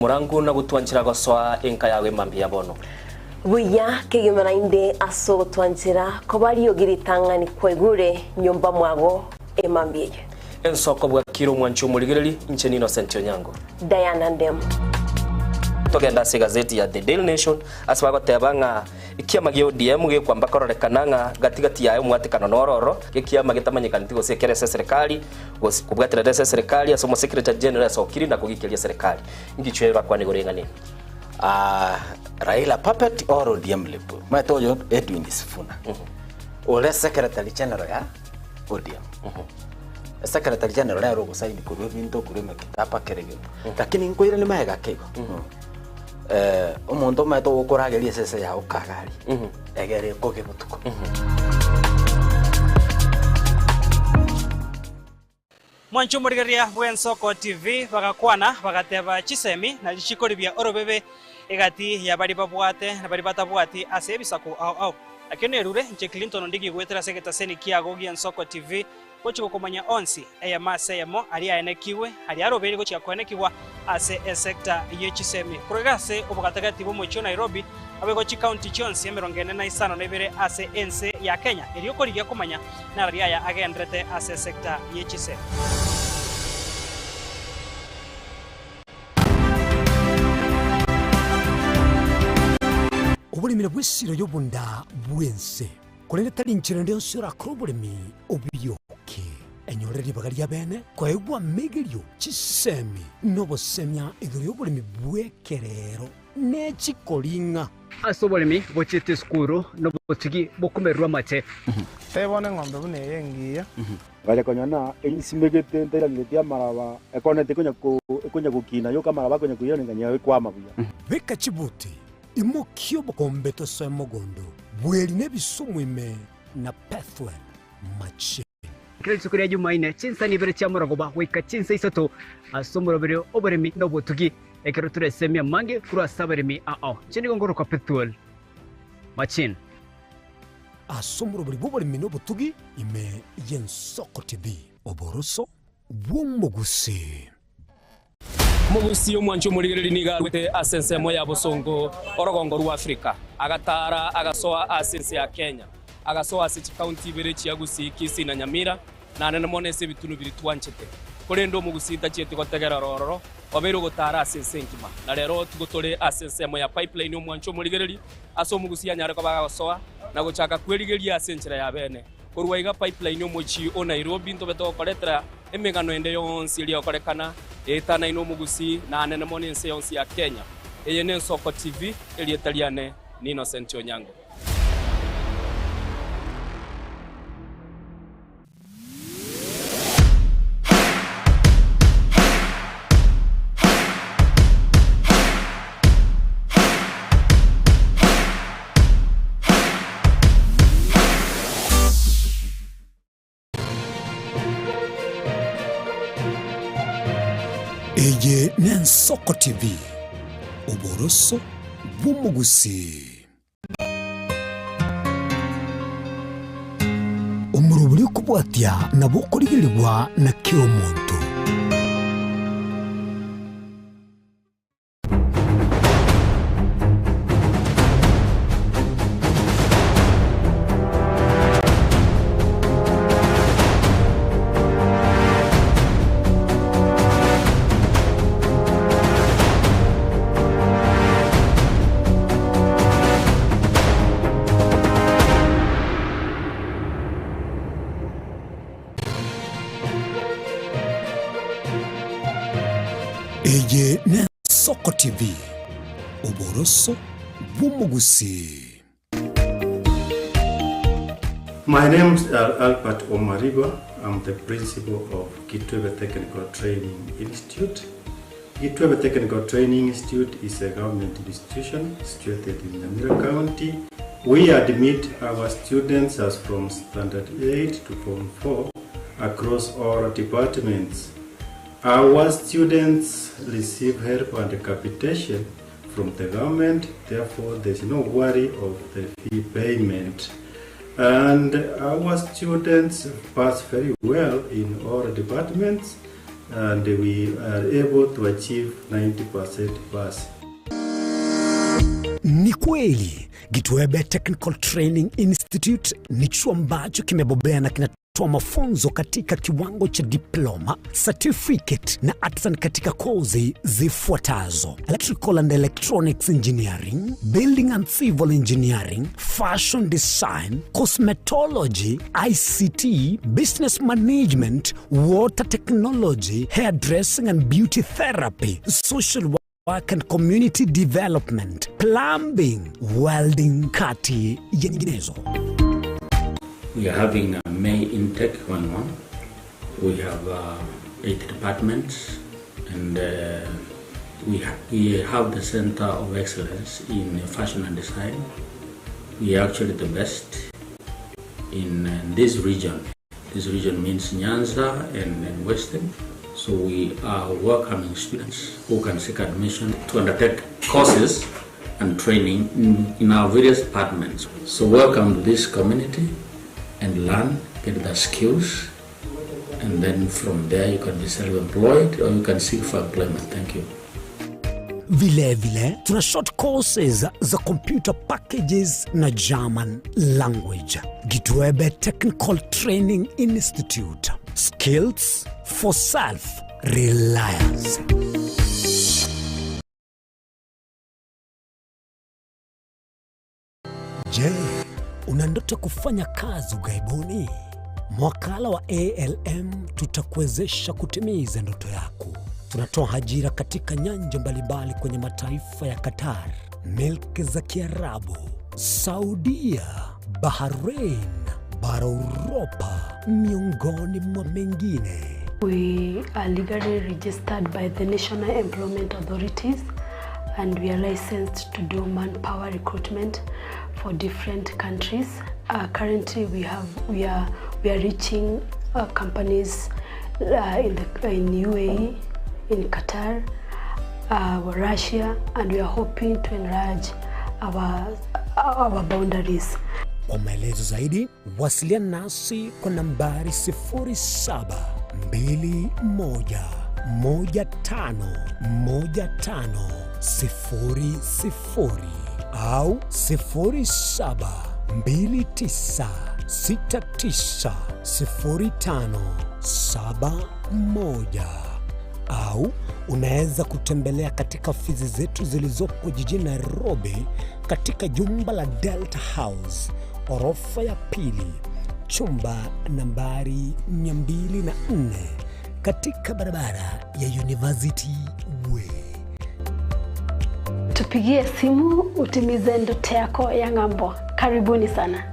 Morangu na gotwanchera gosoa enka yao emambia ya bono. Buya kegima naende ase ogotwanchera koba riogi ritang'ani kwaigure nyomba mwago emambia eye. Ensoko bwakire omwanchi omorigereri, inche n'Innocent Onyango. Diana Ndemo. Togende ase egazeti ya The Daily Nation ase bagoteba ng'a ekiama gia ODM gekwamba kororekana ng'a gati gati yaye omwatekano noro oro, gekiama getamanyekaneti gose ekere ase eserekari gose kobwaterera ase eserekari ase omosecretary general esokiri na kogikeria eserekari. Ingichwe bakwane igoro y'eng'ana eye. Ah, Raila puppet or ODM lip. Omanyete oyo Edwin Sifuna. Ore secretary general ya ODM. Secretary general nere ogosaini korwa ebinto korwa emekitaba kera egento. Lakini nkoirania magega ake igo. Eh, omonto omanyete ogokorageria esese yago kagari. Egere ekoge botuko. Mwanche omorigereria bw'Ensoko TV bagakwana, bagateba chisemi na chikoribia orobebe egati ya baria babwate na baria batabwati ase ebisaku ao ao. Nakio nerure inche Clinton Ondigi goetera ase egetaseni kiago gi'Ensoko TV gochia gokomanya onsi, eyemo ase eyemo, aria aenekigwe, aria arobeire gochia koenekigwa ase esecta ye chisemi. Korwa iga ase obogatagati bw'omochie o Nairobi, naboigo chikaunti chionsi emerongo ene na isano na ibere ase ense ya Kenya, erio korigia komanya nararia aya agenderete ase esecta ye chisemi. Oboremi nabwo esiro y'obonda bw'ense. Korende tari inchera ende yonsi orakore oboremi obiyoke. Enyore ribaga ri'abeene koegwa amegerio, chisemi, na obosemia igoro y'oboremi bw'ekerero ne chikoring'a. Ase oboremi bochiete esukuru nobotugi bokomererwa amate. Tebia bono eng'ombe buna eye engiya. Ngacha konyora ng'a ensimegete ntairangeretie amaraba, ekonete ekonya ko ekonya gokina yoka amaraba akonya koirana nganyora ekwama buya. Beka chibuti Imokia obokombe tosoe mogondo bw'eri nebisumu ime na Pethuel machine. Kera rituko ria Jumaine, chinsa nibere chia morogoba goika chinsa isato ase omoroberi oboremi na obotugi, ekero toresemie amange korwa ase abaremi ao. Inche nigo nkorokwa Pethuel Machine. Ase omoroberi bw'oboremi na obotugi ime y'Ensoko TV. Oboroso bw'omogusii. Omogusii omwanchi omorigereria nigo arwete ase ensemo ya bosongo orogongo rwa Afrika, agataara agasoa ase ense ya Kenya, agasoa ase chikaunti ibere chia Gusii, Kisii na Nyamira, na nene mono ase ebitunu biria twanchete. Korende omogusii tachieti gotegerera ororo, obeire ogotaara ase ense engima. Na rero tigo tore ase ensemo ya Pipeline omwanchi omorigereria, ase omogusii anyare koba agosoa na gochaka kwerigeria ase enchera ya bene. Korwa iga Pipeline omochie o Nairobi ntobe togokoretera Emegano ende yonsi eria egokorekana eetanaine omogusii na anene mono ense yonsi ya Kenya. Eye n'Ensoko TV, erieta riane n'Innocent Onyango. Eye n'Ensoko TV, oboroso bw'omogusii. Omorobori okobwatia nabo okorigerigwa na kera omonto. Eye n'Ensoko TV, oboroso bw'omogusii. My name is Albert Omariba, I'm the principal of Kitwebe Technical Training Institute. Kitwebe Technical Training Institute is a government institution situated in Nyamira County. We admit our students as from standard 8 to form 4 across all departments. Our students receive help and capitation from the government, therefore there's no worry of the fee payment. And our students pass very well in all departments. and we are able to achieve 90% pass. Ni kweli Gitwebe Technical Training Institute ni chuo ambacho kimebobea na kinatoa mafunzo katika kiwango cha diploma, certificate na artisan katika kozi zifuatazo: Electrical and Electronics Engineering, Building and Civil Engineering, Fashion Design, Cosmetology, ICT, Business Management, Water Technology, Hairdressing and Beauty Therapy, Social Work and Community Development, Plumbing, Welding, kati ya nyinginezo. We are having a May intake going on. We have 8 departments and we have the Center of Excellence in Fashion and Design. We are actually the best in this region. This region means Nyanza and Western. So we are welcoming students who can seek admission to undertake courses and training in our various departments. So welcome to this community and learn, get the skills, and then from there you can be self-employed or you can seek for employment. Thank you. Vile vile tuna short courses za computer packages na German language. Gitwebe Technical Training Institute. Skills for self-reliance. Je, una ndoto kufanya kazi ughaibuni? Mwakala wa ALM tutakuwezesha kutimiza ndoto yako. Tunatoa ajira katika nyanja mbalimbali kwenye mataifa ya Qatar, milki za Kiarabu, Saudia, Bahrain, bara Uropa, miongoni mwa mengine. We are legally registered by the National Employment Authorities and we are licensed to do manpower recruitment for different countries. Currently we are reaching companies in UAE, in Qatar, Russia, and we are hoping to enlarge our boundaries. Kwa maelezo zaidi wasiliana nasi kwa nambari sifuri saba mbili moja moja tano moja tano sifuri sifuri au sifuri saba mbili tisa sita tisa sifuri tano saba moja au unaweza kutembelea katika ofisi zetu zilizopo jijini Nairobi katika jumba la Delta House orofa ya pili chumba nambari 204 katika barabara ya University Way. Tupigie simu utimize ndoto yako ya ng'ambo. Karibuni sana.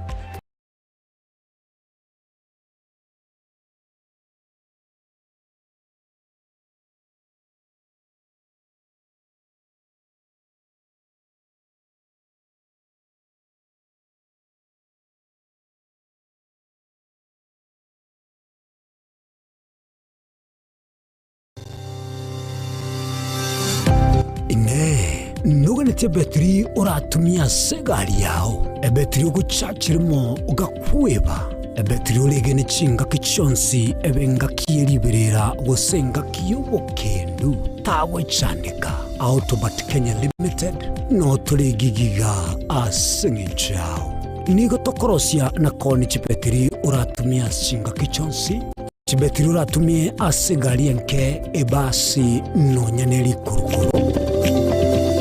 Ine noganete betiri oratumia ase egari yao, ebetiri ogochachirimo ogakweba, ebetiri oregene chingaki chionsi ebe engaki yeriberera gose engaki y'obokendu tagwechandeka. Autobat Kenya Limited notoregigiga ase eng'encho yao. Nigo tokorosia na koni chibetiri oratumia chingaki chionsi, chibetiri oratumie ase egari enke ebasi nonya na erikurukuru.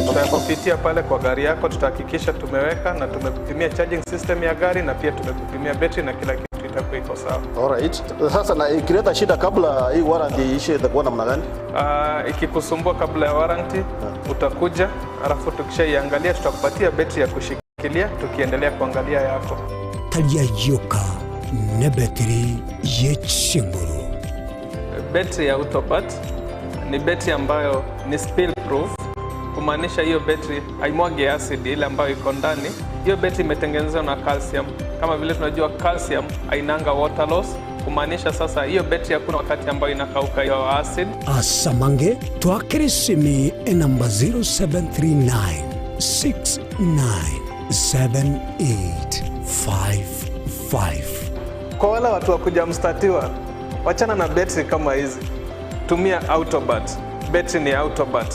Tutakupitia pale kwa gari yako, tutahakikisha tumeweka na tumekupimia charging system ya gari na pia tumekupimia betri na kila kitu itakuwa iko sawa. Alright. Sasa na ikileta shida kabla hii warranty iishe itakuwa namna gani? Ikikusumbua kabla ya warranty utakuja, alafu tukishaiangalia tutakupatia betri ya kushikilia tukiendelea kuangalia yako. Taria yoka ne betri yechinguru. Betri ya Autopat ni betri ambayo ni spill proof, kumaanisha hiyo betri haimwagi acid ile ambayo iko ndani. Hiyo betri imetengenezwa na calcium. Kama vile tunajua calcium hainanga water loss, kumaanisha sasa hiyo betri hakuna wakati ambayo inakauka hiyo acid. Asamange twakirisimi enamba 0739 697855. Kwa wale watu wa kujamstatiwa, wachana na betri kama hizi. Tumia Autobat. Betri ni Autobat.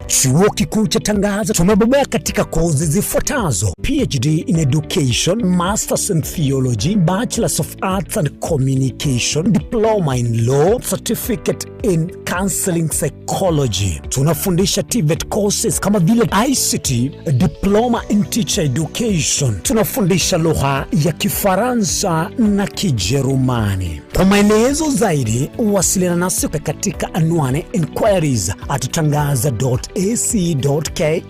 Chuo Kikuu cha Tangaza tumebobea katika kozi zifuatazo: PhD in Education, Masters in Theology, Bachelors of Arts and Communication, Diploma in Law, Certificate in Counseling Psychology. Tunafundisha TVET courses kama vile ICT, Diploma in Teacher Education. Tunafundisha lugha ya Kifaransa na Kijerumani. Kwa maelezo zaidi, wasiliana nasi katika anwani inquiries at tangaza.ac.ke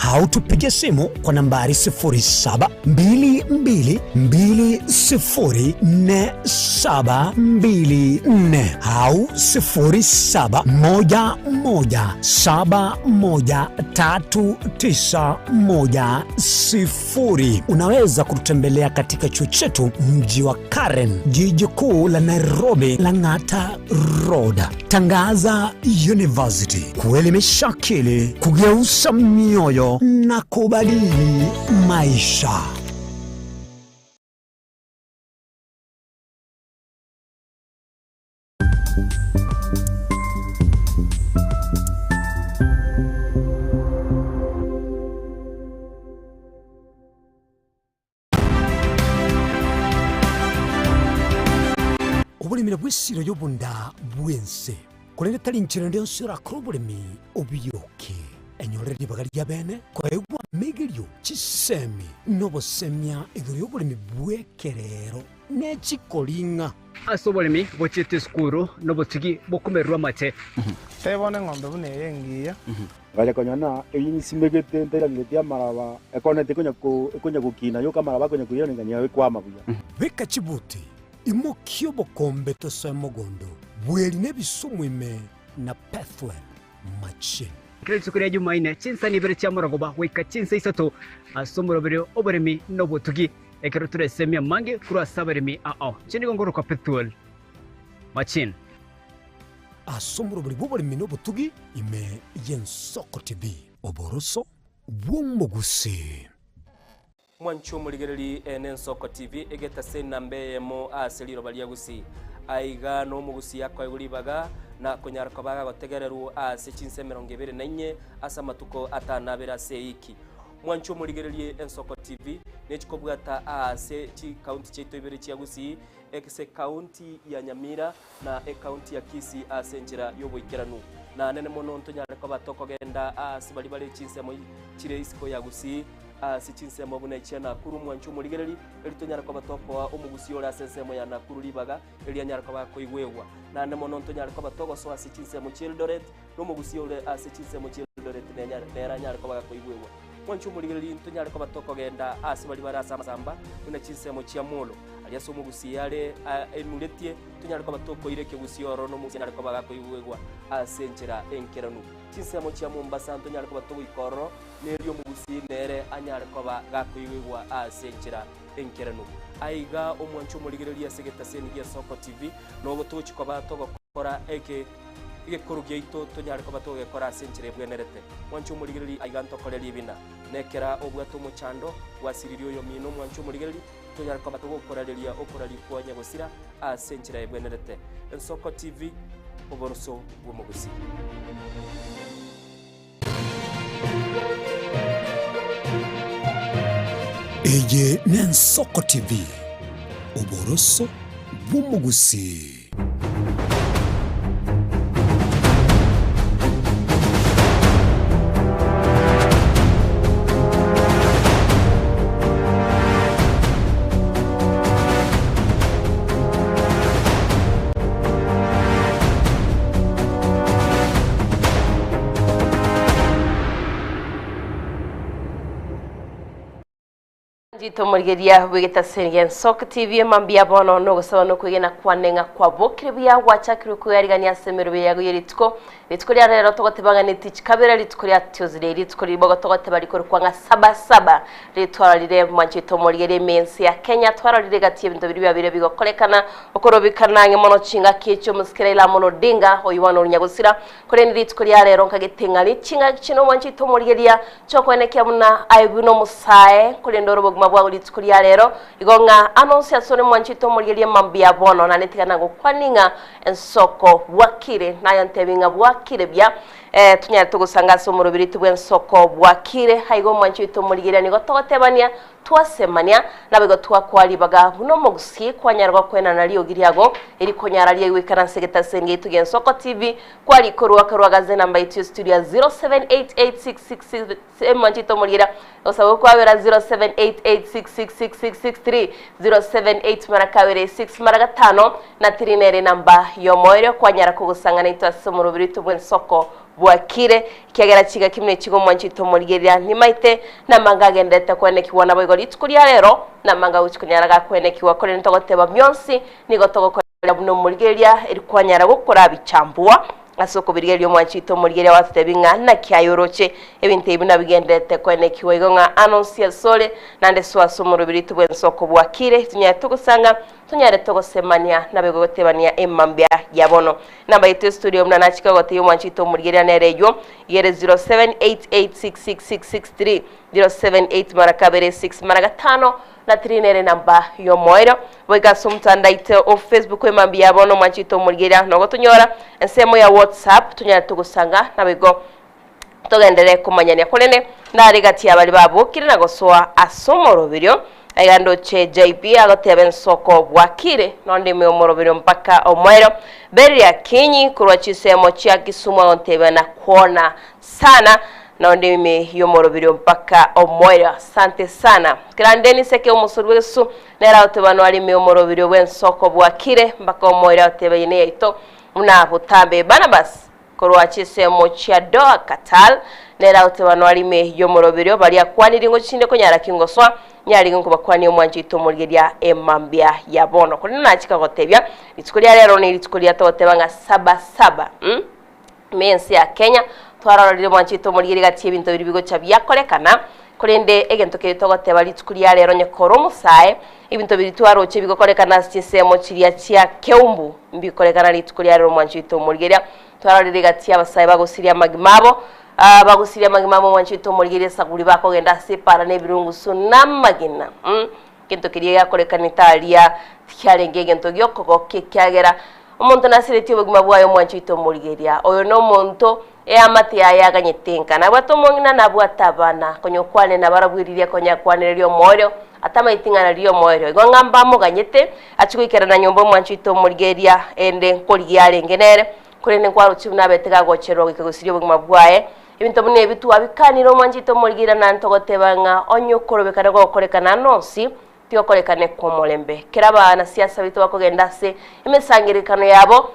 au tupige simu kwa nambari 0722204724 au 0711713910. Unaweza kututembelea katika chuo chetu mji wa Karen, jiji kuu la Nairobi, Lang'ata Road. Tangaza University, kuelimisha akili, kugeuza mioyo na kubadili maisha. Oboremi nabwo esiro y'obonda bw'ense, korende tari inchera ende yonsi orakore oboremi obioke. Enyorere ribaga ri'abeene koegwa amegerio, chisemi, na obosemia igoro y'oboremi bw'ekerero ne chikoring'a. Ase oboremi bochiete esukuru nobotugi bokomererwa amate. Teba bono eng'ombe buna eye engiya. Ngacha konyora ng'a eyio nsimegete ntairangeretie amaraba, ekoneti ekonya ko ekonya gokina yoka amaraba akonya koiraneria ng'a ekwama buya. Beka chibuti, imokia obokombe tosoe mogondo, bweri na ebisumu ime na Pethuel machine. Kera rituko ria Jumaine, chinsani ibere chi'amorogoba goika chinsa isato ase omoroberi oboremi na obotugi, ekero toresemie amange korwa ase abaremi ao. Inche nigo nkorokwa Pethuel Machine. Ase omoroberi bw'oboremi na obotugi ime y'Ensoko TV, oboroso bw'omogusii. Mwanche omorigereri ene Ensoko TV egetase enamba eyemo ase riroba ria Gusii. Aiga nomogusii akoegwa ribaga na konyara koba agagotegererwa ase chinsa 24 ase amatuko atano abere ase eiki. Mwanche omorigererie Ensoko TV nechikobwata aase chikaunti chiaito ibere chia Gusii ase ekaunti ya Nyamira na ekaunti ya Kisii ase enchera y'oboikeranu. Na nene mono ntonyare koba tokogenda aase baria bare chinsemo chire isiko ya Gusii, ase chinsemo buna echia Nakuru mwanche omorigereri, erio tonyare koba tokoa omogusii ore ase ensemo ya Nakuru ribaga, erio anyare koba akoigwegwa. Naende mono ntonyare koba togosoa ase chinsemo chi'Eldoret, na omogusii ore ase chinsemo chi'Eldoret nere anyare koba gakoigwegwa. Mwanche omorigereri, ntonyare koba tokogenda aase baria bare ase amasamba, buna chinsemo chia Molo, aria ase omogusii are enuretie, tonyare koba tokoira ekegusii ororo na omogusii anyare koba gakoigwegwa ase enchera enkeranu. Chinsemo chia Mombasa ntonyare koba togoika ororo, na erio omogusii nere anyare koba gakoigwegwa ase enchera enkeranu. Aiga omwanche omorigereria ase egetaseni gia Soko TV, nobo togochia koba togokora eke egekoro giaito tonyare koba togekora ase enchera ebwenerete. Mwanche omorigereria aiga ntokore ribina. Nekera obwate omochando, gwasiririe oyomino omwanche omorigereria, tonyare koba togokorareria okoraria kwa nyagosira ase enchera ebwenerete. Ensoko TV, oboroso bw'omogusii. Eye n'Ensoko TV, oboroso bw'omogusii. Njitomorigeria bw'egetaseni gia Ensoko TV mambia bono nogosaba nokwegena kwane ng'a kwabokire buya gwachakirwe kwearigania ase emerobio yago ye rituko. Rituko ria rero togoteba ng'a netichi kabere rituko ria Tuesday rituko ribogo togoteba rikorokwa ng'a saba saba ritwarorire mwanchete omorigeria ime ense ya Kenya twarorire gati y'ebinto biria biabire bigokorekana okorobikana ang'e mono chingaki echio omosike Raila Amolo Odinga oyio bono oria nyagosira Korende rituko ria rero nkagete ng'a riching'aki chino omwanchete omorigeria chokwenekia buna aye buna omosae, korende ore obogima bwa. bwago rituko ria rero, igo ng'a anonsi asore mwanchete omorigereria mambia bono, naende tiga nagokwanie ng'a ensoko bwakire, naye ontebi ng'a bwakire buya, eh, tonyare togosanga ase omoroberi bw'ensoko bwakire. Aiga omwanchi oito omorigereria nigo togotebania Twasemania, naboigo twakoa ribaga buna omogusii kwanyara gokoenana riogi riago, eri konyara riaigwekana ase egetaseni giaito gia Ensoko TV, kwarikorwa korwa gase enamba yaito ya studio ya 078866 mwanchete omoriera gosaba gokwabera 0788666663 078 mara kabere 6 mara gatano na tiri nere enamba y'omoerio kwanyara kogosang'ana intwe ase omoroberi oito bw'ensoko Bwakire, ekiagera chigaki buna echi gomwanchete omorigereria, nimaete namanga agenderete koenekigwa naboigo rituko ria rero, namanga agochia konyara gakoenekigwa, korende togoteba bionsi nigo togokorera buna omorigereria, eri kwanyara gokora bichambua ase okobirigereria omwanchete omorigereria gwatotebi ng'a naki aye oroche ebinto ebi buna bigenderete koenekigwa igo ng'a anonsi asore naende soa ase omoroberi tobwensoko bwakire tonyare togosanga Tonyare togosemania naboigo gotebania emambia ya bono. Enamba yaito estudio buna nachika gotebia omwanchi oito omorigereria nere eywo, igere 0788666663, 078 mara kabere 6 mara gatano na 3 nere enamba y'omoerio. Boigo ase omotandao aito o Facebook emambia ya bono omwanchi oito omorigereria nogotonyora ensemo ya WhatsApp tonyare togosanga naboigo togenderere komanyania. Korende nare gati y'abaria babokire na gosoa ase omoroberio, aiga ndoche JB agoteba ensoko bwakire nondime omoroberio mpaka omoerio. Beryl Akinyi korwa chinsemo chia Kisumu agontebia nakuona sana nondime y'omoroberio mpaka omoerio. Asante sana. Kerande Niseke omosori bw'egesusu nere agoteba noarime omoroberio bw'ensoko bwakire mpaka omoerio agoteba eye neyaito buna botambe. Barnabas Korwa chinsemo chia Doha Qatar, nere agoteba noari ime y'omoroberio baria akwanirie ngochinde konyara ki ngoswa, nyarenge nkobakwania omwancho oito omorigeria emambia ya bono. Korende nachika gotebia, rituko ria rero ne rituko riria togoteba ng'a saba saba mm ime y'ense ya Kenya, twarorire omwancho oito omorigeria gati y'ebinto biria bigocha biakorekana, korende egento keria togoteba rituko ria rero onye kore omosae, ebinto biria twaroche bigokorekana ase chinsemo chiria chia Keumbu, Mbikorekana rituko ria rero omwancho oito omorigeria, twarorire egati y'abasae bagosiria amagima abo, ah, bagosiria amagima abo omwancho oito omorigeria esaguri bakogenda ase epaara na ebirungusu na amagena. Mm, egento keria giakorekanete aria tikiarenge egento giokogokia ekiagera omonto nasiretie obogima bwaye omwancho oito omorigeria. Oyo nomonto eamate yaye aganyete nka. Nabwate omong'ina nabwate abana, konya okwane nabarabwo riria konya akwanereria omoerio, atamaeti ng'a nariria omoerio. Igo ng'a mbamoganyete, achie goikerana nyomba omwancho oito omorigereria ende nkorigia arenge nere, korende nkwaroche buna abete gagochererwa goika gosiria obogima bwaye. Ebinto buna ebi twabikanire omwancho oito omorigereria naende togoteba ng'a onye okorobekana gokorekana ande onsi, tigokorekane kw'omorembe. Kera abanasiasa baito bakogenda ase emesangererekano yabo,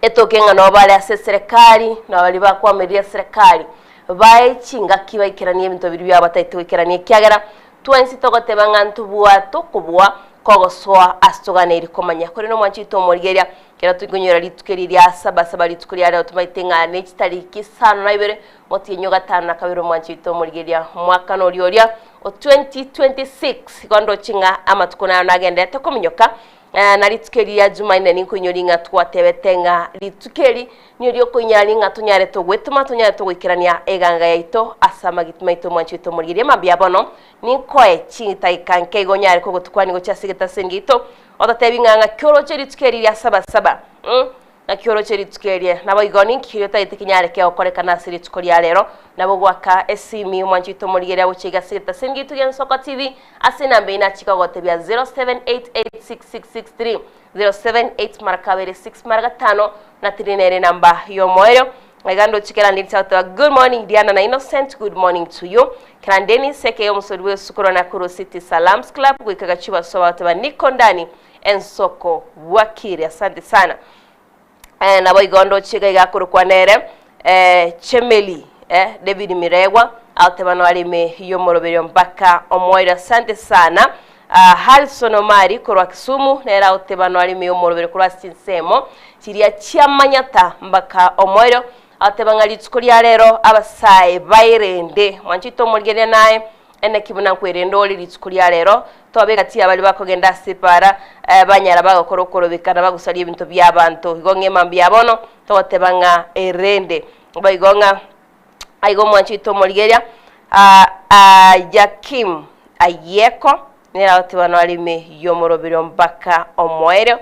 Etoke ng'a nabo bare ase eserekari, na baria bakoamereria eserekari, bae chingaki baikeranie ebinto biria biabo bataete goikerania, ekiagera twensi togoteba ng'a ntobwate okobua kogosoa ase toganeiri komanya. Korende omwancho oito omorigereria, ekero tokonyora rituko eri ria saba saba rituko ria rero tomaete ng'a ne chitariki isano na ibere, omotienyi o gatano na kabere omwancho oito omorigereria, omwakano oria oria o 2026, igo ndoche ng'a amatuko nayo nagendererete kominyoka, Na rituko eri ria Jumanne ninkoinyorie ng'a twatebete ng'a rituko eri nigo riokoinyora ng'a tonyare togwetoma, tonyare togoikerania eganga yaito ase amagiti maito omwancho oito omorigereria mambia bono ninkoe chidakika nke igo onyare kogotukwania gochia ase egetaseni giaito ototebi ng'a ng'aki oroche rituko eri ria sabasaba mm Naki oroche rituko erie? Naboigo ninki keria otagete kenyare kegokorekana ase rituko ria rero? Nabo goaka esimi omwanchi oito omorigereria gochia iga ase egetaseni giaito gia Nsoko TV ase enamba eyio nachika gogotebia 07886663 078 mara kabere 6 mara gatano na tiri nere enamba y'omoerio. Iga ndoche kera Dennis agoteba good morning Diana na Innocent good morning to you. Kera Dennis eke omosori bw'esukuru Nakuru City Salams Club goika Gachuba Soba agoteba niko ndani Ensoko bwakire asante sana eh, nabo igo ndoche iga iga akorokwa nere eh, Chemeli eh, David Miregwa agoteba no arime y'omoroberio mpaka omoerio asante sana ah, Harrison Omari korwa Kisumu nere agoteba no arime y'omoroberio korwa ase chinsemo chiria chiamanyata mpaka omoerio agoteba ng'a rituko ria rero abasae baerende mwanchete omorigereria naye Eneki buna nkwerende ore rituko ria rero, tobe egati y'abaria bakogenda ase epaara, banyara bagokora okorobekana bagosaria ebinto bi'abanto. Igo ng'a emambia ya bono togoteba ng'a erende. Boigo ng'a aiga omwancho oito omorigereria Jakim. Ayieko nere agoteba nore ime y'omoroberio mpaka omoerio.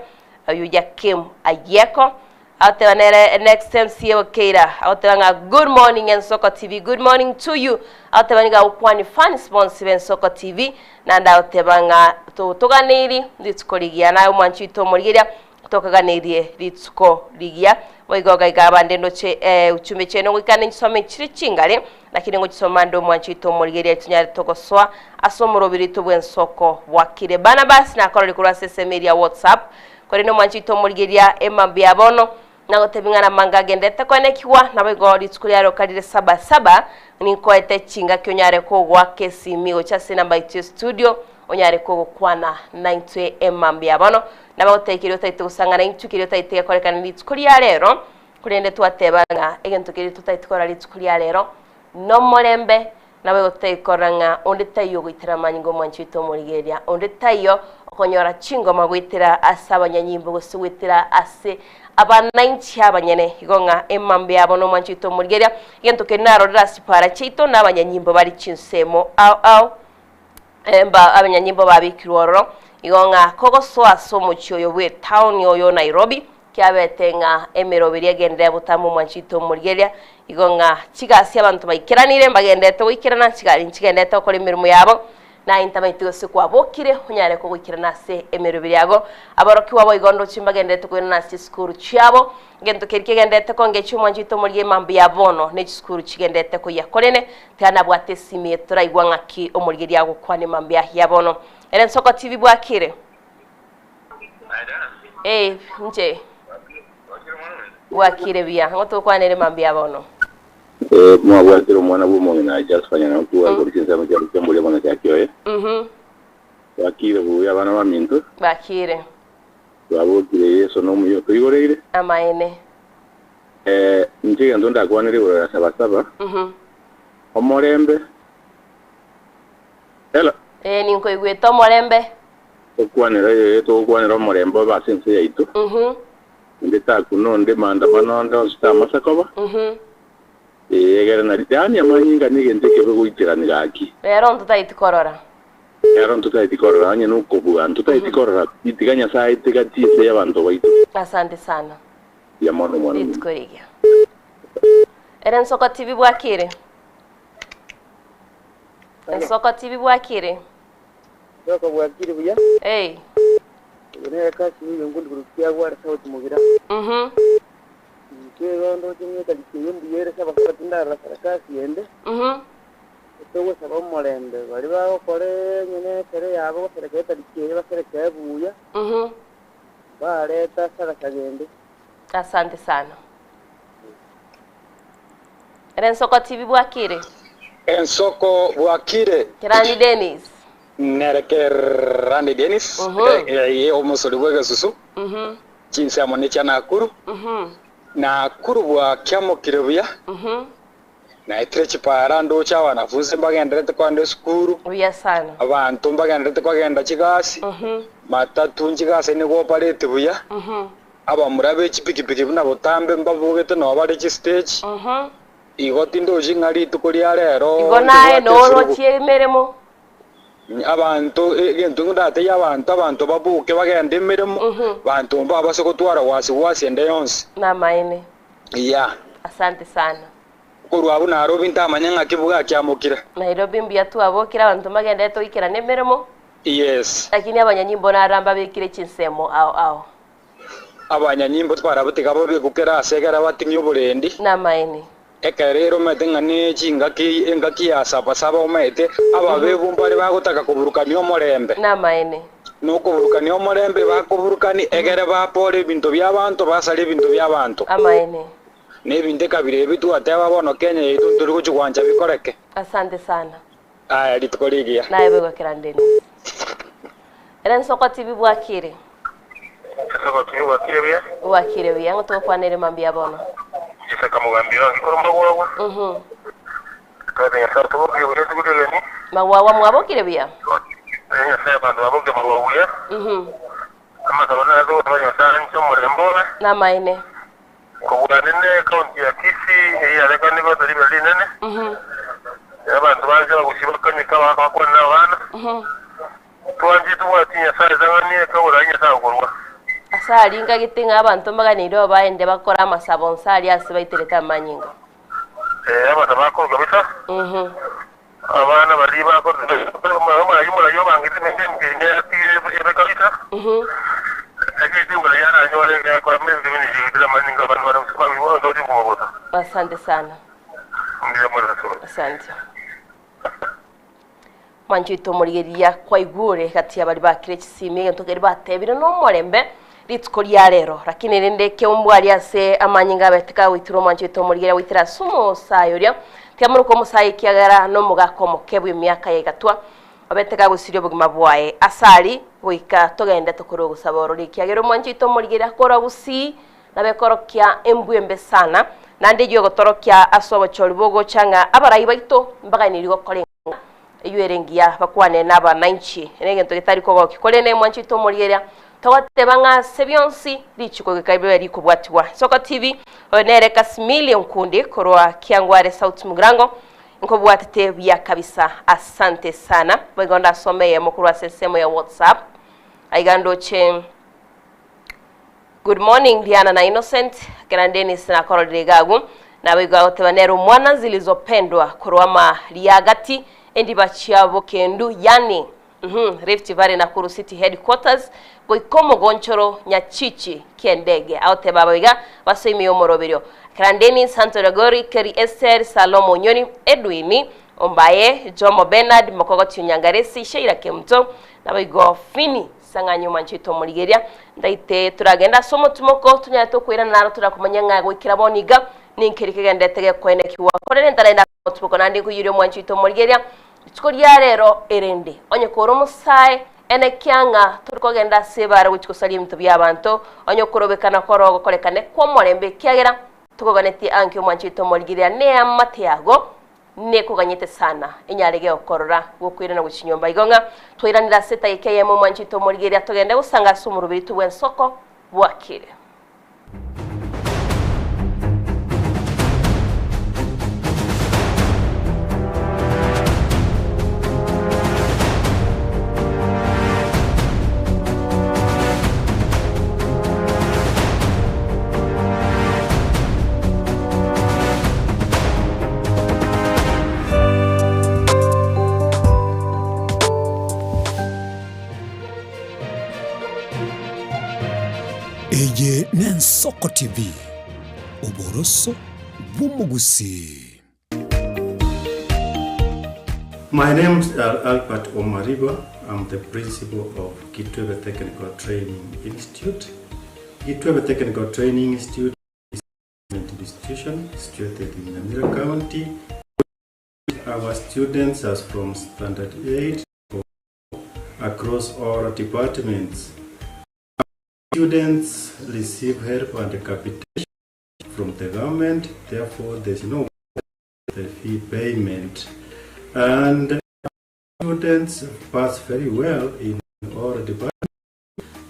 Oyio Jakim Ayieko agoteba nere next MC Okeira agoteba ng'a good morning Ensoko TV, good morning to you. Agoteba nigo agokwania fans bonsi b'Ensoko TV naende agoteba ng'a totoganeiri rituko rigiya naye omwanchi oito omorigereria Tokaganeirie rituko rigiya. Boigo gaiga abande ndoche uchumbe chiaino goika ninchisome chire chingare, lakini ngochisoma ande omwancho oito omorigereria tonyare togosoa ase omoroberi oito bw'ensoko bwakire. Barnabas nakorore korwa ase esemo eria WhatsApp, korende omwancho oito omorigereria emambia bono nagotebia ng'a namanga agenderete koenekigwa, naboigo rituko riaroka rire saba saba ninkoete chingaki onyare kogoaka esimi gocha ase enamba yaito ya studio onyare kogokwana naintwe emambia bono. Nabagotebia keria otaete gosang'ana intwe, keria otaete gekorekane rituko ria rero, korende twateba ng'a egento keria totaete korora rituko ria rero nomorembe, naboigo totaete korora ng'a onde taiyo ogoitera amanyinga omwanchi oito omorigereria, onde taiyo okonyora chingoma goetera ase abanyanyimbo gose goetera ase abanainchi abanyene, igo ng'a emambia yabo nomwanchi oito omorigereria, egento keria narorire ase chipara chiaito na abanyanyimbo bare chinsemo ao ao. Mba abanyanyimbo babekirwe ororo, igo ng'a kogosoa ase omochie oyo bw'etaoni oyo o Nairobi, kiabete ng'a emeroberi egenderere botambe omwanchete omorigereria, igo ng'a chigasi abanto baikeranire mbagendererete goikerana, chigari nchigendererete gokora emeremo yabo, naye ntamanyeti gose kwabokire onyare kogoikerana ase emeroberi yago. Aborokigwa boigo ndoche mbagendererete koirana ase chisukuru chiabo, Egento keria kegenderete kongechia omwanchete omorigia emambia ya bono ne chisukuru chigenderete koyia. Korende tiga nabwate esimi eye toraigwa ng'aki omorigeria agokwana emambia ya bono. Ere Nsoko TV bwakire? Eh, inche. Bwakire buya. Ng'o tokwanere emambia ya bono? Eh, mwabwatire omwana bw'omong'ina Jasper Nyanauku akorwa chinsemo chia Ruchemboria bono Chakioye. Bwakire buya abana baminto. Bwakire. Twabokire Yeso nomuya otoigoreire. Amaene. Ee, inche egento ndakwanere igoro ya Sabasaba, omorembe. Hello. Ee, ninkoigwete omorembe. Tokwanera ee, togokwanera omorembe obe ase ense yaito. Onde takuna onde maandamano onde onsi tamasa koba. Ee, egere nari, yaani amanyinga negento ekebe goiterani gaki. Rero ntotaeti korora. Ero ntotaeti korora onye nokobua, ntotaeti korora pi, tiga Nyasae aete gati ase y'abanto baito. Asante sana. Mbuya mono omwana Rituko ominto. rigiya. Ere Nsoko TV bwakire? Nsoko TV bwakire? Nsoko bwakire buya. Hey. Oyo nere kasi oyo nkondi korwa Kiagware South Mogera. Inche igo ndoche ng'a etariki eye mbuya ere sabasaba tindarora sarakasi ende. Togosaba omorembe, baria bagokora enyene ekero yabo goserekea etariki eye baserekee buya, mbarete asagasaga ende. Asante sana. Ere Ensoko TV bwakire? Ensoko bwakire. Kerandi Dennis. Nere Kerandi Dennis, eye omosori bw'egesusu, chinsemo nechia Nakuru. Nakuru bwakiamokire buya. Naetire chipaara ndoche abanafunsi mbagenderete kogenda esukuru, Buya sana. abanto mbagenderete kogenda chigasi, matatu nchigasi nigo opareti buya, abamura be chipikipiki buna botambe mbabogete noo bare chistage, igo tindochi ng'a rituko ria rero Igo naye ntobwate esurugu. norochie emeremo. Abanto, egento ndatebie abanto, abanto baboke bagende emeremo, banto mbabase gotwara wasi wasi ende yonsi. Namaene. Yeah. Asante sana. Korwa abwo Nairobi ntamanya ng'aki bwakiamokire. Nairobi mbuya twabokire abanto mbagenderete goikerana emeremo. Yes. Lakini abanyanyimbo naro mbabekire chinsemo ao ao. Abanyanyimbo tbarabwo tiga babekwe kera ase ekere bating'ie oborendi. Namaene. Ekero ere omanyete ng'a ne chingaki engaki ya saba saba omanyete ababebu mbare bagotaka koburukania omorembe. Namaene. Nokoburukania omorembe bakoburukani egere bapore ebinto bi'abanto basarie ebinto bi'abanto. Amaene. Na ebinto ekabira ebi twateba bono Kenya yaito ntori gochia gwancha bikoreke. Asante sana. Aya rituko rigiya. Naye bwegokera Dennis. Ere Nsoko TV bwakire? Nsoko TV bwakire buya. Bwakire buya. Ng'o togokwanere mambia bono? Isaka Mogambi orange korwa Magwagwa. Twebe Nyasaye otobokire buya rituko rigeni. Magwagwa mwabokire buya? Ee Nyasaye abanto baboke Magwagwa buya. Amasabo nare togosaba Nyasaye inche omorembe obe. Namaene. Kobua nene ekaunti ya Kisii eyio yarekane igoto ribe rinene. Abanto banche abagusi bakanyeka abagaka bakwane nabana. Twanche tobwati Nyasae tang'ani ekaborai Nyasae okorua. Ase aria ngagete ng'a abanto mbaganire obaende bakore amasabo nse aria ase baiterete amanyinga. Ee, amasabo akorwa kabisa. Abana baria bakorwa omoraia obangete emenge emenge yatigire ebe kabisa. Egento omoraia aranyore egekora ebinto buna ebi goetera amanyinga abanto bare bonsi obogima bosa. Asante sana. Mbuya mono ase. Asante. Mwanche oito omorigereria kwaigure gati y'abaria bakire chisimi egento keria batebire nomorembe rituko ria rero lakini rende keumbu aria ase amanyinga abete kagoitirwa omwanche oito omorigereria goitera ase omosae oria tiamoroka omosae ekiagera nomogaka omoke bw'emiaka ya igatwa obete kagosiria obogima bwaye ase aria goika togende tokore ogosaba ororo ekiagera omwanche oito omorigereria korwa gusii Nabekorokia embwa embe sana, naende eyio egotorokia ase obochori bogocha ng'a abarai baito mbaganiri gokora eng'ana eyio ere engiya bakwane nabananchi. Negento getari kogokia. Korende mwanche oito omorigereria, togoteba ng'a ase bionsi richiko goika ribe rikobwatigwa. Soko TV, oyo nere Kasmili Onkundi korwa Kiangware South Mugirango, nkobwatete buya kabisa. Asante sana. Boigo ndasome eyemo korwa ase ensemo ya WhatsApp. Aiga ndoche. Good morning Diana na Innocent, ekero Dennis nakororire iga agwo, naboigo agoteba nere omwana zilizopendwa korwa ama riagati endiba chia bokendu yani uhum Rift Valley Nakuru City headquarters goika omogonchoro Nyachichi kiendege agoteba aba iga basoe ime yomoroberio ekero Dennis Anto Lagori Kerry Esther Salomo Onyoni Edwin Ombaye Jomo Bernard Mokogoti Onyangaresi Sheila Kemuto naboigo Finny Sang'ani omwanchete omorigeria, ndaite toragende ase omotimoko, tonyare tokoirana naro torakomanya ng'a goikera bono iga ninki kegenderete gekoenekigwa. Korende ntaragende ase omotimoko naende nkoiyoria omwanchete omorigeria rituko ria rero erende onye kore omosae enekia ng'a tori kogenda ase ebara gochia gosaria ebinto bi'abanto, onye okorobekana kore ogokorekane kw'omorembe ekiagera tokoganetie anke omwanchete omorigeria neamate yago Nekoganyete sana enyare geokorora gokoirana gochia nyomba. Igo ng'a twairanire ase etageka eyemo omwanchete omorigereria togende gosanga ase omoroberi bw'ensoko bwakire. Eye n'Ensoko TV, oboroso bw'omogusii. My name's Albert Omariba. I'm the principal of Kitwebe Technical Training Institute. Kitwebe Technical Training Institute is an institution situated in Nyamira County. Our students are from Standard 8 across all departments. Students receive help and capitation from the government, therefore there's no the fee payment. And students pass very well in all departments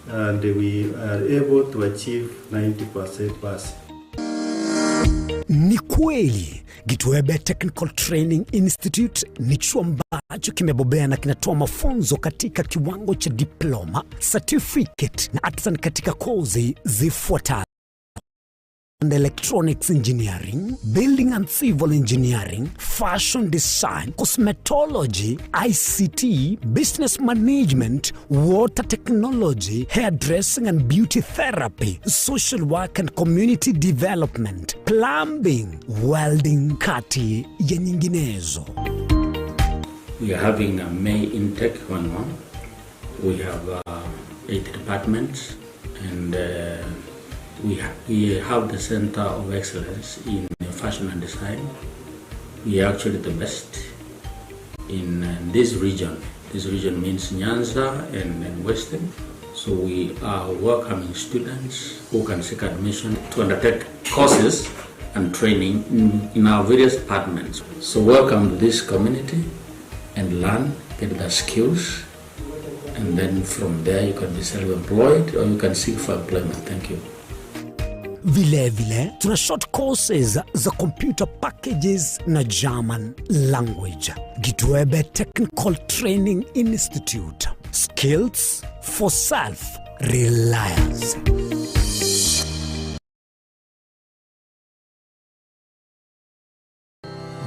and we are able to achieve 90% pass. Ni kweli Gitwebe Technical Training Institute ni chuo ambacho kimebobea na kinatoa mafunzo katika kiwango cha diploma, certificate na artisan katika kozi zifuatazo: and electronics engineering, building and civil engineering, fashion design, cosmetology, ICT, business management, water technology, hairdressing and beauty therapy, social work and community development, plumbing, welding, kati ya nyinginezo. We are having a May intake going on. We have 8 departments and we, ha we have the Center of Excellence in Fashion and Design. We are actually the best in this region. This region means Nyanza and, and Western. So we are welcoming students who can seek admission to undertake courses and training in, in our various departments. So welcome to this community and learn, get the skills, and then from there you can be self-employed or you can seek for employment. Thank you. Vilevile tuna short courses za computer packages na German language. Gitwebe Technical Training Institute. Skills for self reliance.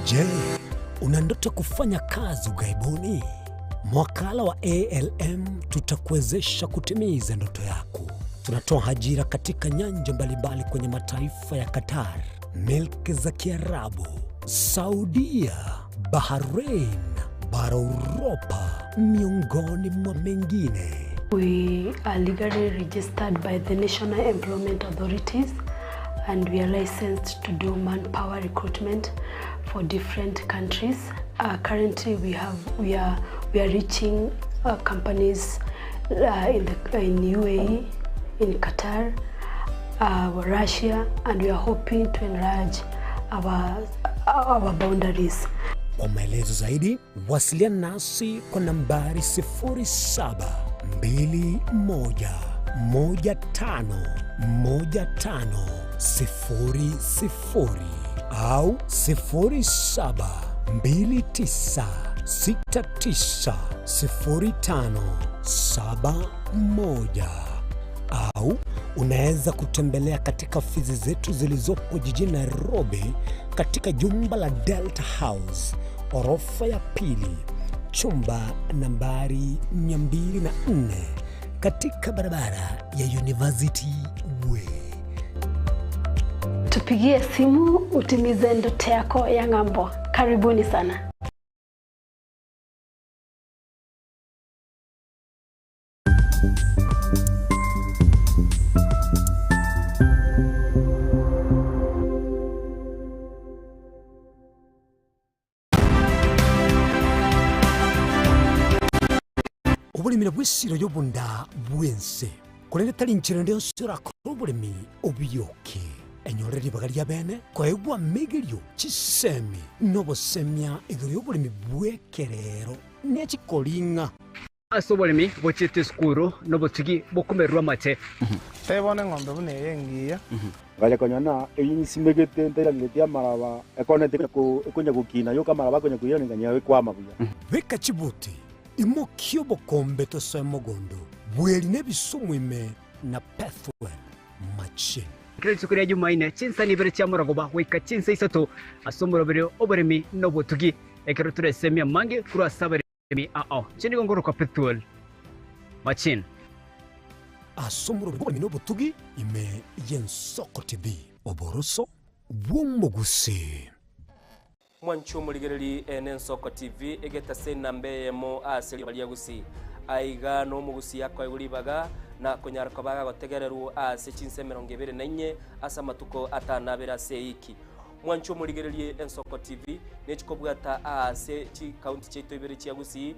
Je, una ndoto kufanya kazi ughaibuni? Mwakala wa ALM tutakuwezesha kutimiza ndoto yako. Tunatoa ajira katika nyanja mbalimbali kwenye mataifa ya Qatar, milki za Kiarabu, Saudia, Bahrain, bara Uropa, miongoni mwa mengine. We are legally registered by the National Employment Authorities and we are licensed to do manpower recruitment for different countries. Currently we have we are we are reaching companies in the in UAE, in Qatar, Russia and we are hoping to enlarge our our boundaries. Kwa maelezo zaidi wasiliana nasi kwa nambari 0721151500 au 0729690571 au unaweza kutembelea katika ofisi zetu zilizopo jijini Nairobi katika jumba la Delta House orofa ya pili chumba nambari 204 katika barabara ya University Way. Tupigie simu utimize ndoto yako ya ng'ambo. Karibuni sana. Oboremi nabwo esiro y'obonda bw'ense, korende tari nchera ende yonsi orakore oboremi obioke. Enyore ribaga ria bene koegwa amegerio, chisemi, na obosemia igoro y'oboremi bw'ekerero ne chikoring'a. Ase oboremi bochiete esukuru nobotugi bokomererwa amate. Tebona eng'ombe buna eye engiya. Ngacha konyora na eyinsimegete ntairangeretie amaraba ekonete ekonya gokina yoka amaraba akonya koirana nganyora ekwama buya. Beka chibuti, imokia obokombe tosoe mogondo, bweri na ebisumu ime na Pethuel machine. Kera rituko ria Jumaine, chinsa nibere chia morogoba goika chinsa isato ase omoroberi oboremi na obotugi, ekero toresemie amange korwa ase abaremi. Ao, inche nigo nkorokwa Pethuel Machin. Ase omoroberi bw'oboremi na obotugi ime y'Ensoko TV, oboroso bw'omogusii. Mwanche omorigereri ene Ensoko TV egetase enamba eyemo ase riroba ria Gusii. Aiga nomogusii akoegwa ribaga na konyara koba agagotegererwa ase chinsa emerongo ebere na inye ase amatuko atano abere ase eiki. Mwanche omorigererie Ensoko TV nechikobwata aase chikaunti chiaito ibere chia Gusii,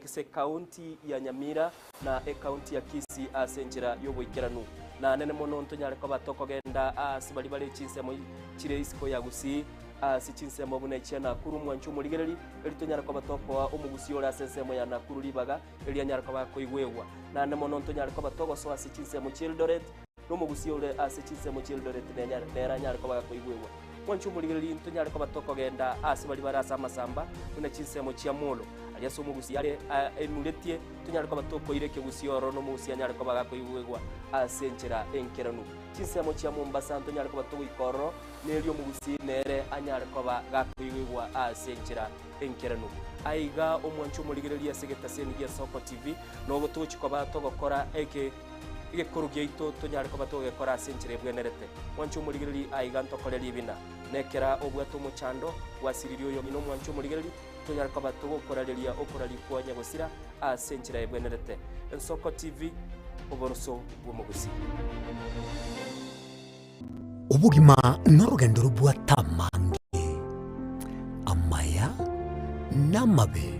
ase ekaunti ya Nyamira na ekaunti ya Kisii ase enchera y'oboikeranu. Na nene mono ntonyare koba tokogenda aase baria bare chinsemo chire isiko ya Gusii, ase chinsemo buna echia Nakuru. Mwanche omorigereri, eri tonyare koba tokoa omogusii ore ase ensemo ya Nakuru ribaga eri anyare koba akoigwegwa. Naende mono ntonyare koba togosoa ase chinsemo chi'Eldoret, Nomogusia ore ase chinsemo chi'Eldoret nere anyare koba gakoigwegwa. Mwanche omorigereria ntonyare koba tokogenda aase baria bare ase amasamba, buna chinsemo chia Molo, aria ase omogusia are enuretie, tonyare koba tokoira ekegusia ororo nomogusia anyare koba gakoigwegwa ase enchera enkeranu. Chinsemo chia Mombasa ntonyare koba togoika ororo, nerio omogusia nere anyare koba gakoigwegwa ase enchera enkeranu. Aiga omwanche omorigereria ase egetaseni gia Soko TV, nogo togochia koba togokora eke. Egekoro giaito tonyare koba togegekora ase enchera ebwenerete. Mwanche omorigereri aiga ntokore ribina. Nekera obwate omochando, gwasiririe oyomino omwanche omorigereri, tonyare koba togokorareria okoraria kwa nyagosira ase enchera ebwenerete. Ensoko TV, oboroso bw'omogusii. Obogima norogendo robwate amange, amaya na amabe.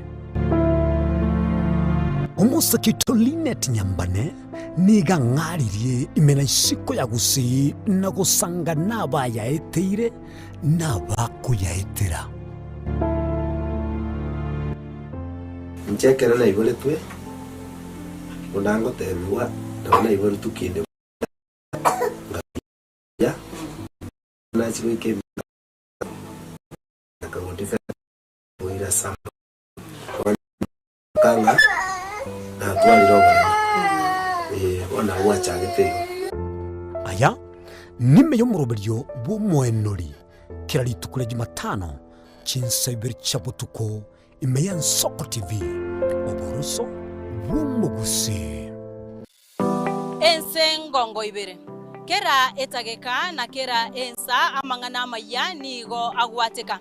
Omosake oito Linet Nyambane nigo ang'aririe ime na isiko ya Gusii na gosanga nabayaeteire na abakoyaetera. Inche ekero naiboretwe, buna ngotebigwa, nabo naiboretwe kinde. Nachia goika emiaka akagodefend koira ase amagoro ng'a natwarire oboremo eh, bono nabo gwachagete igo. Aya nime y'omoroberio bw'omoenori kera rituko ria Jumatano chinsa ibere chia botuko ime y'Ensoko TV, oboroso bw'omogusii. Ense ngongo ibere. Kera etageka na kera ensa amang'ana amayia nigo agwateka.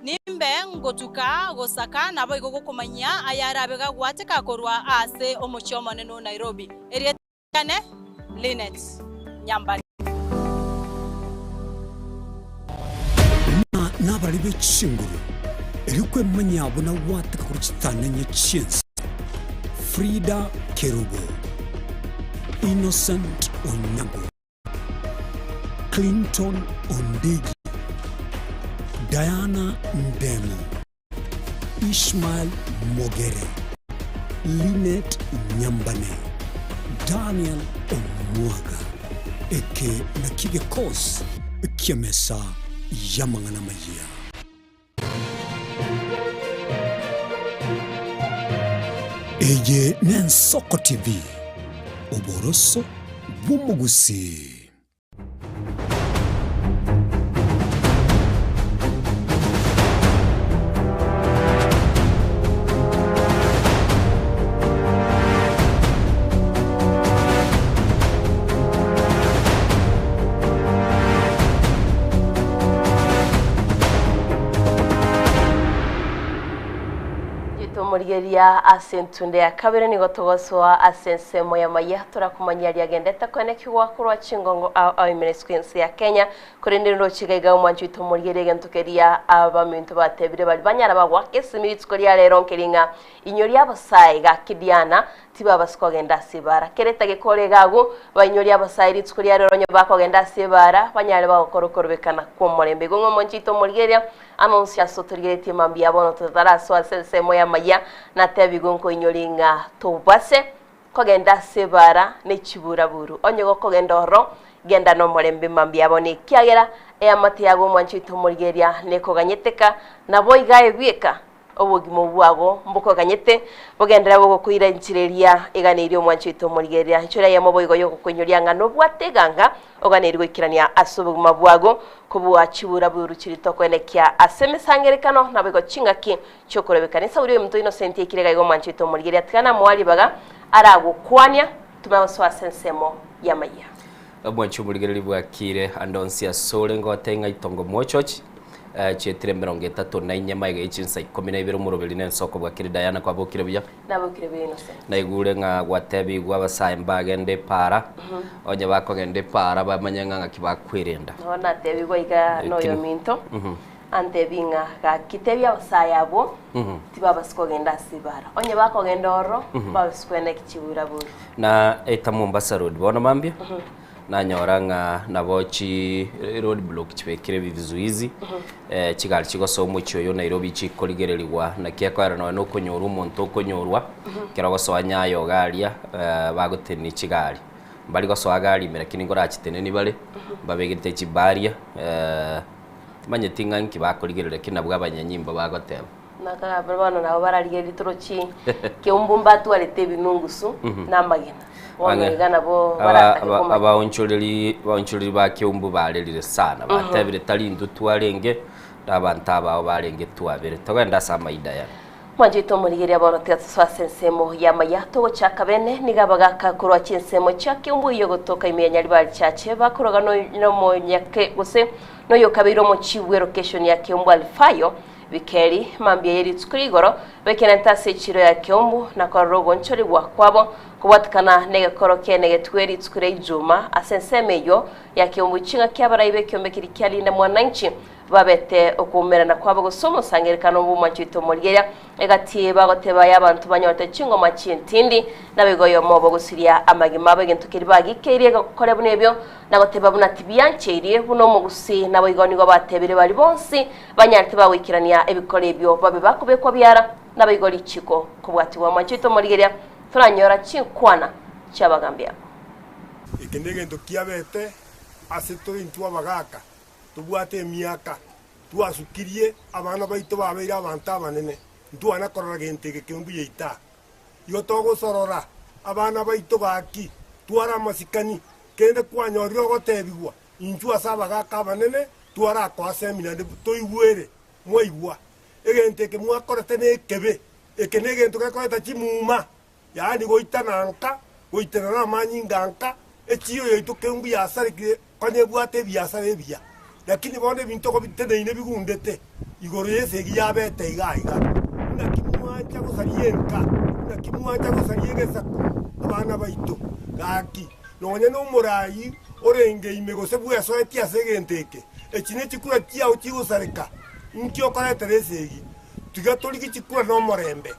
Nimbe ngotuka gosaka naboigo gokomanyia ayarabe gagwateka korwa ase omochie omonene o Nairobi. Erieta riane Linet Nyambane. Buna nabarari be chinguru, erio kwemanyia buna gwateka korwa chitanenye chi'ense. Frida Kerubo, Innocent Onyango, Clinton Ondigi, Diana Ndemo, Ishmael Mogere, Linet Nyambane, Daniel Omwaga. Eke nakio gekosi ki'emesa y'amang'ana amayia. Eye n'Ensoko TV, oboroso bw'omogusii. Tomorigeria ase entunde ya kabere nigo togosoa ase ensemo y'amayia torakomanyia riagendete koenekigwa korwa chingongo ao ao ime isiko ense ya Kenya korende nroche iga iga omwanchi oito omorigereria egento keria abaminto batebire baria banyara bagoaka esimi rituko ria rero nkeri ng'a inyoria abasae gaki diana Tibabasa kogenda ase ebaara. Kera etageka ore iga agwo, bainyorie abasae rituko ria rero onye bakogenda ase ebaara, banyare bagokora okorobekana kw'omorembe. Igo ng'a omonche oito omorigereria, anonsi ase otorigeretie mambia bono totarasoa ase ensemo y'amayia, natebigwe nkoinyorie ng'a tobase kogenda ase ebaara ne chiburaburu. Onye gokogenda ororo, genda nomorembe mambia bono, ekiagera eamate yago omwanche oito omorigereria nekoganyeteka, nabo iga aye bweka Obogima obwo bwago mbokoganyete, bogenderere bogokoira enchera eria eganeirie omwancho oito omorigereria. Enchera eyemo boigo y'ogokoinyoria ng'a nobwate eganga oganeirie goikerania ase obogima bwago, kobua chibura-buru chiria tokoenekia ase emesangererekano, naboigo ching'aki chi'okorobekana. Esauri y'omonto Innocent yaikire iga iga omwancho oito omorigereria, tiga namoa ribaga aragokwania, tumanye gosoa ase ensemo y'amayia. Omwancho omorigereria bwakire ande onsi asore ngote ng'a itongo mochochi chietire emerongo etato na inye magega ye chinsa ikomi na ibere omoroberi na ensoko bwakire Diana kwabokire buya? Nabokire buya Innocent. Naigure ng'a gwatebigwe abasae mbagende epaara, onye bakogenda epaara bamanye ng'a ng'aki bakwerenda. Nabo natebigwe iga noyominto, antebi ng'a gaki tebia abasae abwo tibabasi kogenda ase ebaara. Onye bakogenda ororo, babasi koenda chibura buru. Na eta Mombasa Road bono mambia, nanyora ng'a nabo chi road block chibekire vizuizi, chigari chigosoa omochie oyo Nairobi chikorigererigwa naki ekoera nonya na okonyorwa omonto okonyorwa, ekero ogosoa Nyayo iga aria, bagotenenia chigari. Mbari gosoa gari ime lakini nkorachiteneni bare, mbabegete chibarrier, timanyeti ng'a inki bakorigereria lakini nabwo abanyanyimbo bagoteba. Nakagambera bono nabo bararigererie torochi keumbu mbatwarete ebinungusu na amagena. Bono iga nabo baratake komanya. Abaonchoreri abaonchoreri ba keumbu barerire sana batebire tari intwe twarenge na abanto abao barenge twabere. Togende ase amaida aya. Mwanchete omorigereria bono tiga tosoe ase ensemo y'amaya togochaka bene nigo abagaka korwa chinsemo chia keumbu eyio gotoka ime ya Nyaribari Church bakoroga nomonyake gose noyokabeire omochibu bw'erokeshoni ya Keumbu Alfayo Bikeri, mambia ye rituko rigoro, bekenente ase echiiro ya Keumbu, na korora ogonchorigwa kwabo kobwatekana negekoro kiane getwe rituko ria Ijuma ase ensemo eyio ya Keumbu ching'aki abarai b'ekiombe keria kia Linda Mwananchi babete okoumerana kwabo gose omosangererekano bw'omwancho oito omorigeria egati bagoteba y'abanto banyorete chingoma chi'entindi naboigo oyomo obo gosiria amagima abo egento keria bagikeirie gokore buna ebio na goteba buna tibiancheirie buna omogusii naboigo nigo batebire baria bonsi Banyarete bagoikerania ebikoro ebio babe bakobekwa biara, naboigo richiko kobwatigwa. Mwanche oito omorigereria, toranyora chinkwana chi'abagambi aba. Eke negento kiabete ase tore intwe abagaaka. Tobwate emiaka, twasukirie abana baito babeire abanto abanene, ntwana korora gento eke kembuya ita. Igo togosorora abana baito gaki, tware amasikani, kende kwanyorire ogotebigwa, Inchuo ase abagaaka abanene, twarakoa semi naende toigwere. Mwaigwa? Egento eke mwakorete nekebe, eke negento gekoreta chimuma, yaani goitana nka, goitana namanyinga nka, echiiro yaito keumbu yasarekire konya ebwate ebiasara ebiya, lakini bono ebinto igo biteneine bigundete igoro y'esegi yabete iga iga. Naki mwancha gosaria enka, naki mwancha gosaria egesaku, abana baito? Gaki, nonya nomoraai orenge ime gose bwesoetie ase egento eke, echi nechikura chiao chigosareka, inki okoretera esegi? Tiga torigie chikura nomorembe,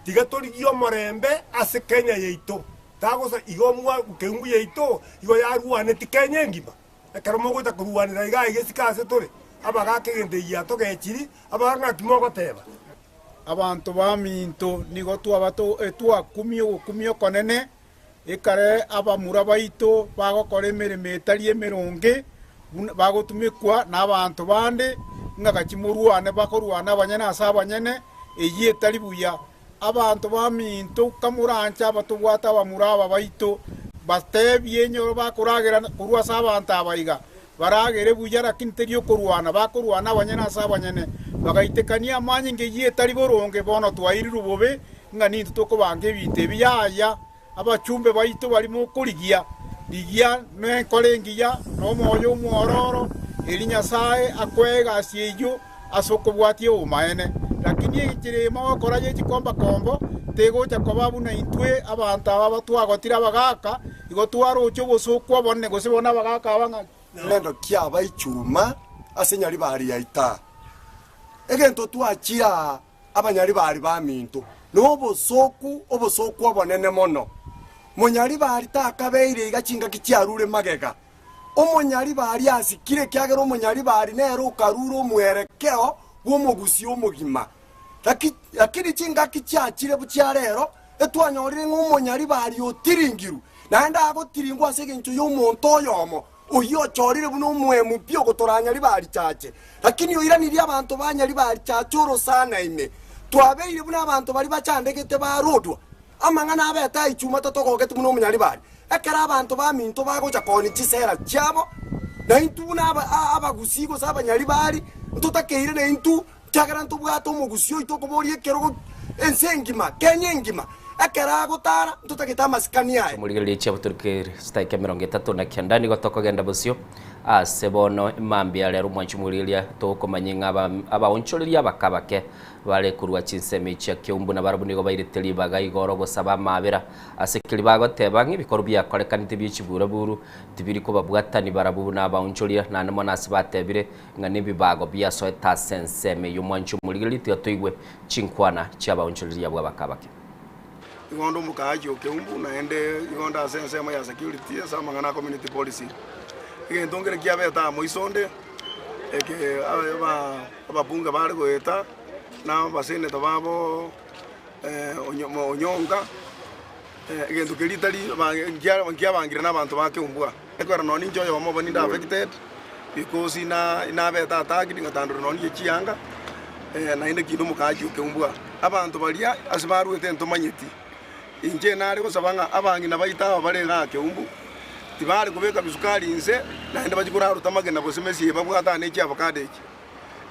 tiga torigie omorembe ase Kenya yaito. Tagosa igo mwa keumbu yaito igo yarwaneti Kenya engima. Ekero mogocha korwanera iga aiga isiko ase tore, abagaka egento eki giatogechiri, abagaka ng'aki mogoteba? Abanto baminto nigo twaba twakumia ogokumia okonene, ekare abamura baito bagokora emeremo etari emeronge, buna bagotumekwa nabaanto bande, ng'a gachie morwane bakorwana abanyene ase abanyene, eyio etari buya. Abanto baminto, kamoranche abatobwate abamura aba baito, batebie enyoro bakoragera korwa ase abanto aba iga, baragere buya, lakini teri okorwana, bakorwana abanyene ase abanyene, bagaitekania amanyinga eyio etari boronge. Bono twairirwe bobe, ng'a nintwe tokobanga ebinto ebi. Yaya, abachumbe baito baria mokorigia, rigia nenkora engiya, na omoyo omwororo, erio Nyasae akoe egasi eyio ase okobwatia obomaene. Lakini enchera eye mogokora ye chikombakombo tegocha koba buna intwe abanto aba twagotire abagaaka, igo twaroche obosooku obonene, gose bono abagaaka aba ng'a. Rendo kiaba echuma ase nyaribari ya ita. Egento twachire aa abanyaribari baminto, nobosooku, obosooku obonene mono. Monyaribari takabeire iga chingaki chiarure magega. Omonyaribari asikire ekiagera omonyaribari nere okarure omwerekeo bw'omogusii omogima. Lakini chingaki chiachire chia rero, etwanyorire ng'a omonyaribari otiringirwe, naende agotiringwa ase engencho y'omonto oyomo, oyio ochorire buna omoemu pi ogotora nyaribari chache. Lakini oiranirie abanto ba nyaribari chache orosana ime. Twabeire buna abanto baria bachandegete barodwa. Amang'ana abete aichuma tatogogeti buna omonyaribari. Ekero abanto baminto bagocha koonia chisera chiabo, na intwe buna abagusii gose abanyaribari, ntotakeire naintwe, ekiagera ntobwate omogusii oito okoboria ekerogo ense engima, Kenya engima. Ekero agotara, ntotagete amasikani aye. Morigererie chiabutorokire chidakika 39 nigo tokogenda bosio ase bono mambia rero omwanchi omorigereria tokomanya ng'a abaonchoreria abakabake Bare korwa chinsemo echia Keumbu nabarabwo nigo bairete ribaga igoro gosaba amaabera ase keria bagoteba ng'a ebikorwa biakorekanete bie chiburaburu tibiri kobabwatani barabwo buna abaonchoria, naende mono ase batebire ng'a nebibago biasoete ase ensemo eyio. Mwanche omorigereria tiga toigwe chinkwana chiabaonchoreria abwo abakabake. Igo onde omokaachi o Keumbu, naende igo onde ase ensemo ya security ase amang'ana a community policing. Egento nkere kiabete aa moiso onde, eke ababunge bare goeta, na abasenator babo Onyonka, egento keria tari nkiabangire na abanto ba Keumbu aa. Ekero nonye ninche oyomo obo ninde affected, because nabete attacked ngatandorwa nonye ne chianga, naende kinde omokaachi o Keumbu aa. Abanto baria ase barwete ntomanyeti, inche nare gosaba ng'a abang'ina baito aba bare igaa Keumbu, tibare kobeka bisukari inse, naende bachie koraruta amagena gose mesie babwate ne chiavocado echi.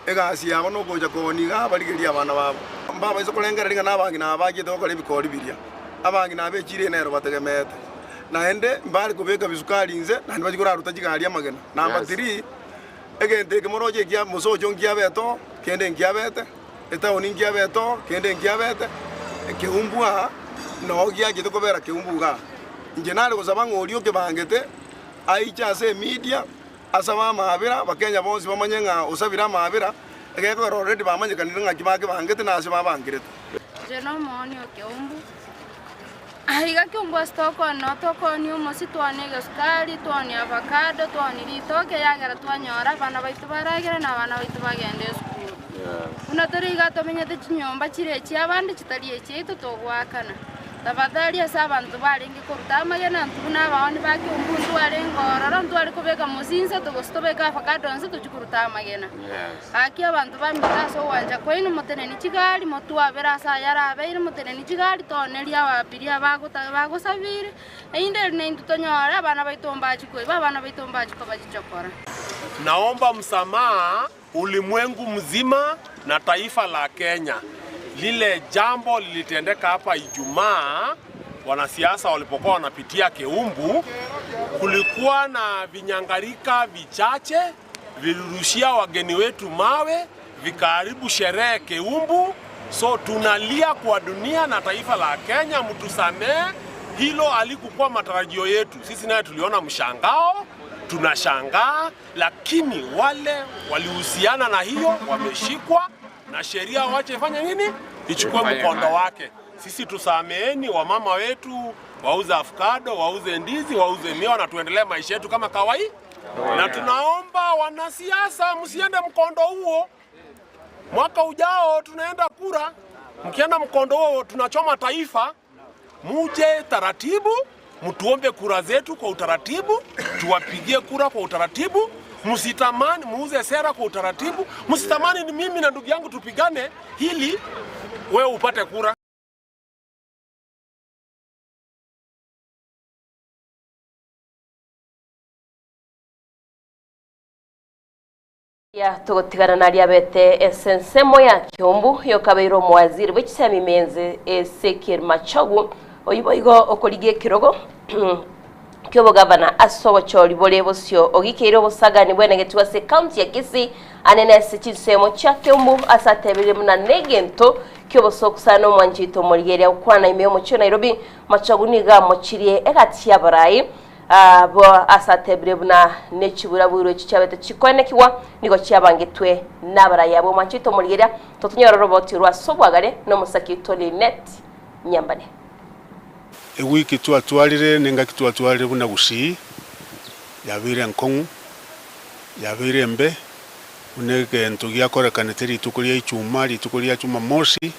Egasi yabo nogocha koonia iga barigerie abana babo. Mbabaisa korengereria ng'a nabang'ina aba bachiete gokora ebikori biria. Abang'ina aba echiro eye nero bategemeete. Naende mbare kobeka bisukari inse, naende bachie koraruta chigari amagena. Number three, egento eke moroche ekia mosocho nkiabete oo, kende nkiabete, etaoni nkiabete oo, kende nkiabete, ekeumbu aa, noo giachete kobera keumbu igaa. Inche nare gosaba ng'a oria okebangete, aiche ase emedia, Asabe amaabera, Abakenya bonsi bamanye ng'a osabire amaabera, egekogera already bamanyekanire ng'aki bakebangete na ase babangerete. Inche nomooni o Keumbu. Aiga Keumbu ase tokoonia noo tokoonia omosie, twaonia egesukari, twaonia avocado, twaonia ritoke yagera twanyora abana baito baragere na abana baito bagende esukuru. Buna tore iga tomenyete chinyomba chire echi'abande chitari echiaito togoakana. Tafadhali ase abanto barenge koruta amagena intwe buna abaoni ba Kiumbu ntwarenge ororo, ntware kobeka mosinse gose tobeke avocado nse tochie koruta amagena. Gaki abanto baminto ase ogwancha kwaino moteneni chigari, motwabere ase ayarabeire, moteneni chigari toonerie ababiria bagosabire, erinde eri naintwe tonyore abana baito mbachie koiba, abana baito mbachie koba chichokora. Naomba msamaha ulimwengu mzima na taifa la Kenya. Lile jambo lilitendeka hapa Ijumaa, wanasiasa walipokuwa wanapitia Keumbu, kulikuwa na vinyangarika vichache vilirushia wageni wetu mawe, vikaharibu sherehe Keumbu. So tunalia kwa dunia na taifa la Kenya, mtusamee. Hilo halikukuwa matarajio yetu. Sisi naye tuliona mshangao, tunashangaa, lakini wale walihusiana na hiyo wameshikwa na sheria, wache ifanye nini, ichukue mkondo wake. Sisi tusameeni wamama wetu wauze avocado, wauze ndizi, wauze miwa na tuendelee maisha yetu kama kawaida. Na tunaomba wanasiasa msiende mkondo huo. Mwaka ujao tunaenda kura, mkienda mkondo huo tunachoma taifa. Muje taratibu, mtuombe kura zetu kwa utaratibu, tuwapigie kura kwa utaratibu. Msitamani muuze sera kwa utaratibu, msitamani ni mimi na ndugu yangu tupigane ili wewe upate kura. Ya togotigana naria abete ase ensemo ya Kiumbu yokabeire omowaziri bwe chisemi menze Ezekiel Machogu oyio boigo okorigia ekerogo ki'obogavana ase obochori bore bosio ogikeire obosagani bwenegetwe ase ekaunti ya Kisii anene ase chinsemo chia Kiumbu ase atebirie buna negento ki'obosoku sana omwanchito omorigereria gokwana ime y'omochie o Nairobi Machogu nigo amochirie egati y'abarai Abwo ase atebire buna nechibura-buru echi chiabete chikoenekigwa, nigo chiabangetwe nabarai abwo. Mwanche oito omorigereria, totonyore oroboti orwo ase obwagare nomosaki oito Linet Nyambane. Ewiki twatwarire nengaki twatwarire buna Gusii yabeire enkong'u, yabeire embe, buna egento giakorekanete rituko ria Ichuma, rituko ria Chumamosi,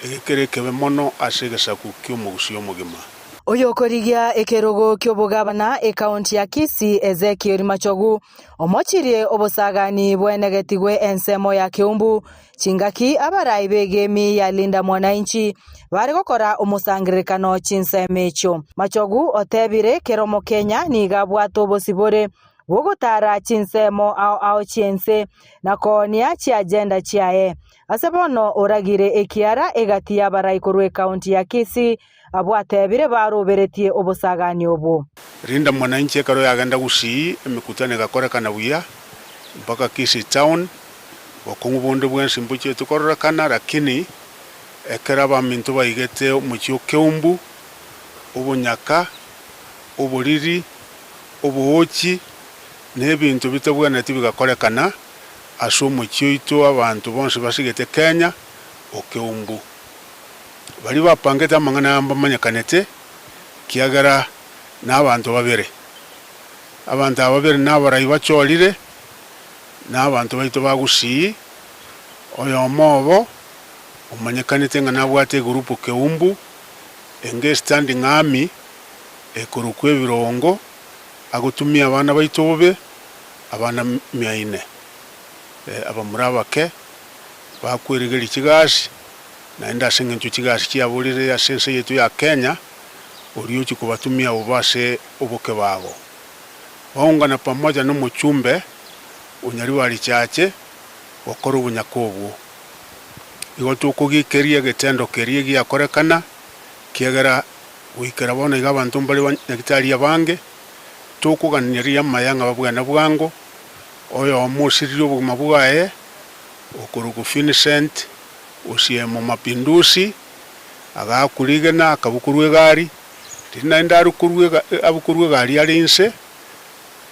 ege kere ekebe mono ase egesaku ki'omogusii omogima. Oyokorigia ekerogo ki'obogabana ekaunti ya Kisii Ezekiel Machogu omochirie obosagani bwenegetigwe ensemo ya Keumbu chingaki abarai b'egemi ya Linda Mwananchi bare gokora omosangererekano chinsemo echio. Machogu otebire kera omokenya nigo abwate obosibore bw'ogotara chinsemo ao ao chi'ense na koonia chiagenda chiaye. Ase bono oragire ekiara egati y'abarai korwa ekaunti ya Kisii Abwo atebire baroberetie obosagani obwo. Rinda Mwananchi ekero yagenda Gusii emekutano egakorekana buya mpaka Kisii town, bokong'u bonde bwensi mbochieti kororekana lakini ekero abaminto baigete omochie o Keumbu, obonyaka, oboriri, oboochi na ebinto bitabwenereti bigakorekana ase omochie oito abanto bonsi basigete Kenya o Keumbu. Baria bapangete amang'ana aya mbamanyekanete, ekiagera nabanto babere. Abanto aba babere nabarai bachorire, na abanto baito ba Gusii, oyomo obo omanyekanete ng'a nabwate egurupu Keumbu, enge estanding army ekorokwa ebirongo, agotumia abana baito bobe, abana miaine, abamura abake, bakwerigeria chigasi, Naende ase engencho chigasi chiaborire ase ense yaito ya Kenya, oria ochia kobatumia bobe ase obokebago. Baungana pamoja nomochumbe o Nyaribari Chache gokora obonyaka obwo. Igo tokogikeria egetendo keria giakorekana, kiagera goikera bono iga abanto mbare banyagitari abange, tokoganeria amaya ng'a babwene bwango, oyomo osiririe obogima bwaye, okorokwa Vincent Osiemo Mapinduzi agaakwa rigena akabukorwa egari, riria naende arukorwa abukorwe egari are inse,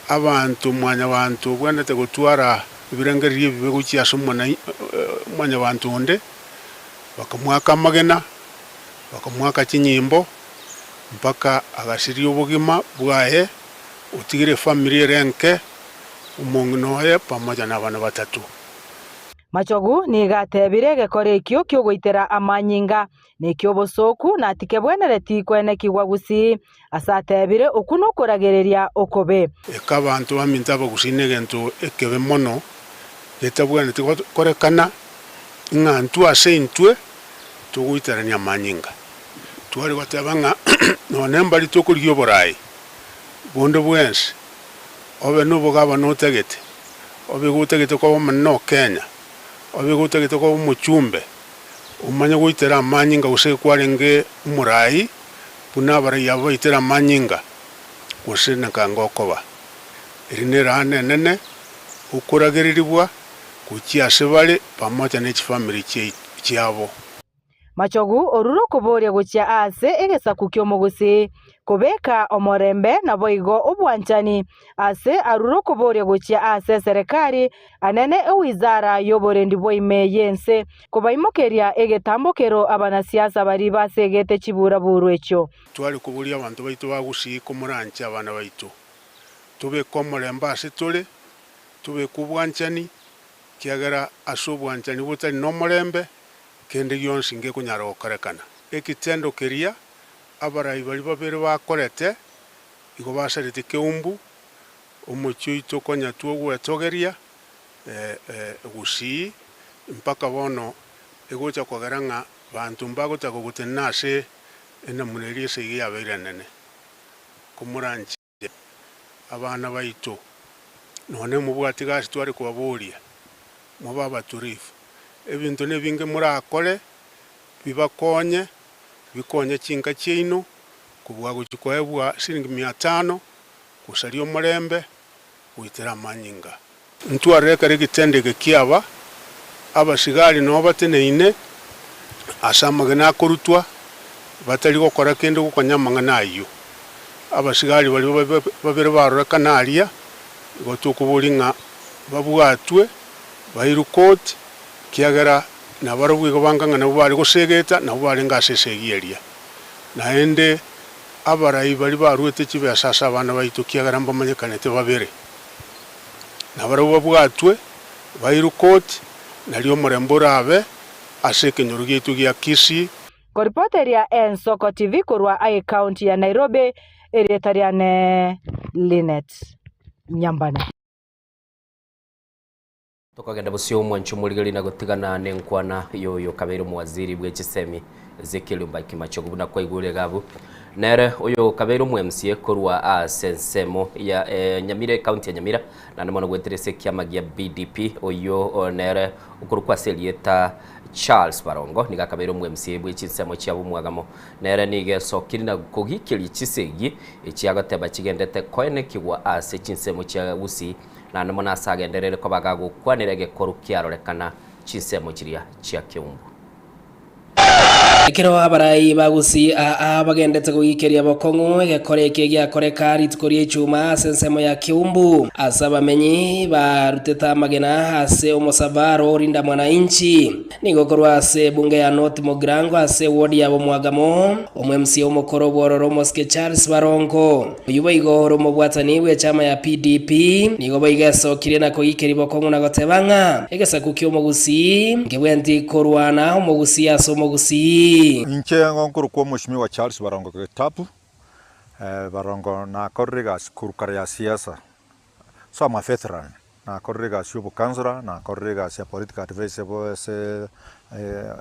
abanto mwanyabanto obwenerete gotwara ebirengererio ebibe gochia ase mwanyabanto onde, bakamoaka amagena, bakamoaka chinyimbo, mpaka agasiria obogima bwaye, otigire efamiri ere enke, omong'ina oye pamoja na abana batato. Machogu nigo atebire egekora ekio ki'ogoitera amanyinga neki'obosooku na tikebwenereti kwenekigwa gusii, ase atebire okwo nokoragereria okobe. Eka abanto baminto abagusii negento ekebe mono getabwenereti gokorekana, ng'a intwe ase intwe togoiterania amanyinga. Tware goteba ng'a nonya mbari tokorigia oboraai bonde bwensi, obe nobogabana otagete, obe igo otagete koba omonene o Kenya, obe igo otagete koba omochumbe, omanye goitera amanyinga gose kwarenge omoraai buna abarai aba baitera amanyinga, gose nakanga okoba. Eri neraana enene okoragererigwa gochia ase bare pamoja ne chifamiri chiabo. Machogu orure okoboria gochia aase egesaku ki'omogusii, kobeka omorembe naboigo obwanchani, ase arure okoboria gochia aase eserekari anene ewizara y'oborendi bwa ime y'ense, kobaimokeria egetambokero abanasiasa baria basegete chiburaburu echio. Tware koboria abanto baito ba Gusii komoranche abana baito, tobeke omorembe ase tore, tobeke obwanchani, ekiagera ase obwanchani botari nomorembe, kende gionsi ngekonyara gokorekana. Ekitendo keria abarai baria babere bakorete, igo basarete keumbu, omochie oito konya twogwetogeria gusii, mpaka bono egocha kogera ng'a banto mbagotaka gotenena ase enamuna eria esegi yabeire enene. Komoranche abana baito, nonya mobwati gasi tware kobaboria, mobe abaturifu. Ebinto nebinge morakore, bibakonye, bikonye chinka chiaino, kobua gochia koebwa siringi mia tano, gosaria omorembe, goitera amanyinga. Ntwarire ekero egetendo eke kiaba, abasigari nao bateneine ase amagena akorutwa, batari gokora kende gokonya amang'ana ayio. Abasigari baria babere barorekana aria, igo tokoboria ng'a babwatwe, bairwe koti, ekiagera nabarabwo igo banga ng'a nabwo bare gosegeta, nabwo barenge ase esegi eria. Naende abarai baria baruete chibesa ase abana baito, ekiagera mbamanyekanete babere, Nabarabwo babwatwe, bairwe koti, nario omorembe orabe ase ekenyoro giaito gia Kisii. Koripoteria Ensoko TV korwa Ecounty ya Nairobi, erieta riane Linet Nyambane. Tokogenda bosio omwancho omorigereria na gotigana nenkwana yoyo kabeire omowaziri bwe chisemi Ezekiel Ombaki Machogu buna kwaigure iga abwo nere oyo kabeire omo MCA korwa ase ensemo ya eh, Nyamira ekaunti ya Nyamira naende mono goetera ase ekiama gia BDP oyio nere okorokwa ase erieta Charles Barongo nigo akabeire omo MCA bwe chinsemo chiabo omwagamo nere nigo esokire na kogikeria chisegi echiagoteba chigendete koenekigwa ase chinsemo chia Gusii Naende mono ase agenderere koba gagokwanera egekoru kiarorekana chinsemo chiria chia keumbu. Ekero abarai ba Gusii aa bagendete goikeria bokong'u egekora eke giakoreka rituko ri'echuma ase ensemo ya Kiumbu, ase abamenyi barutete amagena ase omosabaro orinda mwananchi. Nigo korwa ase ebunge ya North Mugirango ase ewodi ya Bomwagamo, omo-MCA omokoro bw'ororo omosike Charles Barongo, oyio boigo ore omobwatani bw'echama ya PDP, nigo boigo esokirie na koikeria bokong'u na goteba ng'a egesaku ki'omogusii nkebwenti korwana omogusii ase omogusii. Inche nkorokwa Omweshimiwa Charles Barongo Getapu, Barongo nakorire egasi korwa kare ya siasa, so am a veteran. Nakorire egasi y'obokansora, nakorire egasi ya political adviser bo ase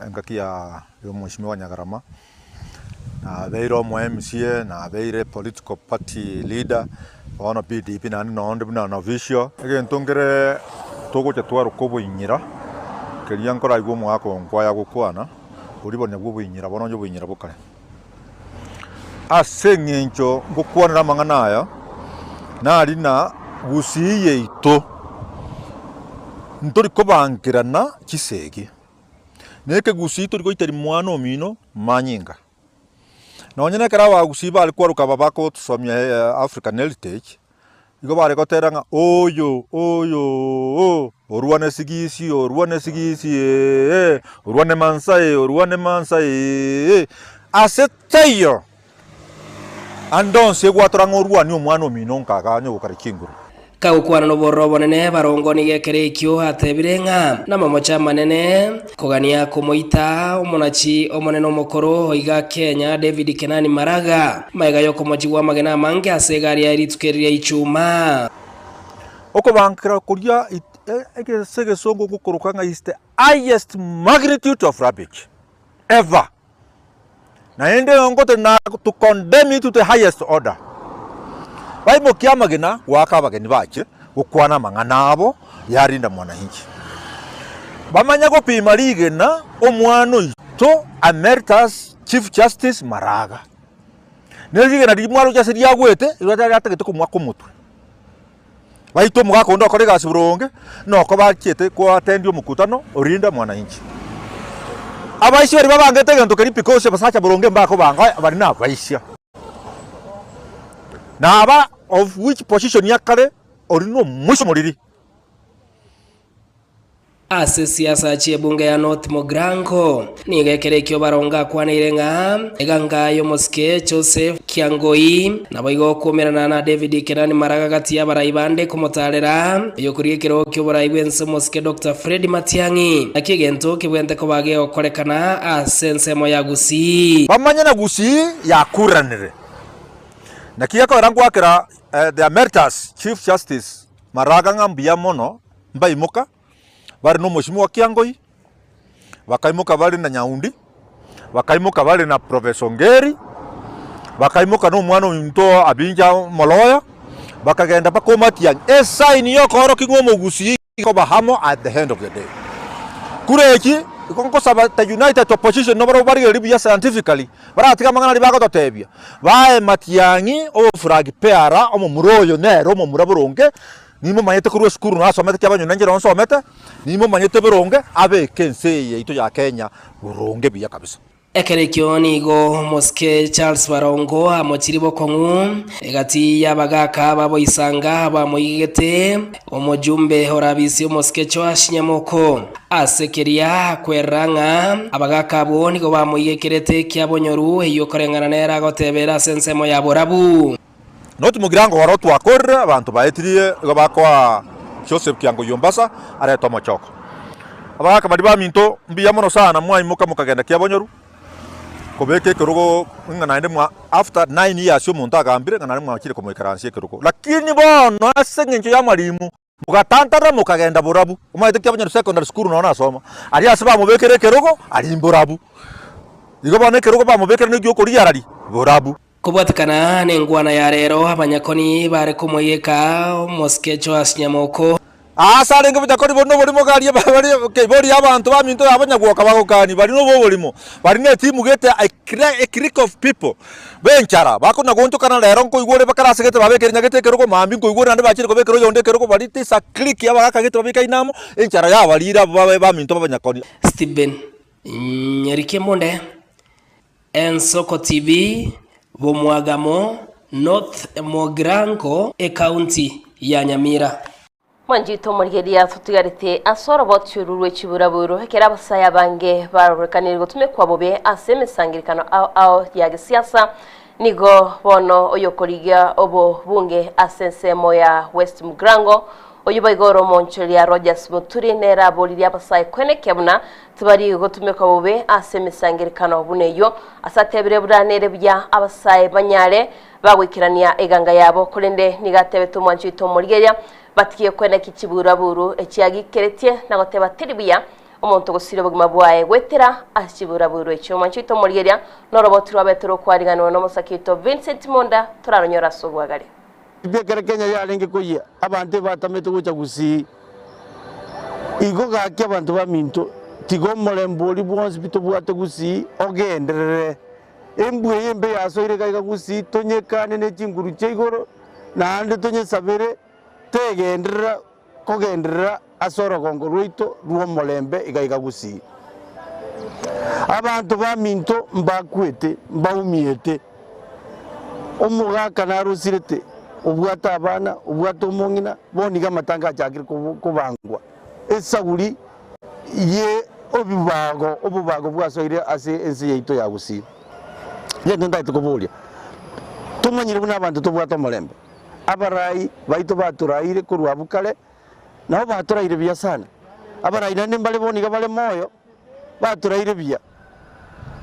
engaki ya omweshimiwa Nyagarama, nabeire omo MCA, nabeire political party leader, bono PDP naende nonde buna an official. Egento nkere togocha twaroka oboinyira, keria nkoraigwe omogaka oyo nkwaya gokwana, boria boria nabwo oboinyira bono onye oboinyira bokare. Ase eng'encho ngokwanera amang'ana aya, nari na gusii yaito ntori kobangerana chisegi, na ekegusii tori goiteria mwana omino manyinga. Nonye na ekero abagusii bare kwaroka aba bagotosomia African heritage, Igo bare gotera ng'a oyo, oyo oo, orwane sigisi, orwane sigisi ee, orwane mansa ee, orwane mansa ee. Ase taiyo, ande onsi egwatora ng'a orwanie omwana omino nkaga onye gokare chinguru. Kagokwana nobororo obonene, Barongo nigo ekero ekio atebire ng'a namamocho amanene kogania komoita omonachi omonene omokoro oiga Kenya David Kenani Maraga, magega y'okomochigwa amagena amange ase egari yaye rituko eri ria Ichuma. Okobankera koria ase egesongo gokoroka ng'a is the highest magnitude of rubbish ever. Naende ngote na to condemn it to the highest order. Baimokia amagena goaka abageni bache gokwana amang'ana abo yarinda mwananchi. Bamanye gopima rigena omwana oito Emeritus Chief Justice Maraga. Ne rigena riria mwaroche ase riagwete riria riatagete komoaka omotwe. Baito omogaka onde okore egasi boronge, noko bachiete koatendia omokutano orinda mwananchi. Abaisia baria babangete egento keria because abasacha boronge mbakobanga baria nabaisia. Na aba of which position ya kare oria nomoisia omoriri. Ase siasa chi'ebunge ya North Mugirango, nigo ekero ekio Barongo akwaneire ng'a eganga y'omosike Joseph Kiangoi naboigo okwomerana na David Kenani Maraga gati y'abarai bande komotarera oyokorigia ekerogo ki'oborai bw'ense omosike Doctor Fred Matiang'i. Naki egento kebwente koba gegokorekana ase ensemo ya Gusii. Bamanye na Gusii yakuranire. Naki gekoera ngwakera the Emeritus Chief Justice Maraga ng'a mbuya mono mbaimoka bare nomosimi Kiangoi, bakaimoka bare na Nyaundi, bakaimoka bare na Professor Ongeri, bakaimoka na omwana ominto Abinja Omoloya, bakagenda mpaka Omatiang'i, esign ya okoorokia ng'a omogusii koba amo at the end of the day. Kura eki, igo nkosaba the united opposition nabarabwo barigererie buya scientifically, baratige amang'ana aria bagototebia, bae Matiang'i oboflag bearer omomura oyo nere omomura boronge, Nimomanyete korwa esukuru nasomete kiabanyoni na inche nabo nsomete, nimomanyete boronge abeke ense eye yaito ya Kenya boronge buya kabisa. Ekero ekio nigo omosike Charles Barongo amochirie bokong'u egati y'abagaaka b'aboisanga bamoigegete omojumbe orabisi omosike Joash Nyamoko. Ase keria akwerera ng'a abagaaka abwo nigo bamoigekerete ekiabonyoru eyio koreng'ana nere agotebera ase ensemo ya borabu. Notimokire ango oro twakorire, abanto baetirie igo bakoa Joseph Kiangoi Ombasa arete omochoko. Abagaka baria baminto mbuya mono sana mwaimoka mokagenda kiabonyoru kobeka ekerogo ng'a naende mwa after 9 years omonto agambire ng'a naende mwachire komoikaransia ekerogo. Lakini bono ase eng'encho y'amarimu mogatantarera mokagenda borabu. Omanyete kiabonyoru secondary school nonye nasoma, aria ase bamobekire ekerogo aria mborabu. Igo bono ekerogo bamobekire na egiokorigia borabu. Kobwatekana nengwana ya rero, abanyakoni bare komoiyeka omosike Joash Nyamoko. Aase arenge obochakoni bore noborimo garia bare keibori y'abanto baminto y'abanyagwoka bagokani bari noborimo bari netimu gete a clique of people b'enchara bakona goonchokana rero nkoigwa ore bakarase gete babekere nyagete ekerogo mambia nkoigwa ore naende bachire kobekera oyonde ekerogo bari it is a clique y'abagaka gete babekaine amo enchara yabarire abwo babe baminto b'abanyakoni. Stephen Nyarikembunde. Ensoko TV, Bomwagamo, North Mugirango, Ekaunti ya Nyamira. Mwanchete omorigereria totigarete ase oroboti oru rwe chiburaburu ekero abasae abange barorekanire gotumekwa bobe ase emesangerekano ao ao ya gesiasa nigo bono oyokorigia obobunge ase ensemo ya West Mugirango oyio boigo ore omonchoria Rogers Muturi nere aboririe abasae kwenekia buna Tibari gotumekwa bobe ase emesangererekano buna eyio. Ase atebire buna nere buya abasae banyare bagoikerania eganga yabo, korende nigo atebete omwancho oito omorigereria, batige kweneki chiburaburu echiagikeretie na goteba teri buya omonto gosiria obogima bwaye goetera ase chiburaburu echio. Omwancho oito omorigereria noroboti rwabete rokwariganwa nomosake oito Vincent Monda toraronyore ase obwagare. Ekero Kenya yarenge koyia, abanto ebatamete gocha Gusii. Igo gaki abanto baminto, tiga omorembe oria bwonsi pi tobwate Gusii ogenderere. Embwa eye embe yasoire iga iga Gusii, tonyekane ne chinguru chia igoro, naende tonyesabere tegenderera kogenderera ase orogongo rwaito rw'omorembe iga iga Gusii. Abanto baminto mbakwete, mbaumiete, omogaka narosirete, obwate abana, obwate omong'ina, bono iga amatanga achakire kobangwa. Esaguri ye obibago, obobago bwasoire ase ense yaito ya Gusii. Egento ntagete koboria, tomanyire buna abanto tobwate omorembe? Abarai baito batoraire korwa abwo kare, nabo batoraire buya sana. Abarai naende mbare bono iga bare moyo, batoraire buya.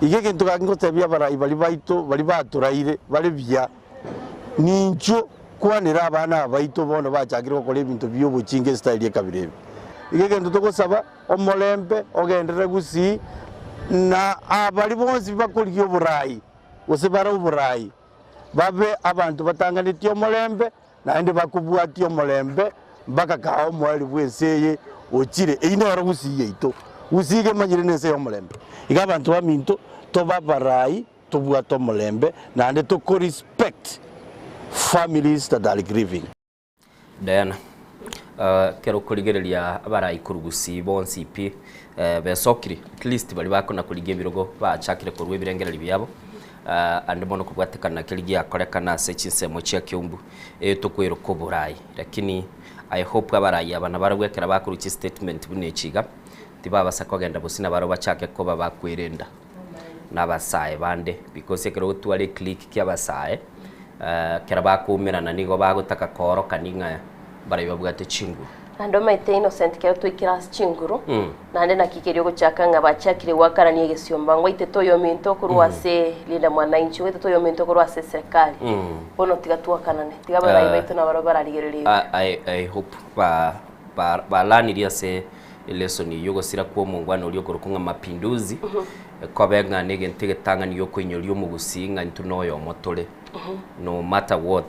Iga egento gaki ngotebia abarai baria baito baria batoraire bare buya, ninchwo kwanera abana aba baito bono bachakire gokora ebinto bia obochinga esitayiri ekabira ebe. Iga egento togosaba, omorembe ogenderere gusii, na abaria bonsi bakorigia oborai gose bare oborai, babe abanto batanganetie omorembe, naende bakobwatia omorembe mpaka kaa omoerio bw'ense eye ochire. Eyio nero gusii yaito. Gusii iga emanyire nense y'omorembe. Iga abanto baminto tobe abarai tobwate omorembe naende toko respect families that are grieving. Diana, Ekero okorigereria abarai korwa Gusii bonsi pi besokire, at least baria bakona korigia ebirogo bachakire korwa ebirengererio biabo, ande mono kobwatekana keria giakorekana ase chinsemo chia Kiumbu, eye tokoiroka oborai. Lakini I hope abarai aba nabarabwo ekero bakorwa chistatement buna echi iga, tibabasa kogenda bosio nabarabwo bachake koba bakwerenda na abasae bande because ekero ogotwara eclique kia abasae, ekero bakoumerana nigo bagotaka koorokani ng'a mbaria babwate chinguru. Naende omanyete Innocent kero twaikire ase chinguru, naende naki keria ogochaka ng'a bachakire goakanania egesiomba, ngwaitete oyominto korwa ase Linda Mwananchi, ngwaitete oyominto korwa ase eserekari. Bono tiga twakanane, tiga abarai baito nabarabwo bararigereria ebio. I, I hope ba, ba, balanirie ase elesson eyio ogosira kwa omongwana oria okorokwa ng'a mapinduzi, kobe ng'a negento egetang'ani giokoinyoria omogusii ng'a intwe noyomo tore, no matter what,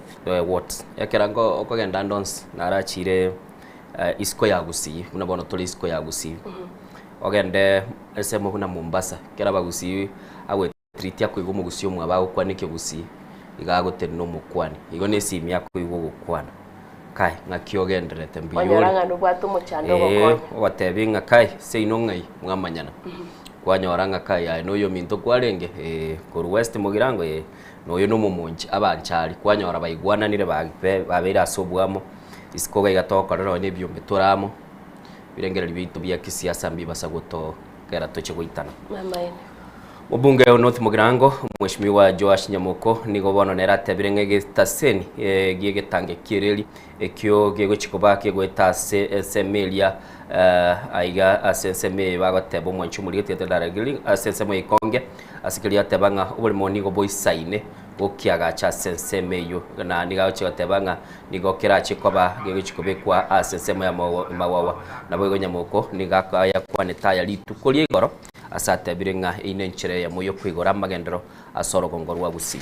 what. Ekero nko okogenda ande onsi, narachire isiko ya gusii, buna bono tore isiko ya gusii, ogende ensemo buna Mombasa, ekero abagusii agoeta Treat akoigwa omogusii omwabo agokwana ekegusii, iga agotenena omokwani. Igo na esimi akoigwa ogokwana. Kai, ng'aki ogendererete mbuya Kwanyora ore? ng'a nobwate omochando Ee, ogokonya. ogotebi ng'a kai, seino ng'ai, mwamanyana. Kwanyora ng'a kai aye noyo ominto kwarenge, ee, korwa West Mugirango, ee, noyo nomomonchi, abanchari. Kwanyora baigwananire babe babeire ase oboamo, isiko iga iga togokorera nonye na ebiombe tore amo, ebirengererio biaito bia kisiasa mbibasa gotokera toche goitana. Amaene. Omobunge o North Mugirango, Mweshimiwa Joash Nyamoko nigo bono nere atebire ng'a egetaseni gi'egetange ki'ereri ekio gegochia koba kegoeta ase ensemo eria aiga ase ensemo eye bagoteba omwanchi omorigeti ase ensemo ya Ikonge ase keria ateba ng'a oboremo nigo boisaine gokiagacha ase ensemo eyio na nigo agochia goteba ng'a nigo kerache koba gegochia kobekwa ase ensemo ya Mawawa. Naboigo Nyamoko nigo ayakwanete aya rituko ria igoro. Ase atebire ng'a eyio nenchera eyemo y'okoigora amagenderero ase orogongo rwa Gusii.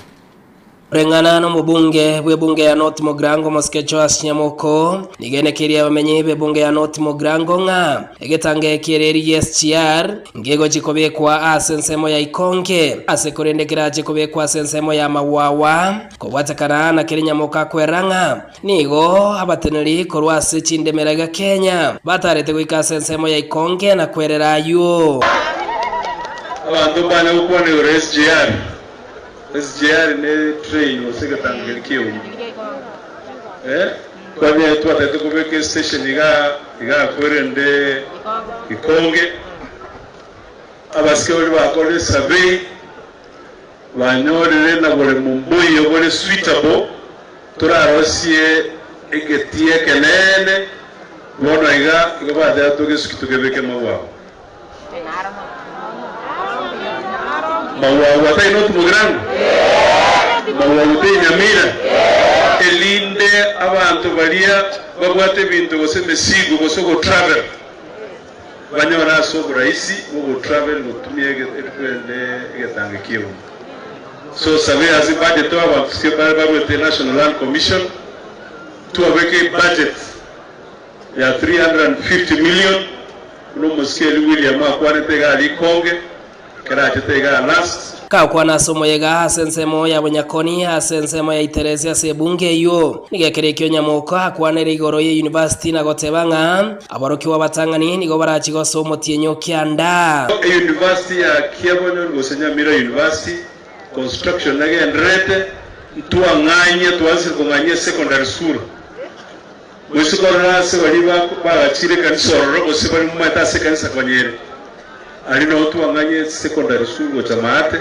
Koreng'ana nomobunge bw'ebunge ya North Mugirango Omosike Joash Nyamoko, nigo enekeire abamenyi b'ebunge ya North Mugirango ng'a egetange ki'ereri gi'SGR ngegochi kobekwa ase ensemo ya Ikonge ase korende kerache kobekwa ase ensemo ya Mawawa kobwatekana na keri Nyamoko akwera ng'a Nigo abateneneri korwa ase chindemera iga Kenya batarete goika ase ensemo ya Ikonge na kwerera ayio. Abanto mbanya gokwana igoro ya SGR. SGR ne train gose egetango keria ki'euma. Eh, twabia twatagete kobeka estation igaa igaa kwerende Ikonge. Abasike baria bakorire esurvey. Banyorire na boremo mboiyo bore suitable torarosie egetii ekeneene, bono iga igo bateba togesuki togebeke magwagwa. Magwagwa tari not Mugirango? Magwagwa teri Nyamira? Erinde abanto baria babwate ebinto gose emesigo gose ogotravel. Banyore ase oboraisi bw'ogotravel gotumia ebikwende egetange ki'euma. So surveyors budget abanto bare barwete National Land Commission twabeke ebudget ya 350 million buna omosikeri William akwanete iga aria Ikonge Ekero achete igaa last. Gakwana ase omoyega ase ensemo ya Bonyakoni ase ensemo ya Iteresi ase ebunge eyio, nigo ekero ekio Nyamoko akwanire igoro ye university na goteba ng'a aborokigwa abatang'ani nigo barachi gosoa omotienyi o kianda. Eyunivasiti ya Kiabonyoru gose Nyamira University construction negendererete, ntwang'anyia twansire kong'anyia esecondary school. Gose korora ase baria bagachire ekanisa ororo gose baria momaete ase ekanisa konya ere. Aria nao twang'anye secondary school gocha maate,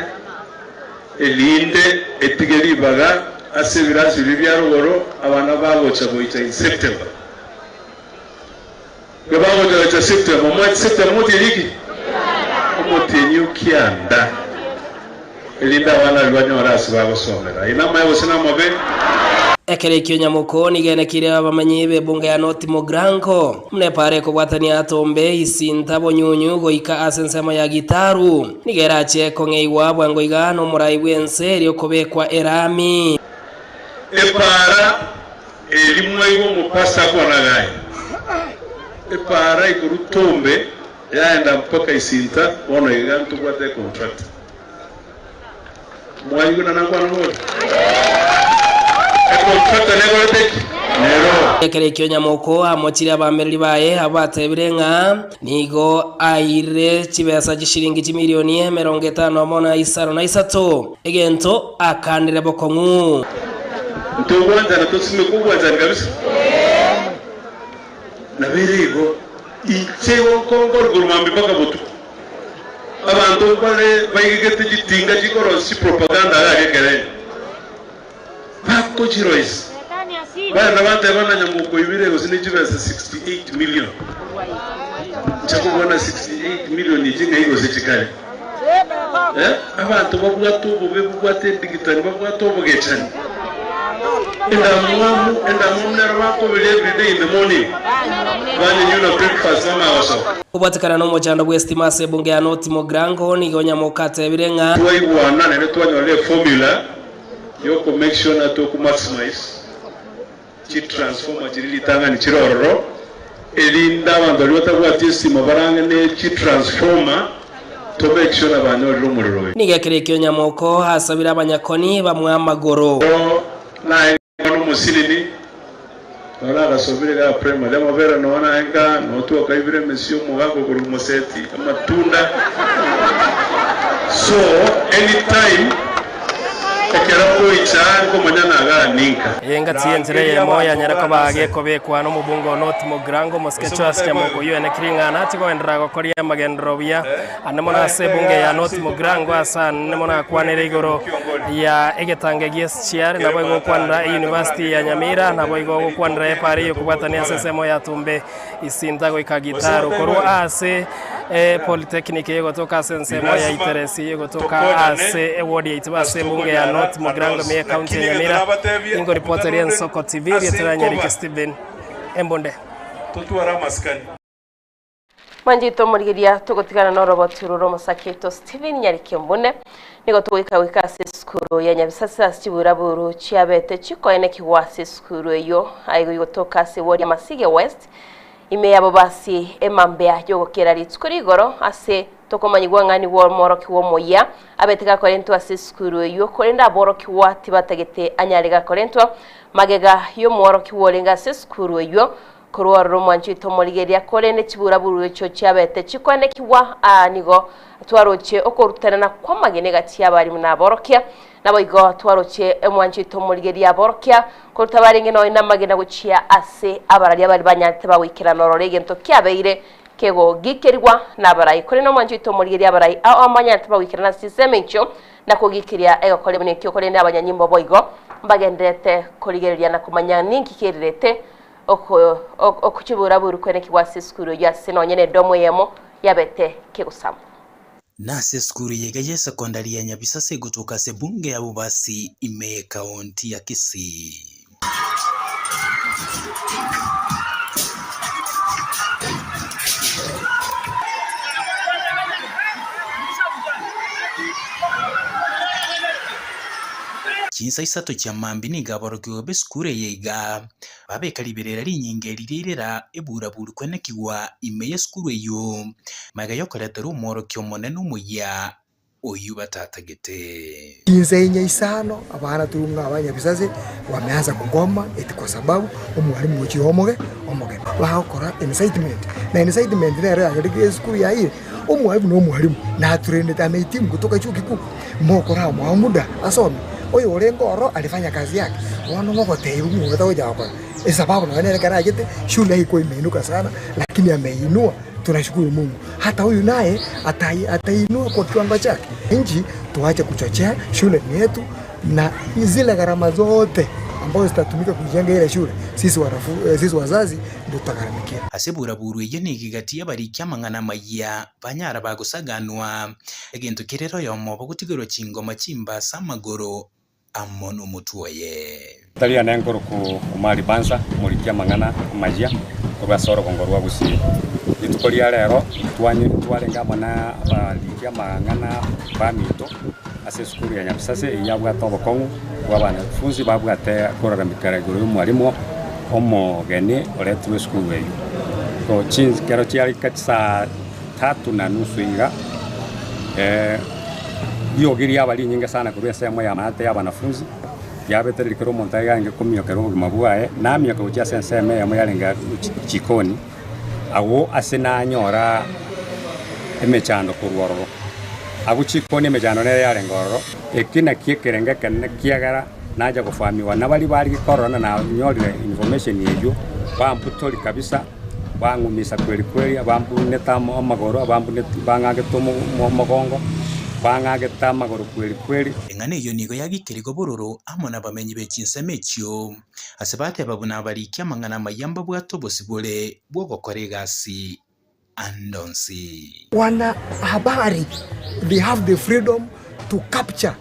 erinde etige ribaga. Ase ebirasi biria bia rogoro abana bagocha goicha in September. Ekero bagocha gocha September, omanyete September omotienyi ki? Omotienyi o kianda, erinde abana baria banyore ase bagosomera. Aye namaya gose namabe? Ekero ekio nyamoko nigo enekire abamenyi b'ebunge ya North Mugirango, buna epaara ekobwatania Atombe, Isinta, Bonyunyu goika ase ensemo ya Gitaru. Nigo erache kong'eigwa bwango iga nomorai bw'ense erio kobekwa erami. Epaara eria mwaigwa omopasa akwana gaye, epaara ekorwa Tombe yaenda mpaka Isinta, bono iga ntobwate econtractor. Mwaigwa na nakwana bori? Econtractor nekorete ki? Nero. Ekero ekio nyamoko amochire abaamereri baye abwo batebire ng'a nigo airire chibesa chishilingi chimilioni emerongo etano amo na isano na isato, egento akanire bokong'u. Ntogwanchana tosimeke obwanchani kabisa? Nabo ere igo, inche igo nkonkora korwa mambia mpaka botuko. Abanto mbare baigegete chitinga chikorosia chipropaganda iga aria ekerenyo, bakochiroisia. Barenda bateba na nyamoko ibere gose ne chibesa 68 million. Inche kobua 68 million echi ng'ai gose chikare? Eh, abanto babwate obobe, babwate edigitani, babwate obogechani. Endamwamu, endamwamu nero bakoberia everyday in the morning, banyenywa na breakfast bamanya gosoka. Kobwatekana nomochando bw'esitima ase ebunge ya North Mugirango, nigo Nyamoka atebire ng'a. Twaigwana naende twanyorire eformula yoko make sure ng'a toku maximize chi transformer chiria ritang'ani chire ororo, erinde abanto baria batabwati estima barang'e ne chi transformer to make sure ng'a banyorire omorero oyo. Nigo ekero ekio Nyamoko asabire abanyakoni bamwe amagoro. Ero naye Omwana omosinini, noro agasomire iga primary, amabere noo naye nka noo twakaibire emesio omogaka okorwa omoseti, amatunda. So anytime ekero ngoicha nkomanya nagaa ninka. Eye engaki y'enchera eyemo yanyare koba gekobekwa nomobunge o North Mugirango omosike Charles Nyamogo oyio oenekire ng'a nache kogenderera gokoria amagenderero buya Ande mono ase ebunge ya North Mugirango ase ande mono akwanire igoro ya egetange gie SGR naboigo gokwanera eyunivasiti ya Nyamira naboigo gokwanera epara eyokobwatania ase ensemo ya Tumbe Isinta goika Gitaru korwa ase Polytechnic eyegotoka ase ensemo ya Iteresi eyegotoka ase eward ya Itibo ase ebunge ya North Mugirango ime ye county ya Nyamira. Ingoripoteria Ensoko TV rietera Nyariki Stephen Embunde. Totware amasikani. Mwanchete omorigeria togotigana noroboti rore omosake oito Stephen Nyariki Mbune nigo togoika goika ase esukuru ya Nyabisase ase chiburaburu chiabete chikoenekigwa ase esukuru eyio aigo igotoka ase eward ya Masige West ime yabo basi emambea yogokera rituko rigoro ase tokomanyigwa ng'a nigo omworokigwa omoyia abete gakorentwa ase esukuru eyio korende aborokigwa tibatagete anyare gakorentwa magega y'omworokigwa orenge ase esukuru eyio Korwa ororo omwancho oito omorigereria, korende chiburaburu echio chiabete chikoenekigwa, aa nigo twaroche okorutanana kw'amagena egati y'abarimu na aborokia. Naboigo twaroche omwancho oito omorigereria aborokia, koruta barenge nonya namagena gochia ase abararia baria banyarete bagoikerana ororo egento kiabeire kegogikerigwa nabarai. Korende omwancho oito omorigereria abarai ao ambanyarete bagoikerana ase chinsemo echio na kogikeria egokora buna ekio, korende abanyanyimbo boigo mbagendererete korigereria na komanya ninki kerirete Okochibura-buru kwenekigwa ase esukuru eyio ase nonye nedomo eyemo yabete kegosamwa. Nase esukuru eye iga y'esekondari ya Nyabisasa egotoka ase ebunge ya Bobasi ime y'ekaonti ya Kisii. Chinsa isato chia mambia nigo aborokigwa b'esukuru eye iga Babeka riberera rinyinge riria rirera ebura-buru kwenekigwa ime y'esukuru eyio, magega y'okoreterwa omworokia omonene omoyia oyio batatagete. Chinsa inya isano abana turunga abanyabisase wameanza kugoma eti kwa sababu omwalimu ochire omoge omogeni. Bagokora incitement na incitement nero yagerire esukuru yaire omwalimu na omwalimu naturendete amehitimu kutoka chuo kikuu mokoramoa muda asome. Oyo orenge ororo alifanya kazi yake, bono ngogotebiwa ng'a oyo tagocha gokora, esababu nonya nere ekero achete shule haikuwa imeinuka sana, lakini ameinua, tunashukuru Mungu. Hata huyu naye atai atainua kwa kiwango chake. Nchi tuache kuchochea, shule ni yetu. Na zile gharama zote ambazo zitatumika kuijenga ile shule sisi wanafu, sisi wazazi ndio tutagharamikia. Ase eburaburu eyio nigo egati y'abariki amang'ana amayia banyara bagosaganwa, egento kerere oyomo obo gotigerwa chingoma chimbasa amagoro amo nomotwe oye. Tari ane nkoroku Omari Bansa, omoriki amang'ana amayia korwa ase orogongo rwa Gusii. Rituko ria rero twarenge amo na abariki amang'ana baminto ase esukuru ya Nyabisase eyio yabwate obokong'u bwa abanafunzi babwate koraramikera igoro y'omwalimu omogeni oretirwe esukuru eyio. So chinkero chiarika chisaa tatu na nusu iga riogi riaba rinyinge sana korwa ensemo y'amaate y'abanafunzi. Riabetereria kera omonto aye komiokera obogima bwaye, namioke gochia ase ensemo eyemo yarenge chikoni, agwo ase nanyora emechando korwa ororo. Agwo chikoni emechando nere yarenge ororo, eki nakio ekerengo ekenene kiagera nacha gofamiwa nabaria barige korora na nanyorire information eyio, bambutori kabisa, bang'umisa kweri kweri, abambunete amagoro, abambuneti bang'agete omogongo, bang'agete amagoro kweri kweri. Eng'ana eyio nigo yagikerigwe bororo amo nabamenyi be chinsemo echio, ase bateba buna abariki amang'ana amaya mbabwate obosibore bw'ogokora egasi ande onsi. Wana habari they have the freedom to capture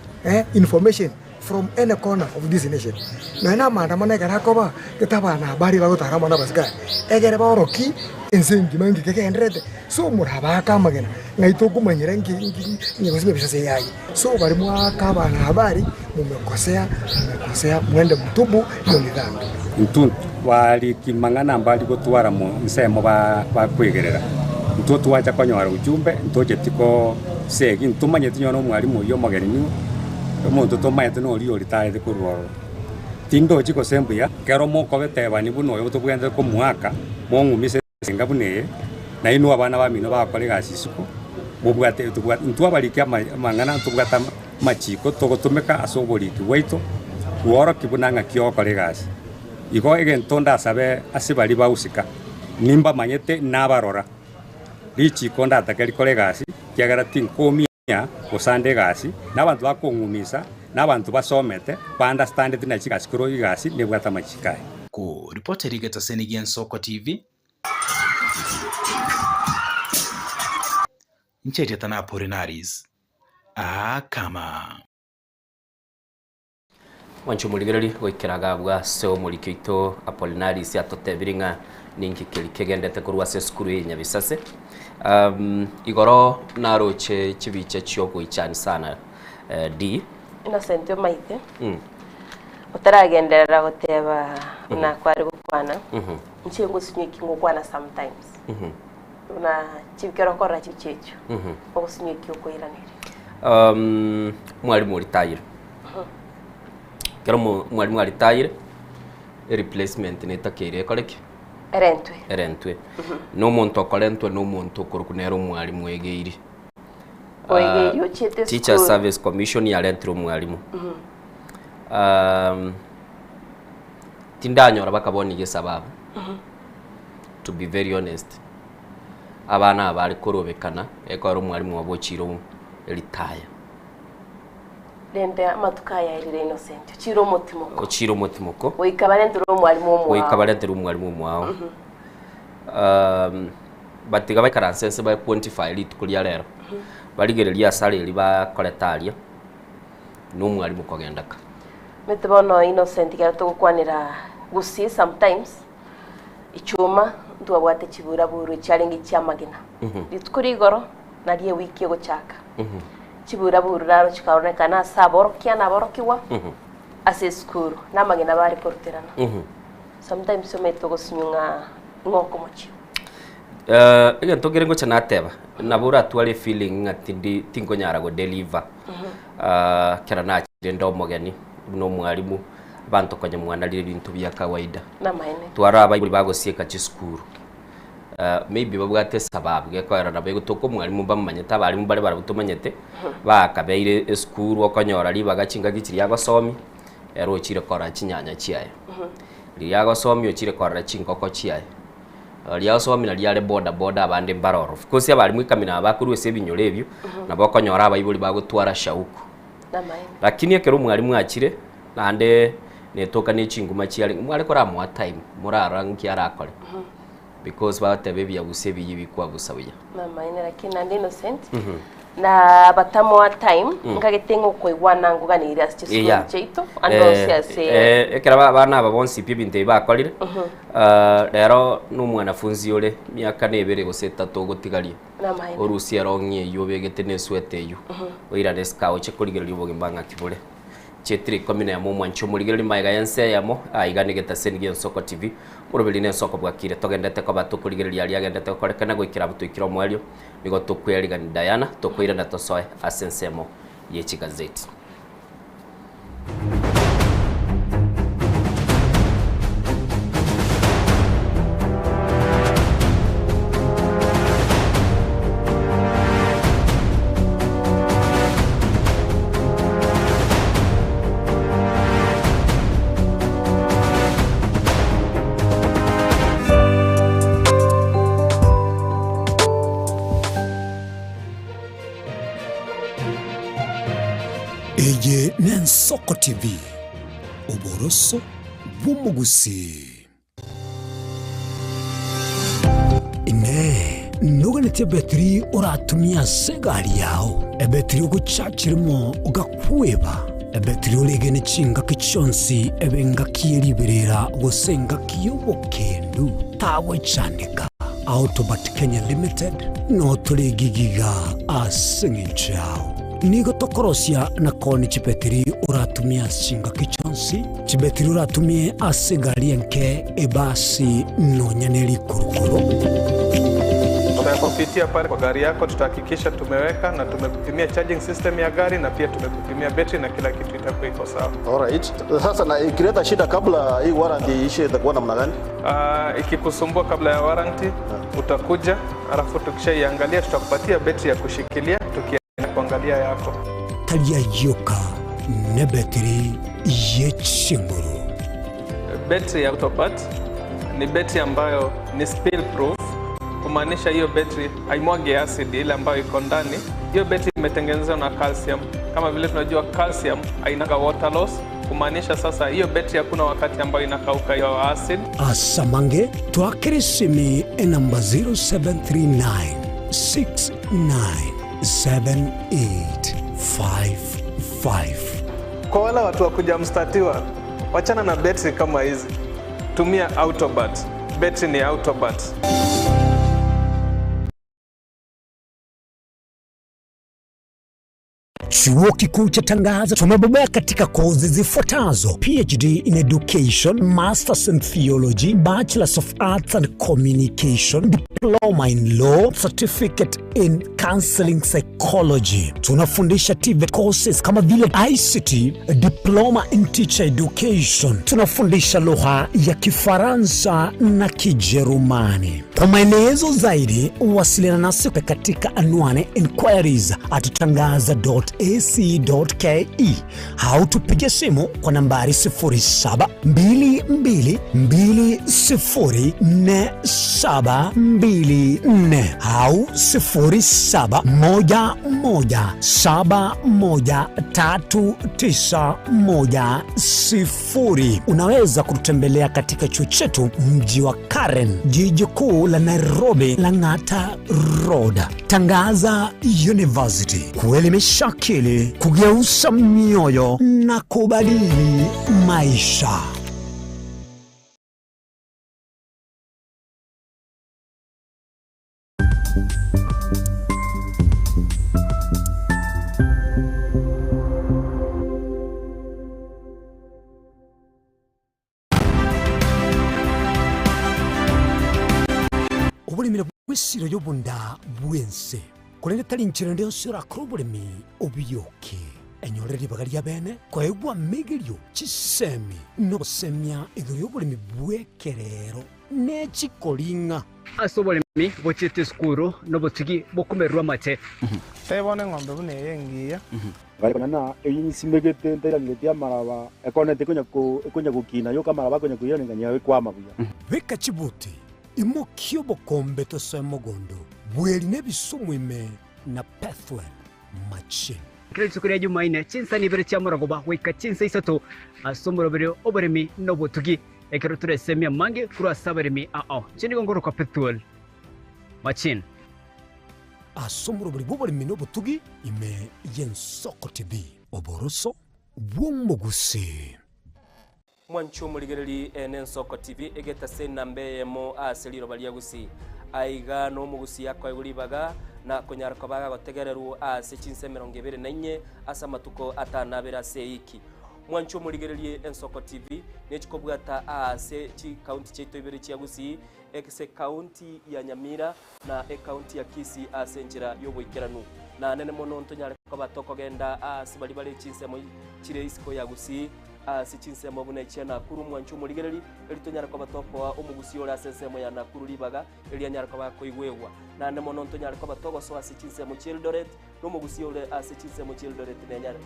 information from any corner of this nation. Nonya na amaandamano ekero akoba, gete abana habari bagotara amo na abasikari, egere baorokie ense engima ng'iki kegendererete. So morabaake amagena, ng'ai tokomanyera nki nki nki gose ebisase yaye. So baria mwaaka abana habari, mumekosea, mumekosea, mwende mutubu, hiyo ni dhambi. Intwe twariki mang'ana mbari gotwara mo nsemo bakwegerera. Intwe twacha konyora ujumbe, ntocheti ko segi, ntomanyeti nonye na omwalimu oyio omogeni nigo, omonto tomaete noria oritaete korwa ororo. Tindochi gose mbuya, ekero mokobetebani buna oyo tobwenerete komoaka, mong'umise enga buna eye, nainwe abana bamino bagokora egasi isiko, mobwate tobwate intwe abariki amang'ana ntobwate amachiko togotumeka ase oboriki bwaito, bworokia buna ng'aki ogokora egasi. Igo egento ndasabe ase baria bagosika, nimbamanyete nabarora, richiko ndatake rikore egasi, ekiagera tinkomia gosanda egasi, na abanto bakong'umisa, na abanto basomete, ba understandeti naki egasi korwa egasi nebwate amachiko aye. Koripotera egetaseni gi'Ensoko TV, Inche erieta na Apolinaris Akama. Mwanche omorigereria goikera agabwo ase omoriki oito Apolinaris atotebirie ng'a ninki keri kegendete korwa ase esukuru eye Nyabisase. Um, igoro naroche chibicha chiogoichani sana eh, D. Innocent omaite otaragenderera goteba buna kware gokwana inche ngosinywa eki ngokwana sometimes buna chikero okorora chibicha echio ogosinywa eki okoiraneria. Um, mwalimu oritayire ekero mwalimu aritayire ereplacement netakeire ekore ki? Erentwe. Erentwe. Na omonto okorentwa na omonto okorokwa nere omwalimu oegeiri. Oegeiri ochiete Teacher esukuru. Service Commission yarentire omwalimu. Tindanyora bakabonigia esababu, to be very honest. Abana aba bare korobekana, ekero omwalimu obo ochire eritaya. Rende amatuko aya aerire Innocent, ochiire omotimoko. Ochiire omotimoko. Goika barentere omwalimu omwao. Goika barentere omwalimu omwao. Batiga baikaranse inse ba quantify rituko ria rero. Barigererie asara eria bakorete aria, na omwalimu kogenda ka. Omanyete bono Innocent ekero togokwanera gusii sometimes, echuma ntwabwate chiburaburu echiarenge chiamagena. Rituko rigoro nario ewiki egochaka. Chiburaburu naro chikaonekana ase aborokia na aborokigwa ase esukuru, na amagena bare koruterana. Sometimes omanyete ogosinywa ng'a ng'a okomochia. Egento kere ngocha nateba, nabo oratware efeeling ng'a tindi tinkonyara go deliver ekero nachire nde omogeni buna omwalimu, abanto konya mwanarire ebinto bia kawaida. Namaene. Twara abaibori bagosieka chisukuru. Maybe babwate esababu gekoera nabo egotoka omwalimu mbamomanyete abalimu mbare barabwo tomanyete, bakabeire esukuru okonyora ribaga chingaki chiria agosomia, ere ochire korora chinyanya chiaye, riria agosomia ochire korora chingoko chiaye, riria agosomia naria are boda boda abande mbare ororo. Of course abalimu ekamina aba bakorwa ase ebinyoro ebio, nabo okonyora abaibori bagotwara shauku. Namaene. Lakini ekero omwalimu achire, naende netoka ne chinguma chiarenge, mware koramoa time, morarora nki arakore. Because bagoteba ebiabusa ebiya ebikwabusa buya. Namaene lakini naende Innocent, na batamoa time, nkagete ng'a okoigwana ngoganeire ase chisukuru Yeah. chiaito, ande onsi ase Eh, ekero ba- abana aba bonsi pi ebinto ebi bakorire, ah, rero na omwanafunzi ore miaka na ebere gose etato ogotigaria, Namaene. orusie erong'i eywo obegete na esweta eywo, oirane isiko oche korigereria obogima ng'aki bore. Chetire ikomi na emo omwanchi omorigereria magega y'ense eyemo, aiga negetaseni gi'Ensoko TV, Moroberi na Ensoko bwakire. Togendete koba tokorigereria aria agendete gokorekana goikera abwo toikire omoerio, nigo tokwerigani Diana, tokoirana tosoe ase ensemo ye chigazeti. Eye n'Ensoko TV, oboroso bw'omogusii. Inee! Noganetie ebetiri oratumie ase egari yao, ebetiri ogochachirimo ogakweba, ebetiri oregene chingaki chionsi ebe engaki ye riberera gose engaki y'obokendu? Tagwechandeka. Autobat Kenya Limited notore egigiga ase eng'encho yao. Nigo tokorosia na koonia chibetiri oratumie ase chingaki chionsi, chibetiri oratumie ase egari enke, ebasi, nonya ne rikurukuru. Tutakupitia pale kwa gari yako, tutahakikisha tumeweka na tumekupimia charging system ya gari na pia tumekupimia betri na kila kitu itakuwa iko sawa. Alright. Sasa na ikileta shida kabla hii warranty iishe itakuwa namna gani? Ikikusumbua kabla ya warranty utakuja, alafu tukishaiangalia tutakupatia betri ya kushikilia tuki kuangalia yako. Tari ayio ka nebetiri ye chinguru. Betri ya Autopat ni betri ambayo ni spill proof, kumaanisha hiyo betri haimwagi acid ile ambayo iko ndani. Hiyo betri imetengenezwa na calcium. Kama vile tunajua calcium hainaga water loss, kumaanisha sasa hiyo betri hakuna wakati ambayo inakauka hiyo acid. Asamange twakere esimi enamba 0739 69 7855. Kwa wale watu wa kuja mstatiwa, wachana na betri kama hizi, tumia Autobat. Betri ni Autobat. Chuo Kikuu cha Tangaza tumebobea katika kozi zifuatazo: PhD in Education, Masters in Theology, Bachelors of Arts and Communication, Diploma in Law, Certificate in Counseling Psychology. Tunafundisha TVET courses kama vile ICT, Diploma in Teacher Education. Tunafundisha lugha ya Kifaransa na Kijerumani. Kwa maelezo zaidi, wasiliana nasi katika anwani inquiries at tangaza.ac.ke au tupige simu kwa nambari 0722204724 au 0711713910. Unaweza kututembelea katika chuo chetu mji wa Karen, jiji kuu la Nairobi, Lang'ata Road. Tangaza University, kuelimisha akili, kugeuza mioyo na kubadili maisha. Oboremire bw'esiro y'obonda bw'ense, korende tari inchera ende yonsi orakore oboremi obiyoke. Enyore ribaga ri'abeene koegwa amegerio, chisemi, na obosemia igoro y'oboremi bw'ekerero ne chikoring'a. Ase oboremi bochiete esukuru nobotigi bokomererwa amache. Tebia bono eng'ombe buna eye engiya. Nkarikana na eyio nsimegete ntairaneretie amaraba, ekonete ekonya ekonya gokina yoka amaraba akonya koiranekania ekwama buya. Beka chibuti, imokia obokombe tosoe mogondo, bweri nebisumu ime na Pethuel machine. Kera rituko ria Jumaine, chinsa ibere chia morogoba goika chinsa isato ase omoroberio oboremi na obotugi, ekero toresemie amange korwa ase abaremi ao. Inche nigo ngorokwa Pethuel Machin. Ase omoroberi bw'oboremi na obotugi ime y'Ensoko TV. Oboroso bw'omogusii. Mwanche omorigereri ene Ensoko TV egetase enamba eyemo ase riroba ria Gusii. Aiga nomogusii akoegwa ribaga na konyara koba agagotegererwa ase chinsa 24 ase amatuko atanabere ase eiki. Mwanche omorigererie Ensoko TV nechikobwata aase chikaunti chiaito ibere chia Gusii ase ekaunti ya Nyamira na ekaunti ya Kisii ase enchera y'oboikeranu. Na nene mono ntonyare koba tokogenda aase baria bare chinsemo chire isiko ya Gusii ase chinsemo buna echia Nakuru mwanche omorigereri, erio tonyare koba tokoa omogusii ore ase ensemo ya Nakuru ribaga, erio anyare koba akoigwegwa. Naende mono ntonyare koba togosoa ase chinsemo chi'Eldoret, na omogusii ore ase chinsemo chi'Eldoret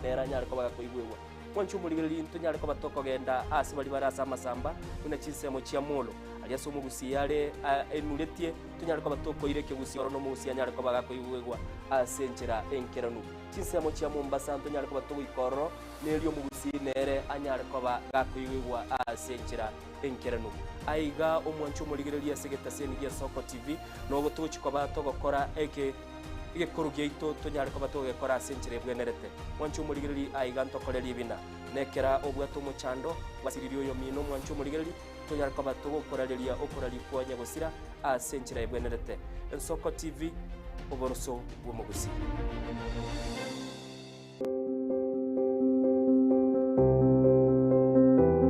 nere anyare koba gakoigwegwa. Mwanche omorigereri, ntonyare koba tokogenda aase baria bare ase amasamba, buna chinsemo chia Molo, aria ase omogusii are enuretie, tonyare koba tokoira ekegusii oro na omogusii anyare koba gakoigwegwa ase enchera enkeranu. Chinsemo chia Mombasa ntonyare koba togoika ororo, Nerio omogusii nere anyare koba gakoigwegwa ase enchera enkeranu. Aiga omwanche omorigereria ase egetaseni gia Soko TV, nobo togochia koba togokora eke egekoro giaito tonyare koba togegekora ase enchera ebwenerete. Mwanche omorigereria aiga ntokore ribina. Nekera obwate omochando, gwasiririe oyomino omwanche omorigereria, tonyare koba togokorareria okoraria kwa nyagosira ase enchera ebwenerete. Ensoko TV, oboroso bw'omogusii.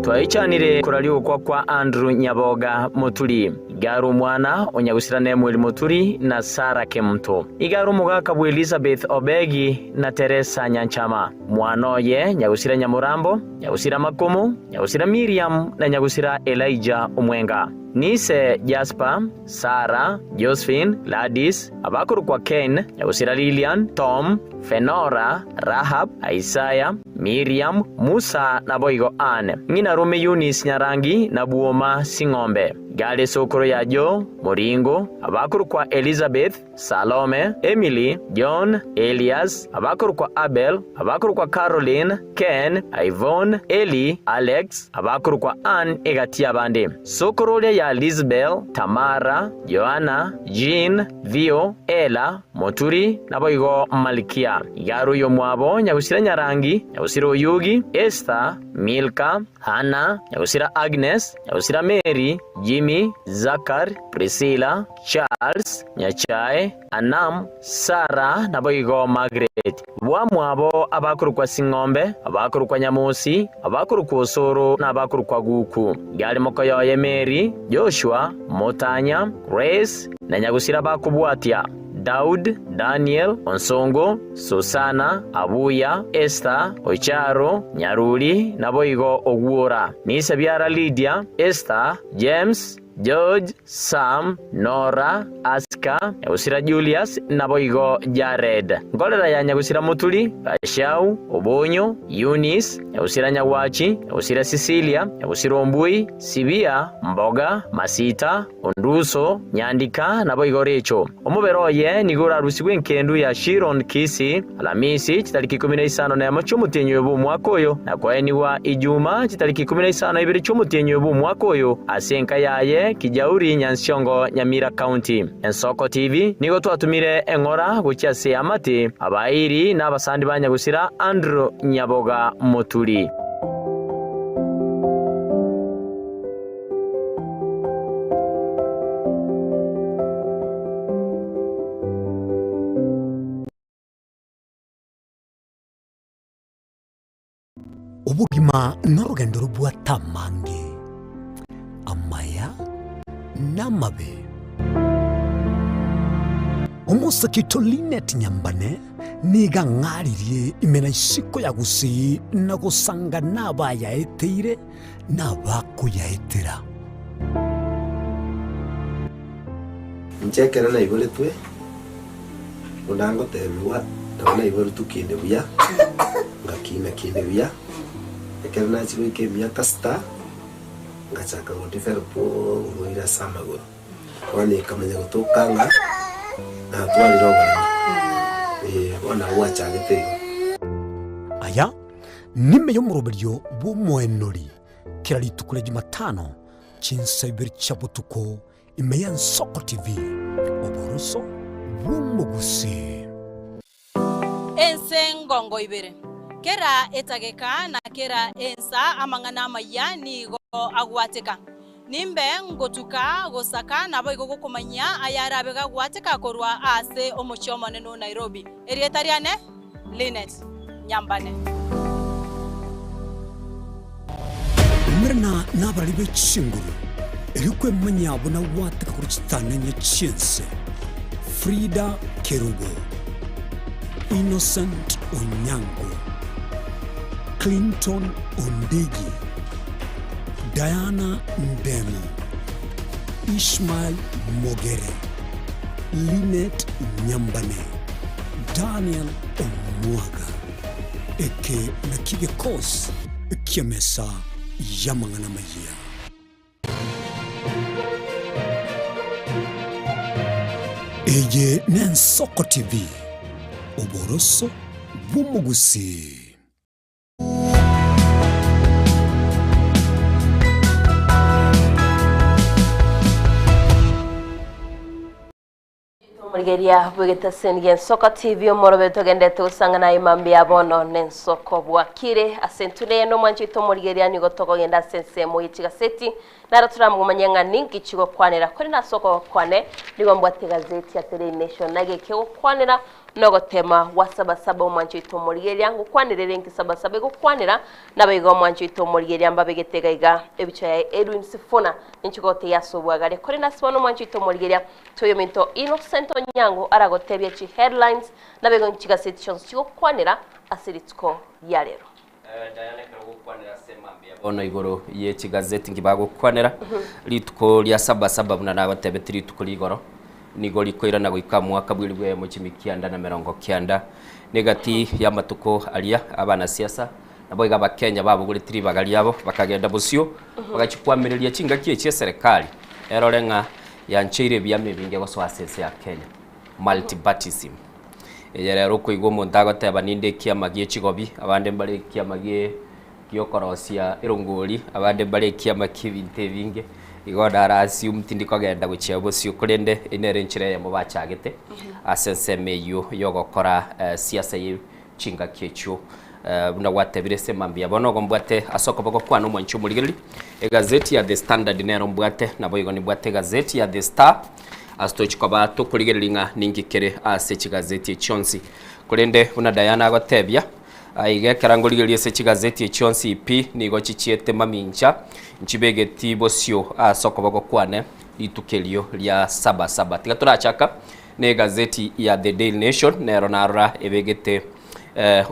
Twaichanire koraria ogokwa kwa Andrew Nyaboga Moturi, iga are omwana o Nyagusira Nemuel Moturi na Sarah Kemunto. Iga are omogaka bwa Elizabeth Obegi na Teresa Nyanchama. Mwana oye Nyagusira Nyamorambo, Nyagusira Makomo, Nyagusira Miriam na Nyagusira Elijah Omwenga. Nise Jasper, Sarah, Josephine, Gladys, abakorokwa Ken, Nyagusira Lilian, Tom, Fenora, Rahab, Isaya, Miriam, Musa, naboigo Anne. Ng'ina rome Eunice Nyarangi na Bwoma Sing'ombe. Gare esokoro ya Joe, Moringo, abakorokwa Elizabeth, Salome, Emily, John, Elias, abakorokwa Abel, abakorokwa Caroline, Ken, Yvonne, Elly, Alex, abakorokwa Ann egati y'abande. Sokoro oria ya Lizbel, Tamara, Joana, Jean, Theo, Ela, Moturi, naboigo Malkia. Iga are oyomwabo nyagusira Nyarangi, nyagusira Oyugi, Esther, Milka, Hanna, nyagusira Agnes, nyagusira Mary, Jimmy, Zakar, Priscilla, Charles, Nyachae, Anam, Sarah, naboigo Margaret. Bwamwabo abakorokwa Sing'ombe, abakorokwa Nyamosi, abakorokwa Osoro, na abakorokwa Guku. Iga are mokoyoye Mary, Joshua, Motanya, Grace, na nyagusira bakobwatia, Daud, Daniel, Onsongo, Susana, Abuya, Esther, Ocharo, Nyaruri, naboigo Ogwora. Nise biara Lydia, Esther, James, George, Sam, Nora, Aska, nyagusira Julius, naboigo Jared. Nkorera ya nyagusira Muturi, Gachau, Obonyo, Eunice, nyagusira Nyagwachi, nyagusira Cecilia, nyagusira Ombui, Sibia, Mboga, Masita, Onduso, Nyandika, naboigo Recho. Omobere oye nigo orarusigwe enkendu ya Shiron Kisii, Alamisi, chitariki 11 chi'omotienyi oyo bw'omwaka oyo, na koenigwa Ijuma, chitariki 12 chi'omotienyi oyo bw'omwaka oyo, ase enka yaye Kijauri, Nyansiongo, Nyamira County. Ensoko TV nigo twatumire eng'ora gochia ase eamate, abairi na abasandi ba nyagusira Andrew Nyaboga Moturi. Obogima norogendo robwate amange, amaya na amabe. Omosake oito Linet Nyambane nigo ang'aririe ime na isiko ya Gusii na gosanga nabayaeteire nabakoyaetera. Inche ekero naiboretwe, buna ngotebigwa, nabo naiboretwe kinde buya, ngakina kinde buya, ekero nachia goika emiaka sita, ngachaka go develop oborwaire ase amagoro. Bono ekamanya gotoka ng'a natwarire oboremo, eh, bono nabo bwachagete igo. Aya nime y'omoroberio bw'omoenori kera rituko ria Jumatano chinsa ibere chia botuko ime y'Ensoko TV, oboroso bw'omogusii. Ense ngongo ibere, kera etageka na kera ensa amang'ana amayia nigo agwateka. Nimbe ngotuka gosaka naboigo gokomanyia ayarabe gagwateka korwa ase omochie omonene o Nairobi. Erieta riane Linet Nyambane. Umerana nabarari be chinguru, erio kwemanyia buna gwateka korwa chitananya chi'ense. Frida Kerubo, Innocent Onyango, Clinton Ondigi, Diana Ndemo, Ishmael Mogere, Linet Nyambane, Daniel Omwaga. Eke nakio gekosi ki'emesa y'amang'ana amayia. Eye n'Ensoko TV, oboroso bw'omogusii. Omorigeria bw'egetaseni gi'Ensoko TV omorobe togendete gosang'ana aye mambia bono n'ensoko bwakire ase entune nomwancho oito omorigeria nigo tokogenda ase ensemo ye chigaseti naro toramomanye ng'a ninki chigokwanera kore nase okogokwane nigo mbwate egazeti ya The Daily Nation naki ekegokwanera Nogotema gwa Sabasaba omwancho oito omorigereria, ngokwanerere inki Sabasaba egokwanera, Naboigo omwancho oito omorigereria mbabegete iga iga ebichwa yaye Edwin Sifuna, ninche gotebia ase obwagare. Korende ase bono omwancho oito omorigereria, toyominto Innocent Onyango aragotebie chi headlines, naboigo inki chigaseti chionsi chigokwanera ase rituko ria rero. Diana ekero ogokwanera ase mambia bono igoro ye chigazeti nki bagokwanera rituko ria sabasaba buna nagotebeti rituko rigoro nigo rikoirana goika mwaka bweri bweyemo chimi kianda na merongo kianda negati y'amatuko aria abanasiasa nabo iga abakenya babogoreti ribaga riabo bakagenda bosio bagachikwamireria chingaki echi eserekari erore ng'a yancheire ebiama ebinge gosoa ase ense ya Kenya multipartyism. Eye rero okoigwa omonto agoteba ninde ekiama gie chigobi, abande mbare ekiama gie giokorosia erongori, abande mbare ekiama ki'ebinto ebinge, igo nara assume tindi kogenda gochia bosio korende eyio nere enchera eyemo bachagete ase ensemo eyio yogokora siasa ye chingaki echio. Buna gwatebire ase mambia bono igo mbwate ase okoboko kwane omwanchi omorigereria, egazeti ya The Standard nero mbwate, naboigo nimbwate egazeti ya The Star, Ase tochia koba tokorigereria ng'a ninki kere ase chigazeti echi chionsi. Korende buna Diana agotebia, aiga ekero ngorigereria ase chigazeti echi chionsi pi, nigo chichiete mamincha, nchibegeti bosio ase okoboko kwane rituko erio ria saba saba. Tiga torachaka na egazeti ya The Daily Nation, nero narora ebegete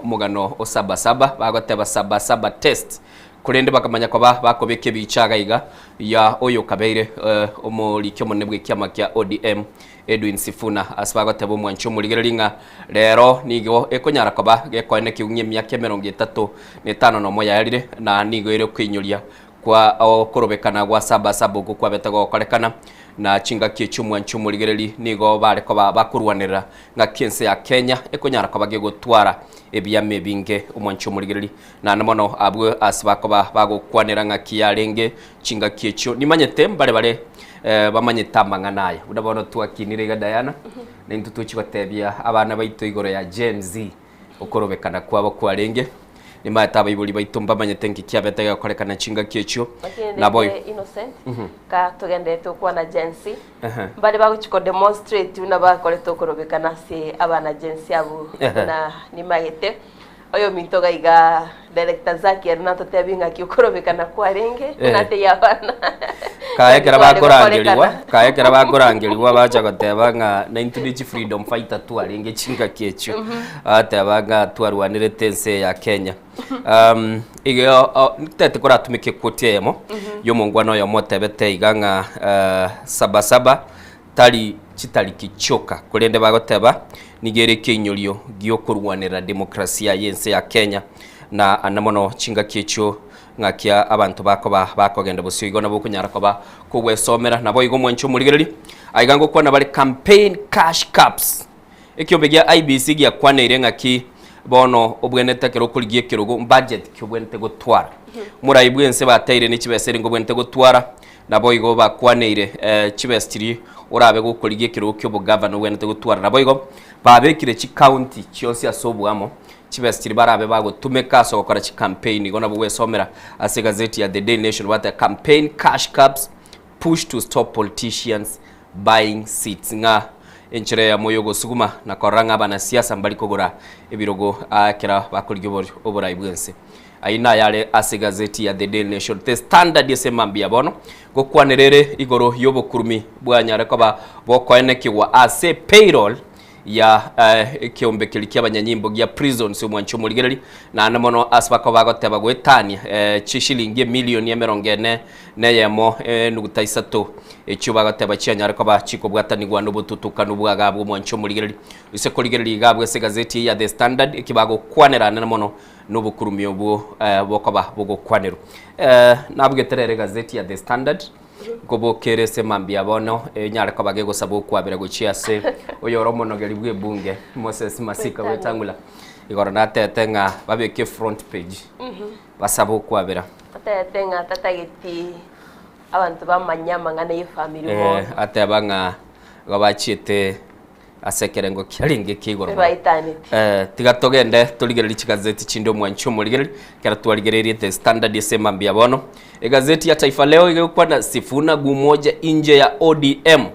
omogano o saba saba, bagoteba saba saba test. Korende bakamanya koba bakobeka ebicha iga iga ya oyokabeire omoriki omonene bw'ekiama kia ODM Edwin Sifuna ase bagoteba omwanchi omorigereria ng'a rero nigo ekonyara koba gekoenekiwa ng'a emiaka emerongo etato na etano nomo yaerire na nigo ere okoinyoria kwa okorobekana gwa saba saba okwo kwabete gokorekana na chingaki echio omwanchi omorigereria nigo bare koba bakorwanerera ng'aki ense ya Kenya ekonyara koba gegotwara ebiama ebinge omwanchi omorigereria Naende mono abwo ase bakoba bagokwanera ng'aki yarenge chingaki echio, nimanyete mbare bare bamanyete amang'ana aya. Buna bono twakinire iga Diana, na intwe tochia gotebia abana baito igoro ya Gen Z, okorobekana kwabo kwarenge. Nimanyete abaibori baito mbamanyete nki kiabete gegokorekana chingaki echio. Nabo Innocent, ka togenderete gokwana Gen Z, mbare bagochia ko demonstrate buna bakorete okorobekana ase abana Gen Z abwo, buna nimanyete. Oyominto iga iga Director Zacky ere natotebie ng'aki okorobekana kwarenge buna Eh. teiyo abana Kaye ekero Kware bakorangerigwa, gokorekana. kaye ekero bakorangerigwa bacha goteba ng'a naintwe ne chifreedom fighter twarenge chingaki echio. Bateba ng'a twarwanerete ense eye ya Kenya. Um, igo o- ntete koratumeke equote eyemo ya omongwana oyomo otebete iga ng'a eh, sabasaba Tari chitariki chioka, korende bagoteba nigo ere ekeinyorio gi'okorwanerera demokrasia y'ense ya Kenya, na ande mono chingaki echio ng'aki abanto bakoba bakogenda bosio igo nabo okonyara koba kogwesomera. Naboigo omwanchi omorigereria, aiga ngokwana bare campaign cash caps. Ekiombe gia IEBC giakwaneire ng'aki Bono obwenerete ekero okorigia ekerogo budget ki obwenerete gotwara. Omorai bwense bateire ne chibesa ere ngobwenerete gotwara, naboigo bakwaneire chibesa chiria orabe gokorigia ekerogo kia obogavana obwenerete gotwara. Naboigo babekire chicounty chionsi ase oboamo, chibesa chiria barabe bagotumeka ase ogokora chicampaign. Igo nabo gwesomera ase egazeti ya The Daily Nation bateba campaign cash caps push to stop politicians buying seats ng'a enchera eyemo y'ogosuguma na korora ng'a abanasiasa mbari kogora ebirogo ekero bakorigia oborai bw'ense. Ayio nayare ase egazeti ya The Daily Nation. The Standard ase mambia bono gokwanera ere igoro y'obokurumi bwanyare koba bokoenekigwa ase payroll ya ekeombe keria ki'abanyanyimbo gia prisons omwancho omorigereri naende mono ase bakoba bagoteba goetania chishilingi emilioni emerongo ene neyemo enuguta isato echio bagoteba chianyare koba chikobwatanigwa nobotutukanu bw'agabwo omwancho omorigereri ase korigereria iga abwo ase egazeti eye ya The Standard eki bagokwanera anene mono nobokurumi obwo bokoba bogokwanerwa. Nabugete rero egazeti ya The Standard Nkobokere ase mambia bono, enyare koba gegosaba okwabera gochia ase oyore omonogeri bw'ebunge, Moses Masika Wetangula. Igoro natete ng'a babeke front page, basabe okwabera. Otebete ng'a tatageti abanto bamanye amang'ana y'efamiri bono. Eh, ateba ng'a igo bachiete ase ekerengo kiarenge kia igoro mono. Baitaneti. Eh, tiga togende torigererie chigazeti chinde omwanchi omorigereria, ekero twarigereirie The Standard ase mambia bono. Egazeti ya Taifa Leo iga egokwana Sifuna gumoja inje ya ODM.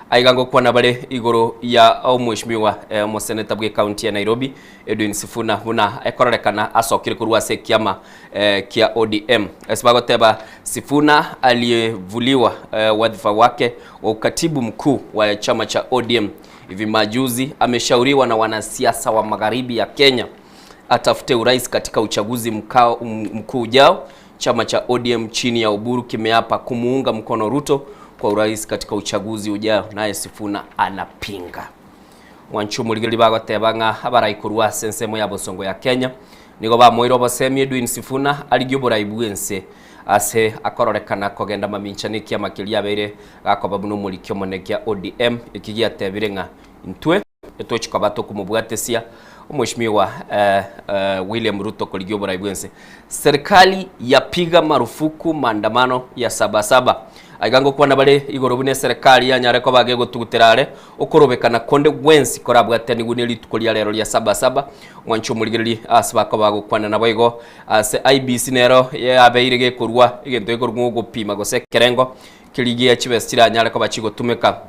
Aiga ngokwana bare igoro ya omweshimiwa eh, omoseneta bwe county ya Nairobi Edwin Sifuna buna ekororekana asokire korwa ase ekiama eh, kia ODM. Ase bagoteba Sifuna aliyevuliwa eh, wadhifa wake wa ukatibu mkuu wa chama cha ODM hivi majuzi ameshauriwa na wanasiasa wa magharibi ya Kenya atafute urais katika uchaguzi mkao, mkuu ujao. Chama cha ODM chini ya Oburu kimeapa kumuunga mkono Ruto kwa urais katika uchaguzi ujao, naye Sifuna anapinga. Mwanchi omorigereria bagoteba ng'a abarai korwa ase ensemo ya bosongo ya Kenya nigo bamoire obosemi Edwin Sifuna arigie oborai bw'ense ase akororekana kogenda mamincha nekiama keria abeire gakoba buna omoriki omonene kia ODM eki giatebire ng'a intwe etochi koba tokomobwatesia omweshimiwa William Ruto korigia oborai bw'ense. Serikali yapiga marufuku maandamano ya Sabasaba. Aiga ngokwana bare igoro buna eserekari yanyare koba gegotugutera are okorobekana konde gwensi korabwatanigwe ne rituko ria rero ria Sabasaba. Mwanche omorigererie ase bakoba bagokwana naboigo ase IEBC nero yabeire gekorua egento gekorwa ng'ogopima gose ekerengo keria gia chibesa chiranyare koba chigotumeka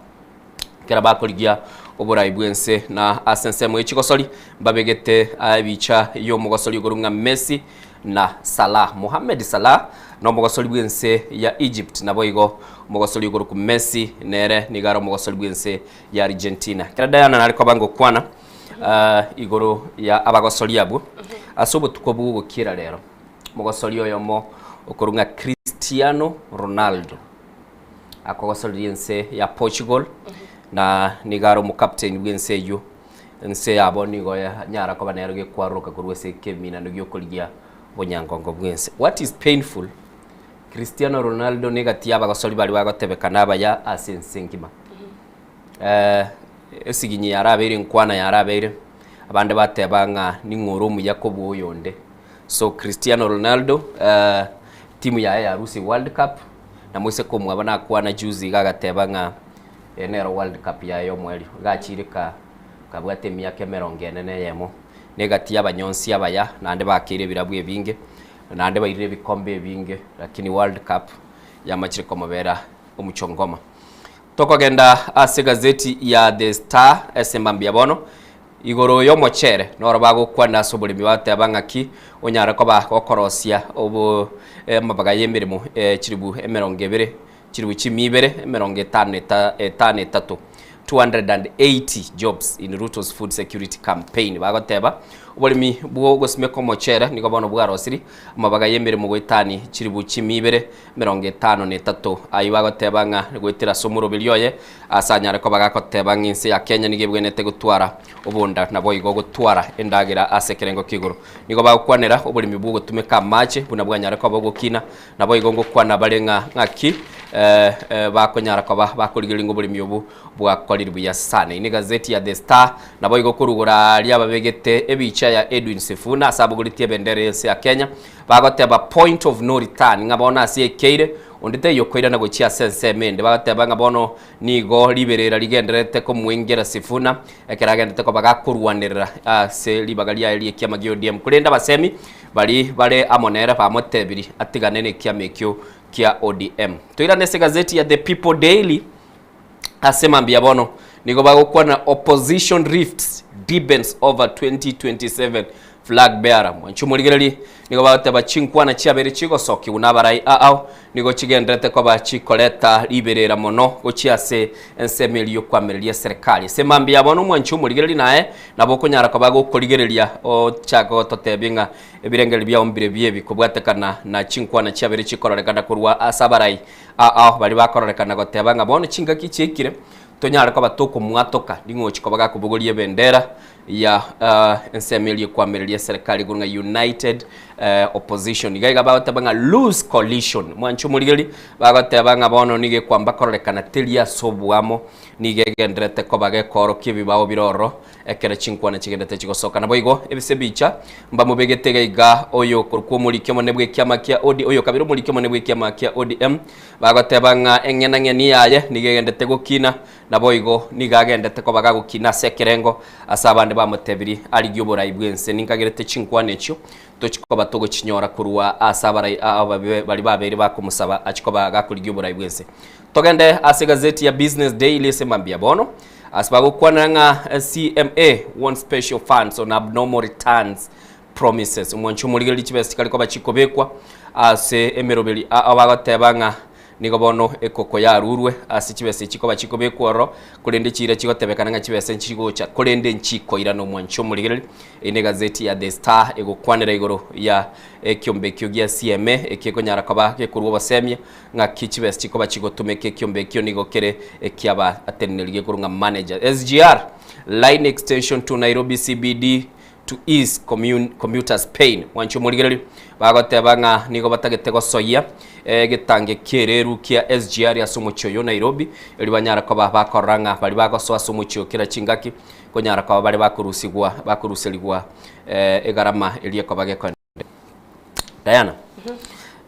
ekero bakorigia oborai bw'ense na ase ensemo ye chigosori mbabegete ebicha y'omogosori okorwa ng'a Messi na Salah. Mohamed Salah nomogosori bw'ense ya Egypt naboigo omogosori okorokwa Messi nere nigo are omogosori bw'ense ya Argentina. Ekero Diana nare koba ngokwana igoro ya abagosori abwo ase obotuko bw'ogokira rero omogosori oyomo okorwa ng'a Cristiano Ronaldo akogosoreria ense ya Portugal na nigo are omocaptain bw'ense eyio. Ense yabo nigo yanyara koba nero gekwaroroka korwa ase ekeminano gi'okorigia obonyangongo bw'ense. What is painful, Cristiano Ronaldo negati y'abagosori baria bagotebekana abaya ase ense engima. Esiginyi yarabeire enkwana yarabeire, abande bateba ng'a ning'o ore omuya kobua oyonde. So Cristiano Ronaldo timu yaye yarusia World Cup, na moiseke omwabo nakwana juzi iga agateba ng'a eye nero World Cup yaye y'omoerio. Iga achire ka kabwate emiaka emerongo ene na eyemo, na egati y'abanyonsi abaya naende bakeire ebirabu ebinge, naende bairire ebikombe ebinge, lakini World Cup yamachire komobera omochongoma. Tokogenda ase egazeti ya The Star ase mambia bono, Igoro y'omochere noro bagokwana ase oboremi bateba ng'aki onyare koba gokorosia obo amabaga y'emeremo chilifu 20, chilifu chimia ibere emerongo etano eta etano etato, 280 jobs in Ruto's food security campaign. Bagoteba oboremi bw'ogosimeka omochere nigo bono bwarosiri amabaga y'emeremo goetani chilifu chimia ibere 53. Ayio bagoteba ng'a goetera ase omoroberi oye, ase anyare koba gagoteba ng'a ense ya Kenya nigo ebwenerete gotwara obonda naboigo gotwara endagera ase ekerengo kia igoro. Nigo bagokwanera oboremi bw'ogotumeka amache buna bwanyare koba ogokina, naboigo ngokwana bare ng'a ng'aki Bakonyara koba bakorigereria ng'a oboremi obo bwakorire buya sana. Eye negazeti ya The Star, naboigo korugora aria babegete ebicha ya Edwin Sifuna ase abogoretie ebendera y'ense ya Kenya, bagoteba point of no return ng'a bono ase ekeire onde taiyo okoirana gochia ase ensemo ende. Bagoteba ng'a bono nigo riberera rigendererete komoengera Sifuna ekero agendete koba gakorwanerera ase ribaga riaye ri'ekiama gia ODM. Korende abasemi baria bare amo nere bamotebiri atigane nekiama ekio kia ODM. Toirane ase egazeti ya The People Daily ase mambia bono nigo bagokwana opposition rifts deepens over 2027 flag bearer. Mwanche omorigererie nigo bagoteba chinkwana chiabeire chigosokigwa na abarai ao nigo chigendererete koba chikoreta riberera mono gochia ase ensemo eria yokoamereria eserekari. Ase mambia bono omwanche omorigererie naye nabo okonyara koba gokorigereria ochake gototebia ng'a Ebirengererio biao mbire ebi kobwatekana na chinkwana chiabere chikororekana korwa ase abarai ao baria bakororekana goteba ng'a bono chingaki chiaikire tonyare koba tokomwatoka ning'ochi koba gakobogoria ebendera ya ensemo eria ekwamereria eserekari igoro ng'a United Opposition. Iga iga bagoteba ng'a loose coalition. Mwanche omorigereria bagoteba ng'a bono nigo ekwamba kororekana teri ase oboamo nigo egendererete koba gekoorokia ebibao bire ororo Ekero chinkwana chigendete chigosoka. Naboigo ebise bicha mbamobegete iga iga oyo okorokwa omoriki omonene bw'ekiama kia OD oyo kabere omoriki omonene bw'ekiama kia ODM bagoteba ng'a eng'enang'eni yaye nigo egendete gokina, naboigo nigo agendete koba gagokina ase ekerengo ase abande bamotebirie arigie oborai bw'ense. Ninkagerete chinkwana echio tochi koba togochinyora korwa ase abarai ababe baria babeire bakomosaba achi koba gakorigia oborai bw'ense. Togende ase egazeti ya Business Daily ase mambia bono. Ase bagokwanera ng'a CMA wants special funds on abnormal returns promises. Omwancho omorigereria chibesa chikare koba chikobekwa ase emeroberi ao bagoteba ng'a nigo bono ekoko yarurwe ase chibesa echi chikoba chikobekwa ororo korende chiira chigotebekana ng'a chibesa nchigocha korende nchikoirana omwancho omorigereria. Eye ne egazeti ya The Star egokwanera igoro ya ekiombe ekio gia CMA ekekonyara koba gekorwa obosemia Ng'aki chibesa chikoba chigotumeka ekiombe ekio nigo kere ekiabateneneri gekorwa ng'a manager. SGR line extension to Nairobi CBD to ease commuters pain. Mwanche omorigererio bagoteba ng'a nigo batagete gosoyia egetange kiereru kia SGR ase omochie oyo Nairobi erio banyare koba bakorora ng'a baria bagosoa ase omochie oyo kera chingaki konyara koba bare bakorusigwa bakoruserigwa egarama eria ekoba gekoenda. Diana,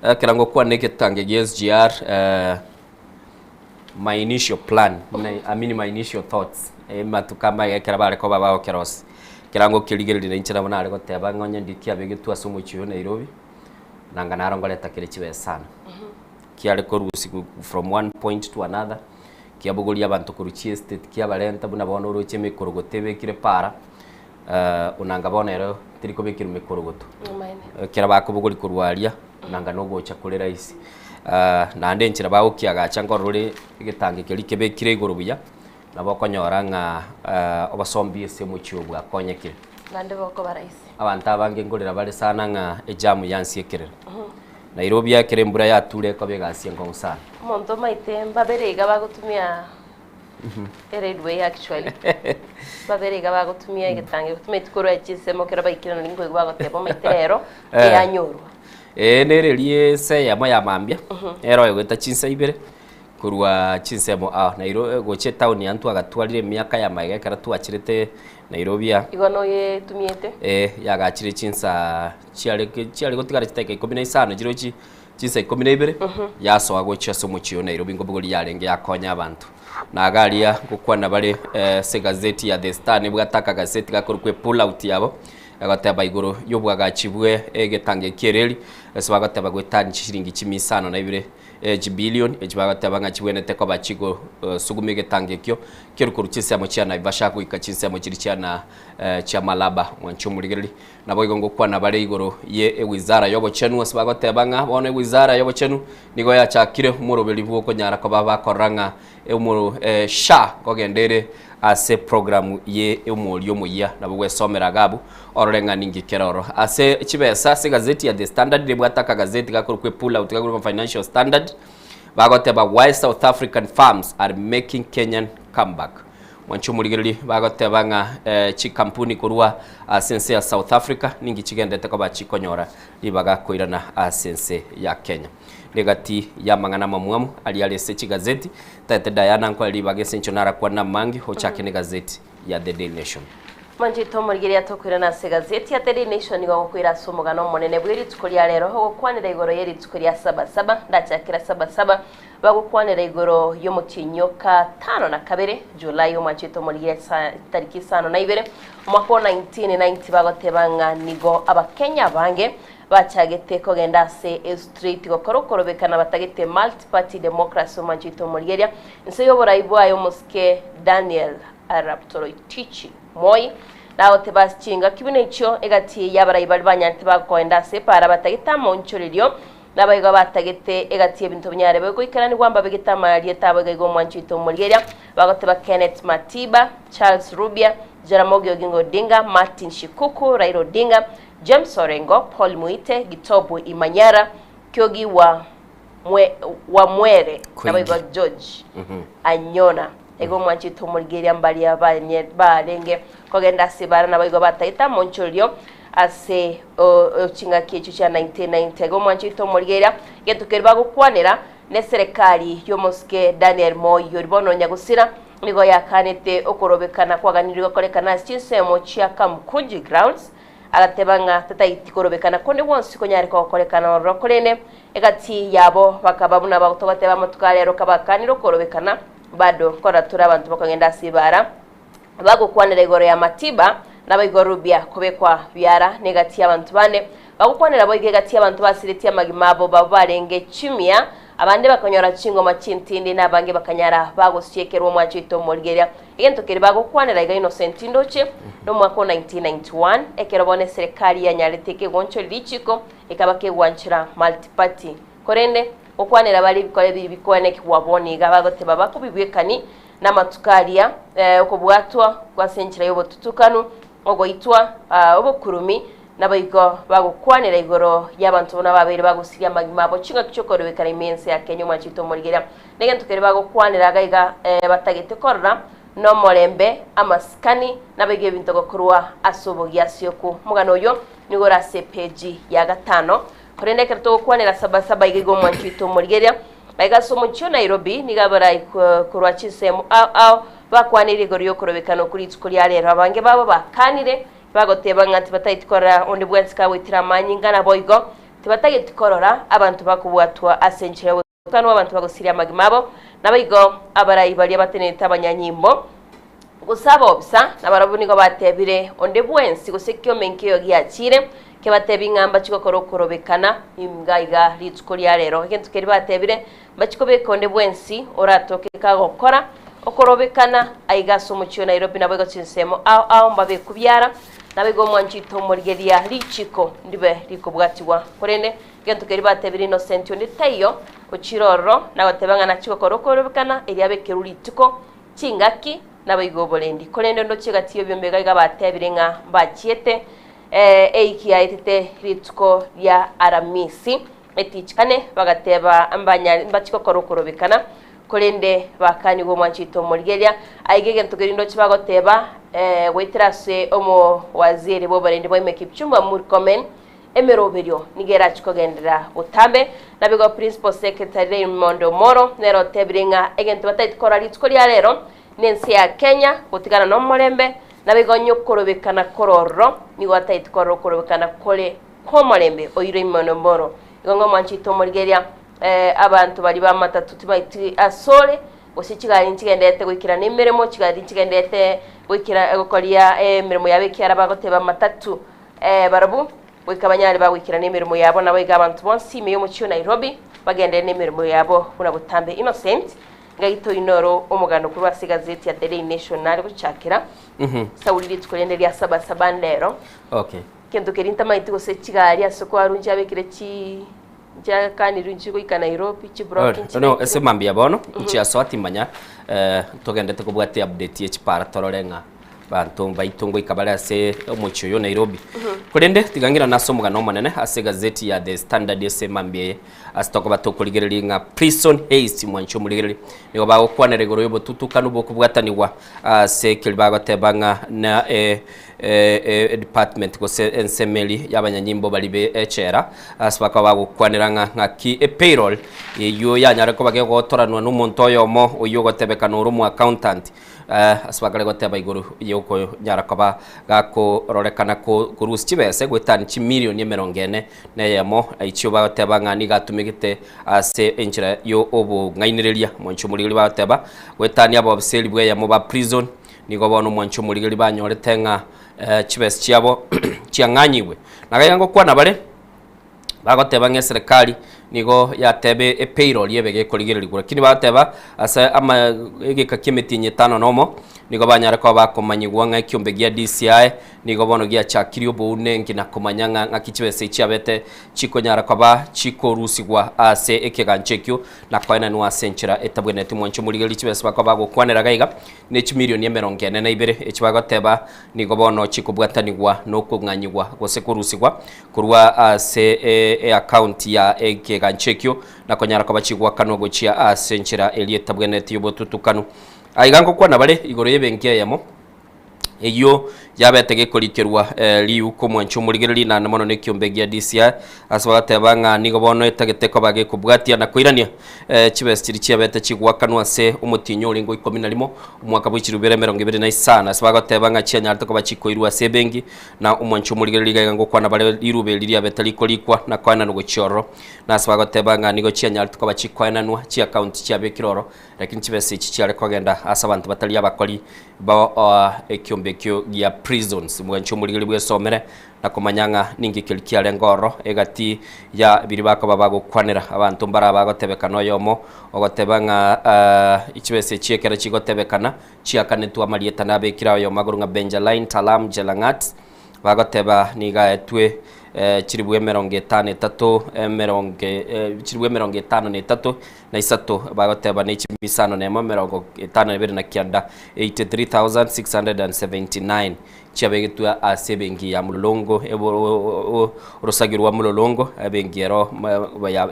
ekero ngokwana egetange gia SGR eh, my initial plan, buna I mean my initial thoughts, amatuko amaye ekero bare koba bagokerosia, ekero ngokerigereria na inche nabo nare goteba ng'a onye ndi kiabegetwe ase omochie oyo Nairobi, nanga naro ngoreta kere chibesa sana. Kiare korusigwa from one point to another, kiabogoria abanto korwa chiestate kiabarenta buna bono oroche emekorogoto ebekire para. Onanga bono ero teri kobekerwa mekorogoto. Ekero bakobogori korwa aria, onanga nogocha kore rahisi. Naende enchera bagokiagacha nkorora ore egetange keria kebekire igoro buya, nabo okonyora ng'a obosombi ase omochie oyo bwakonyekire. Naende bokoba rahisi. Abanto abange nkorera bare sana ng'a ejamu yansi ekerera. Nairobi ekero embura yature ekoba egasi enkong'u sana. Omonto omaete mbabere iga bagotumia Eredway actually. Babere iga bagotumia egetange gotumia korwa chinsemo ekero baikire nari nkoigwa bagoteba omaete rero Eh. eyanyorwa. Ee nere eria ense eyemo ya mambia, ero egoeta chinsa ibere, korwa chinsemo aa Nairo gochia etown aa ntwagatwarire emiaka ya magega ekero twacherete Nairobi aa. Igo noyetumiete? Eh, yagachire chinsa chiare chiare gotigara chidakika ikomi na isano chirochi chinsa ikomi na ibere, yasoa gochia ase omochie o Nairobi nkobogoria yarenge yakonya abanto. Na iga aria ngokwana bare ase egazeti ya The Star nebwate akagazeti gakorokwa epull out yabo, egoteba igoro y'obwagachi bwe egetango ekia ereri, ase bagoteba goetania chishilingi chimia isano na ibere chibilion, echi bagoteba ng'a chibwenerete koba chigosuguma egetango ekio kerwe korwa chinsemo chia Naivasha goika chinsemo chiria chia na chia Malaba. Mwanche omorigereria. Naboigo ngokwana bare igoro ye ewizara y'obochenu, ase bagoteba ng'a bono ewizara y'obochenu nigo yachakire omoroberi bw'okonyara koba bakorora ng'a omoro SHA nkogenda ere ase program ye omoria omoyia. Nabo gwesomera iga abwo orore ng'a ninki kere ororo. Ase chibesa ase egazeti ya The Standard nebwate akagazeti gakorokwa epull out gakorokwa Financial Standard, bagoteba why South African firms are making Kenyan comeback. Mwanche omorigereria bagoteba ng'a eh, chikampuni korwa ase ense ya South Africa ninki chigendete koba chikonyora ribaga koirana ase ense ya Kenya. Negati y'amang'ana amamwamu aria are ase chigazeti, tagete Diana nkoe ribaga ase enchera narakwane amange ochake negazeti ya The Daily Nation. Mwanchete omorigereria tokoirana ase egazeti ya The Daily Nation nigo ogokoira ase omogano omonene bwe rituko ria rero ogokwanera igoro ye rituko ria Sabasaba ndachakera Sabasaba bagokwanera igoro y'omotienyi o gatano na kabere Julai omwanchete omorigereria sa tariki isano na ibere omwaka o 1990 bagoteba ng'a nigo abakenya abange bachagete kogenda ase estreet gokora okorobekana batagete multi-party democracy omwanchete omorigereria inse y'oborai bwaye omosike Daniel Arap Toroitich Moi, nagoteba ase chingaki buna echio egati y'abarai baria banyarete bakoenda ase epaara batagete amaonchorerio, naboigo batagete egati y'ebinto binyare goikeranigwa mbabegete amarieta abo iga iga omwancho oito omorigeria, bagoteba Kenneth Matiba, Charles Rubia, Jaramogi Oginga Odinga, Martin Shikuku, Raila Odinga, James Orengo, Paul Muite, Gitobu Imanyara, Kiogi wa Mwe, Wamwere, naboigo George Anyona. Igo omwanchete omorigereria mbaria banye barenge kogenda ase bara naboigo bataete amonchorio ase o chingaki echio chia 1990. Igo omwanchete omorigereria gento keria bagokwanera neserekari y'omosike Daniel Moi oria bono Nyagusira nigo yakanete okorobekana kwaganiriwe gokorekana ase chinsemo chia Kamukunji Grounds Agateba ng'a tataiti korobekana konde gwonsi konyare gokorekana ororo, korende egati yabo bakaba buna togoteba amatuko a rero kabakanire okorobekana, bado nkorora tore abanto bakogenda ase ebaara, bagokwanera igoro ya Matiba, naboigo Rubia kobekwa biara negati y'abanto bande, bagokwanera boigo egati y'abanto basiretie amagima abo babo barenge chimia, abande bakanyora chingoma chintindi, na abange bakanyara bagosiekerwa omwacho oito omorigereria. Egento keria bagokwanera iga Innocent ndoche, nomwaka o 1991, ekero bono eserekari yanyarete ekegonchori richiko ekaba kegwanchera multiparty. Korende, gokwanera bare ebikore biri bikoenekigwa bono iga bagoteba bakobibwekani namatuko aria okobwatwa ase enchera yobotutukanu, ogoitwa, obokurumi, Naboigo bagokwanera igoro y'abanto buna babeire bagosiria amagima abo chingaki chi'okoruekana ime y'ense ya Kenya omwanchete omorigereria. Negento keria bagokwanera iga iga batagete korora nomorembe, amasikani, naboigo ebinto gokorwa ase obogiasi okwo. Omogano oyio nigo ore ase epeji ya gatano. Korende ekero togokwanera Sabasaba iga iga omwanchi oito omorigereria, aiga ase omochie o Nairobi nigo abarai korwa chinsemo ao ao bakwaneire igoro y'okorobekana okwo rituko ria rero. Abange babo bakanire Bagoteba ng'a tibatageti korora onde bwensi kagoitera amanyinga, naboigo tibatageti korora abanto bakobwatwa ase enchera y'ogotukanwa, abanto bagosiria amagima abo, naboigo abarai baria batenenete abanyanyimbo, gose abobisa, nabarabwo nigo batebire onde bwensi gose ekioma enkeiyo giachire, kebatebi ng'a mbachie gokora okorobekana iga iga rituko ria rero. Egento keria batebire, mbachie kobeka onde bwensi oratoke kagokora okorobekana aiga ase omochie o Nairobi naboigo chinsemo ao ao mbabekwe biara, naboigo omwanchete omorigeria richiko ndibe rikobwatigwa. Korende egento keria batebire Innocent onde taiyo ochire ororo nagoteba ng'a nachie gokora okorobekana erio abekerwe rituko chingaki naboigo oborendi. Korende onde ochie gati y'ebiombe iga iga batebire ng'a mbachiete eiki yaetete rituko ria Aramisi etichikane bagateba mbanya mbachie gokora okorobekana Korende bakanigwa omwanchete omorigereria, aiga egento keria ndoche bagoteba, goetera ase omowaziri bw'oborendi bwa ime Kipchumba Murkomen, emeroberio nigo erache kogenderera botambe. Naboigo Principal Secretary Raymond Omoro nere otebire ng'a egento batagete korora rituko ria rero nense ya Kenya gotigana nomorembe, naboigo onye okorobekana kore ororo nigo batagete korora okorobekana kore kw'omorembe oyio Raymond Omoro. Igo ng'a omwanchete omorigereria Abanto baria b'amatatu tibaitiri asore, gose chigari nchigenderete goikerana emeremo, chigari nchigenderete goikera gokoria emeremo yabo ekiagera bagoteba amatatu barabwo goika banyare bagoikerana emeremo yabo. Naboigo abanto bonsi ime y'omochie o Nairobi bagenderere nemeremo yabo buna botambe. Innocent Ngaito oyio noro omogano korwa ase egazeti ya The Daily Nation nare gochakera Sauli rituko rinde ria Sabasaba ndero. Okay. Kento keria ntamaeti gose chigari ase kwarunchia abekire chi Nchiakanirwe inche goika Nairobi, chiblock Ore, no, ase mambia bono, nchiasoa timanya, eh, togendete kobwatia update ye chipara torore ng'a Banto mbaito ngoika bare ase omochie oyo o Nairobi. Korende tiga ng'irane ase omogano omonene ase egazeti ya The Standard ase mambia eye ase tokoba tokorigereria ng'a Prison Heist mwanche omorigereria nigo bagokwanera igoro y'obotutukanu bw'okobwatanigwa ase ekeri bagoteba ng'a na e e department gose ensemo eria y'abanyanyimbo baria be echela ase bakaba bagokwanera ng'a ng'aki epayroll eyio yanyare koba gegotoranwa na omonto oyomo oyio ogotebekana ore omo accountant Ase bakare goteba igoro y'okonyara koba gakororekana korusia chibese goetania chimilioni emerongo ene na eyemo, echio bagoteba ng'a nigo atumegete ase enchera y'obong'ainereria. Omwanchi omorigeri bagoteba goetania abobiseri bw'eyemo ba prison, nigo bono omwanchi omorigeri banyorete ng'a chibese chiabo chiang'anyigwe. Nagaiga ngokwana bare. Bagoteba ng'a eserekari nigo yatebe epayroll ebe gekorigererigwa, lakini bagoteba ase ama egeka ki'emetienyi etano na omo, nigo banyare koba bakomanyigwa ng'a ekiombe gia DCI nigo bono giachakirie obounenki na komanya ng'a ng'aki chibesa echi chiabete chikonyara koba chikorusigwa ase ekegancha ekio na koenanwa ase enchera etabwenereti. Mwanche omorigererie chibesa bakoba bagokwanera iga iga ne chimilioni emerongo ene na ibere echi bagoteba nigo bono chikobwatanigwa na okong'anyigwa gose korusigwa Korwa ase eakaunti ya ekegancho ekio, na konyara koba chigwakanwa gochia ase enchera eria etabwenereti y'obotutukanu. Aiga ngokwana bare igoro y'ebenki eyemo, eyio yabete gekorikerwa riuko omwancho omorigereria naende mono nekiombe gia DCI, ase bagateba ng'a nigo bono etagete koba gekobwatia na koirania chibesa chiria chiabete chigwakanwa ase omotienyi orenge o ikomi na rimo, omwaka bwe chilifu ibere emerongo ebere na isano, ase bagoteba ng'a chianyarete koba chikoirwa ase ebenki Na omwanchi omorigereria iga iga ngokwana bare riruba eri riabete rikorikwa na koenanwa gochia ororo, na ase bagoteba ng'a nigo chianyarete koba chikoenanwa chiakaunti chiabekire ororo, lakini chibesa echi chiare kogenda ase abanto batari abakori ba ekiombe ekio gia prisons. Mwanche omorigereria bwesomere na komanya ng'a ninki keria kiarenge ororo egati ya biria bakoba bagokwanera. Abanto mbare abagotebekana oyomo ogoteba ng'a chibesa echi ekero chigotebekana Chiakanetwe amarieta nabekire ayomo agoro ng'a Benjaline Talam Jelangat, bagoteba nigo aetwe chilifu emerongo etano etato emerongo chilifu emerongo etano na etato na isato, bagoteba ne chilifu isano na emo emerongo etano na ibere na kianda, 83,679, chiabegetwe ase ebenki ya Mlolongo orosagio rwa Mlolongo, ebenki ero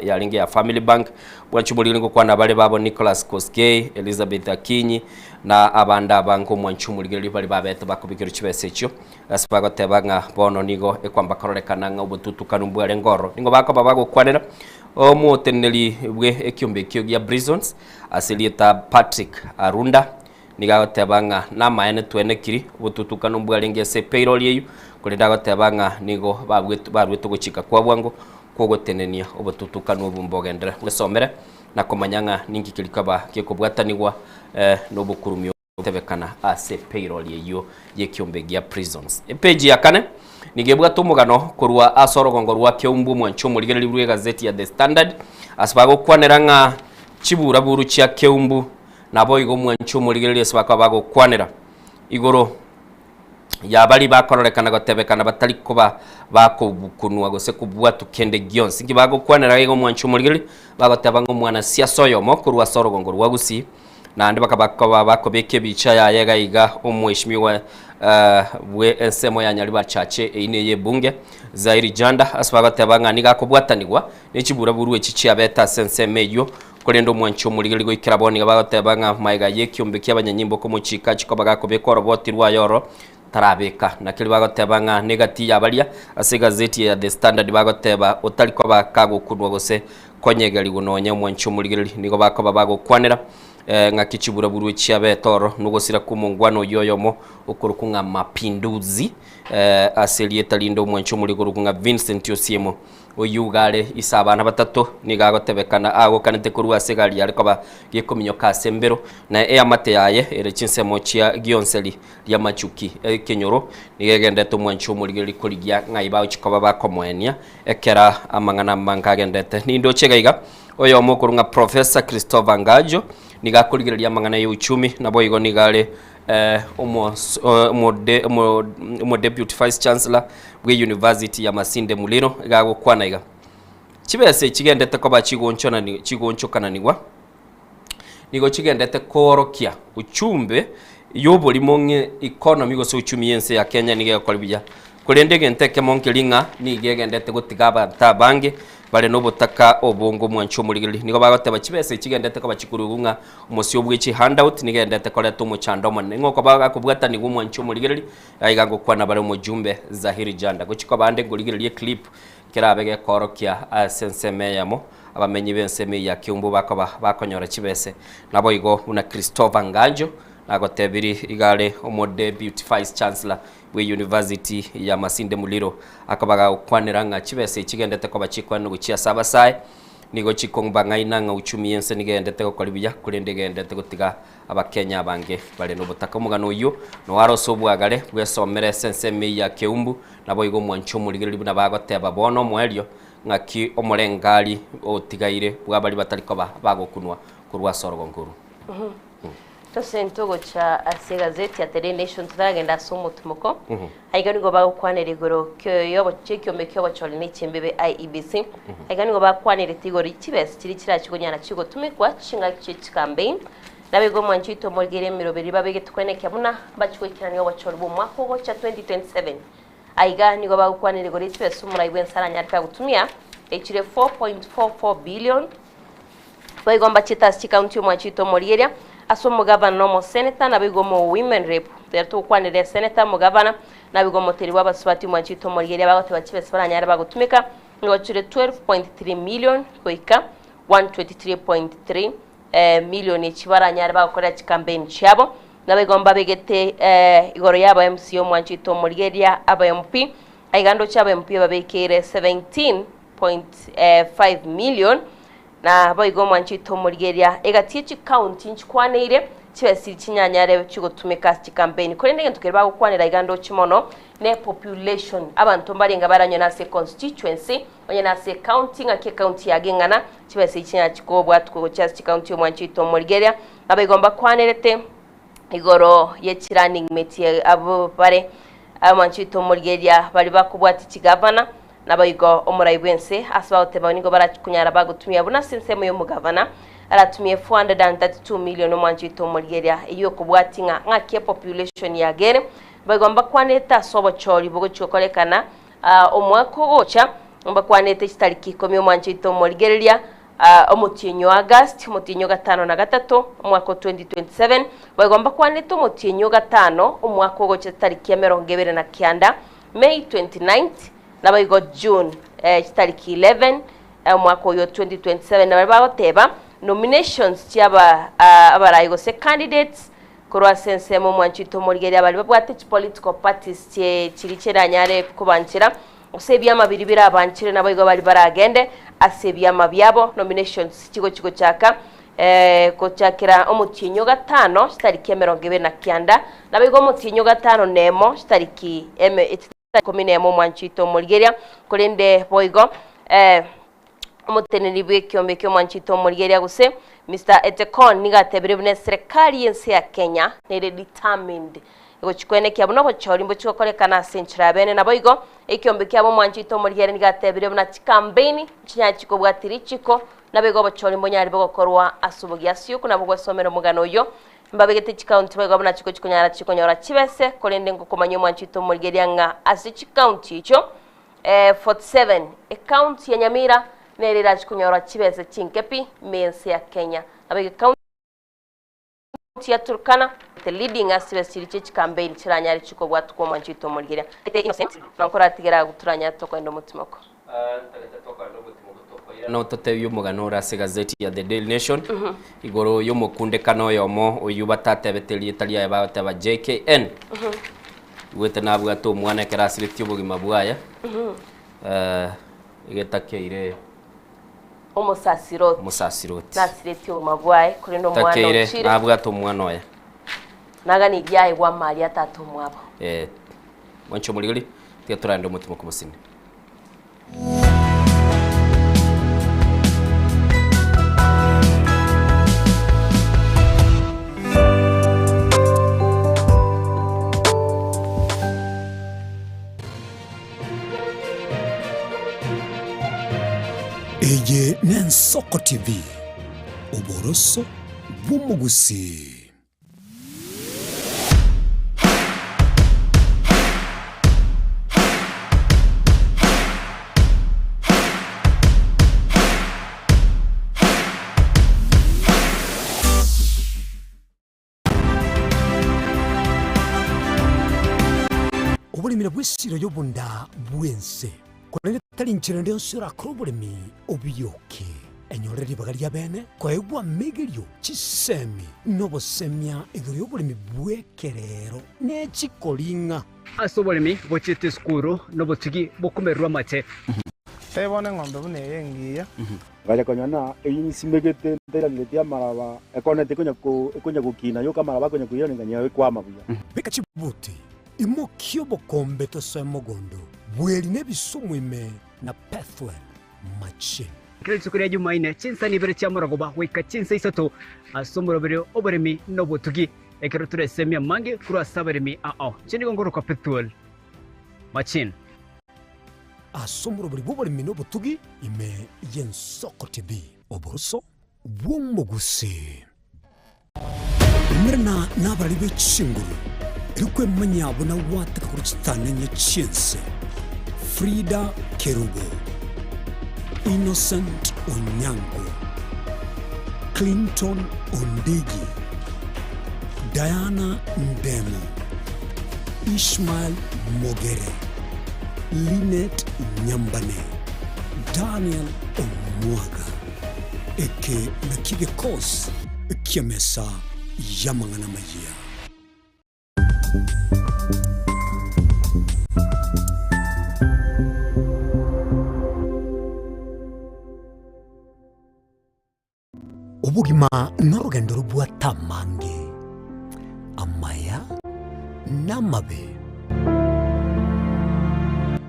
yarenge ya Family Bank. Bwanche omoriri ngokwana bare babo Nicholas Kosgei, Elizabeth Akinyi, na abande abange omwanche omorigereria baria babete bakobekerwa chibesa echio, ase bagoteba ng'a bono nigo ekwamba kororekana ng'a obotutukanu mbwarenge ororo. Nigo bakoba bagokwanera omoteneneri bwe ekiombe ekio gia Prisons ase erieta Patrick Arunda, Nigo agoteba ng'a namaene twenekiri obotutukanu mbwarenge ase epeirori eyio, korende agoteba ng'a nigo baruete ogochika kwa bwango kw'ogotenenia obotutukanu obwo mbogenderere. Mwesomere na komanya ng'a ninki keria koba gekobwatanigwa nobokurumi ogotebekana ase epeirori eyio y'ekiombe gia Prisons. Epeji ya kane nigo ebwate omogano korwa ase orogongo rwa Keumbu omwanchi omorigereria bw'egazeti ya The Standard ase bagokwanera ng'a chiburaburu chia Keumbu Naboigo omwanche omorigereria ase bakaba bagokwanera igoro ya baria bakororekana gotebekana batari koba bakobukunwa gose kobwatwa kende gionsi. Inki bagokwanera iga omwanche omorigereria? Bagoteba ng'a omwanasiasa oyomo korwa ase orogongo rwa Gusii, naende bakaba koba bakobeka ebicha yaye iga iga omweshimiwa bwe ensemo ya Nyaribari Church eyio neye ebunge, Zairi Janda, ase bagoteba ng'a nigo akobwatanigwa ne chiburaburu echi chiabete ase ensemo eyio Korende omwanchi omorigereria goikera bono nigo bagoteba ng'a magega y'ekiombe ki'abanyanyimbo komochika achie koba gakobeka oroboti rwaye oro tarabeka. Nakeri bagoteba ng'a negati y'abaria ase egazeti ya The Standard bagoteba otari koba kagokunwa gose konyegerigwa nonya omwanchi omorigereria nigo bakoba bagokwanera ng'aki chiburaburwe chiabete oro nogosira kw'omongwana oyio oyomo okorokwa ng'a Mapinduzi ase erieta rinde omwanchi omorigereria okorokwa ng'a Vincent Osiemo. Oyio iga are ise abana batato, nigo agotebekana agokanete korwa ase egari yare koba gekominyoka ase embero, na eamate yaye ere chinsemo chia gionseri ri'amachuki ekenyoro, nigo egenderete omwancho omorigereria korigia ng'ai bagochia koba bakomoenia ekera amang'ana amange agenderete. Nindoche iga iga, oyomo okorwa ng'a Professor Christopher Ngajo, nigo akorigereria amang'ana ya uchumi, naboigo nigo are Omodeputy Vice Chancellor bwe University ya Masinde Muliro iga agokwana iga, Chibesa echi chigendete koba chigoonchokananigwa nigo chigendete koorokia uchumbe Y'oborimo ng'e economy gose uchumi y'ense ya Kenya nigo egokora buya. Korende egento ekemo nkeri ng'a nigo egendete gotiga abanto abange bare nobotaka obonge omwancho omorigereria. Nigo bagoteba chibesa echi chigendete koba chikoruegwa ng'a omosio bwe chihandout nigo egendete koreta omochando omonene. Ng'a okoba gakobwatanigwa omwancho omorigereria, aiga ngokwana bare omojumbe Zahiri Janda. Gochia koba ande nkorigereria eclip kerabe gekoorokia ase ensemo eyemo abamenyi b'ensemo eyio ya Kiumbu bakoba bakonyora chibese. Naboigo buna Christopher Nganjo nagotebiri iga are omodeputy vice chancellor bwe University ya Masinde Muliro akoba gagokwanera ng'a chibesa echi chigendete koba chikoenwa gochia ase abasae nigo chikong'bang'aina ng'a uchumi y'ense nigo egendete gokori buya korende egendete gotiga Abakenya abange bare nobotaka. Omogano oyio noare ase obwagare bwesomere ase ensemo eyio ya Keumbu, naboigo omwanchi omorigereria buna bagoteba bono omoerio ng'aki omorengari otigaire bwa baria batari koba bagokunwa korwa ase orogongo orwo. Tose ntogocha ase egazeti ya The Daily Nation totaragenda ase omotimoko. Aiga nigo bagokwanera igoro y'ekiombe ki'obochori ne chimbebe IEBC. Aiga nigo bakwanerete igoro ye chibesa chiria chirachi konyara chigotumekwa chingaki chie chikambeini. Naboigo omwanchi oito omorigeri emeroberi babegete koenekia buna mbachi goikerania obochori bw'omwaka ogocha 2027. Aiga nigo bagokwanera igoro ye chibesa omorai bw'ense aranyare kagotumia echire 4.44 billion Boigo mbachete ase chikaunti omwanchi oito omorigeria, ase omogavana na omoseneta, naboigo omo women rep. Ekero togokwanera eseneta, omogavana, naboigo omoteri bw'abasubati omwanchi oito omorigeria bagoteba chibesa baranyare bagotumeka, nigo chire 12.3 million goika 123.3 million echi baranyare bagokorera chicampaign chiabo. Naboigo mbabegete igoro ya aba MCA omwanchi oito omorigeria, aba MP, aiga ndoche aba MP babekeire 17.5 million. Naboigo omwancho oito omorigereria egati ye chikaunti nchikwaneire chibesa chinyanyare chigotumeka ase chikampeni. Korende egento keria bagokwanera iga ndoche mono ne population. Abanto mbarenge baranywe ase econstituency onye nase ecounty ng'aki ecounty yago eng'ana chibesa echi chinyara chikobwatwa gochia ase chikaunti omwancho oito omorigereria. Naboigo mbakwanerete igoro ye chirunning mate abwo bare omwancho oito omorigereria baria bakobwatia chigavana. Naboigo omorai bw'ense ase bagoteba nigo barakonyara bagotumia buna ase ensemo y'omogavana aratumie 432 million omwancho oito omorigeria eyio okobwatia ng'a ng'aki epopulation yagere. Boigo mbakwanete ase obochori bogochia gokorekana omwaka ogocha mbakwanete chitariki ikomi omwancho oito omorigereria omotienyi o August omotienyi o gatano na gatato omwaka o 2027 boigo mbakwanete omotienyi o gatano omwaka ogocha chitariki emerongo ebere na kianda May 29th, naboigo June chitariki 11 omwaka oyo 2027 nabaria bagoteba nominations chia aba abarai gose candidates korwa ase ensemo omwancho oito omorigereria baria babwate chipolitical parties chie chiria chiranyare kobanchera gose ebiama biria birabanchere naboigo baria baragende ase ebiama biabo nominations chigochi gochaka Gochakera omotienyi o gatano chitariki emerongo ebere na kianda, naboigo omotienyi o gatano nemo chitariki eme chitariki ikomi nemo omwancho oito omorigereria, korende boigo omoteneneri bw'ekiombe ki'omwancho oito omorigereria gose Mister Etekon nigo atebire buna eserekari y'ense ya Kenya nere determined gochia koenekia buna obochori mbochia gokorekana ase enchera ya bene. Naboigo ekiombe kiabo omwancho oito omorigereria nigo atebire buna chikambeini nchinyare chikobwatia richiko Naboigo obochori mbonyare bogokorwa ase obogiasi oko nabo gwesomera omogano oyio. Mbabegete chikaunti boigo buna chigochi konyara chikonyora chibese, korende ngokomanyia omwancho oito omorigereria ng'a ase chikaunti echio 47, ekaunti ya Nyamira nere erachi konyora chibese chinke pi ime y'ense ya Kenya. Naboigo ekaunti ya Turkana the leading ase chibesa chiria chie chikambeini chiranyare chikobwatwa omwancho oito omorigereria. Innocent, nonkoratigere agwo toranyare tokoenda omotimoko. Nototebie omogano ore ase egazeti ya The Daily Nation igoro y'omokundekano oyomo oyio batatebete erieta riaye bagoteba JKN. Igwete nabwate omwana ekero asiretie obogima bwaye egetakeire Omosasiroti. Omosasiroti. Nasiretie obogima bwaye korende omwana Takeire ochire. nabwate omwana oye. Naganirie aegwe amari a tata omwabo. Mwanche omorigori, tiga torande omotima okobosini. Eye n'Ensoko TV, oboroso bw'omogusii. Oboremi nabwo esiro y'obonda bw'ense, korende tari nchera ende yonsi orakore oboremi obiyoke. Enyorere ribaga ria bene koegwa amegerio, chisemi, na obosemia igoro y'oboremi bw'ekerero ne chikoring'a. Ase oboremi bochiete esukuru nobotugi bokomererwa amache. Tari bono eng'ombe buna eye engiya. Ngacha konya na eyio nsimegete ntairangeretie amaraba, ekonete ekonya ko ekonya gokina yoka amaraba akonya koirana nganyora ekwama buya. Beka chibuti, imokia obokombe tosoe mogondo, bweri na ebisumu ime na Pethuel machine. Kera rituko ria Jumaine, chinsani ibere chiamorogoba goika chinsa isato ase omoroberi oboremi na obotugi, ekero toresemie amange korwa ase abaremi ao. Inche nigo ngorokwa Pethuel Machine. Ase omoroberi bw'oboremi na obotugi ime y'Ensoko TV, oboroso bw'omogusii. Umerana nabarari be chinguru, erio kwemanyia buna gwateka korwa chitanenye chi'ense. Frida Kerubo, Innocent Onyango, Clinton Ondigi, Diana Ndemo, Ishmael Mogere, Linet Nyambane, Daniel Omwaga. Eke nakio gekosi ki'emesa y'amang'ana amayia. Obogima norogendo robwate amange, amaya na amabe.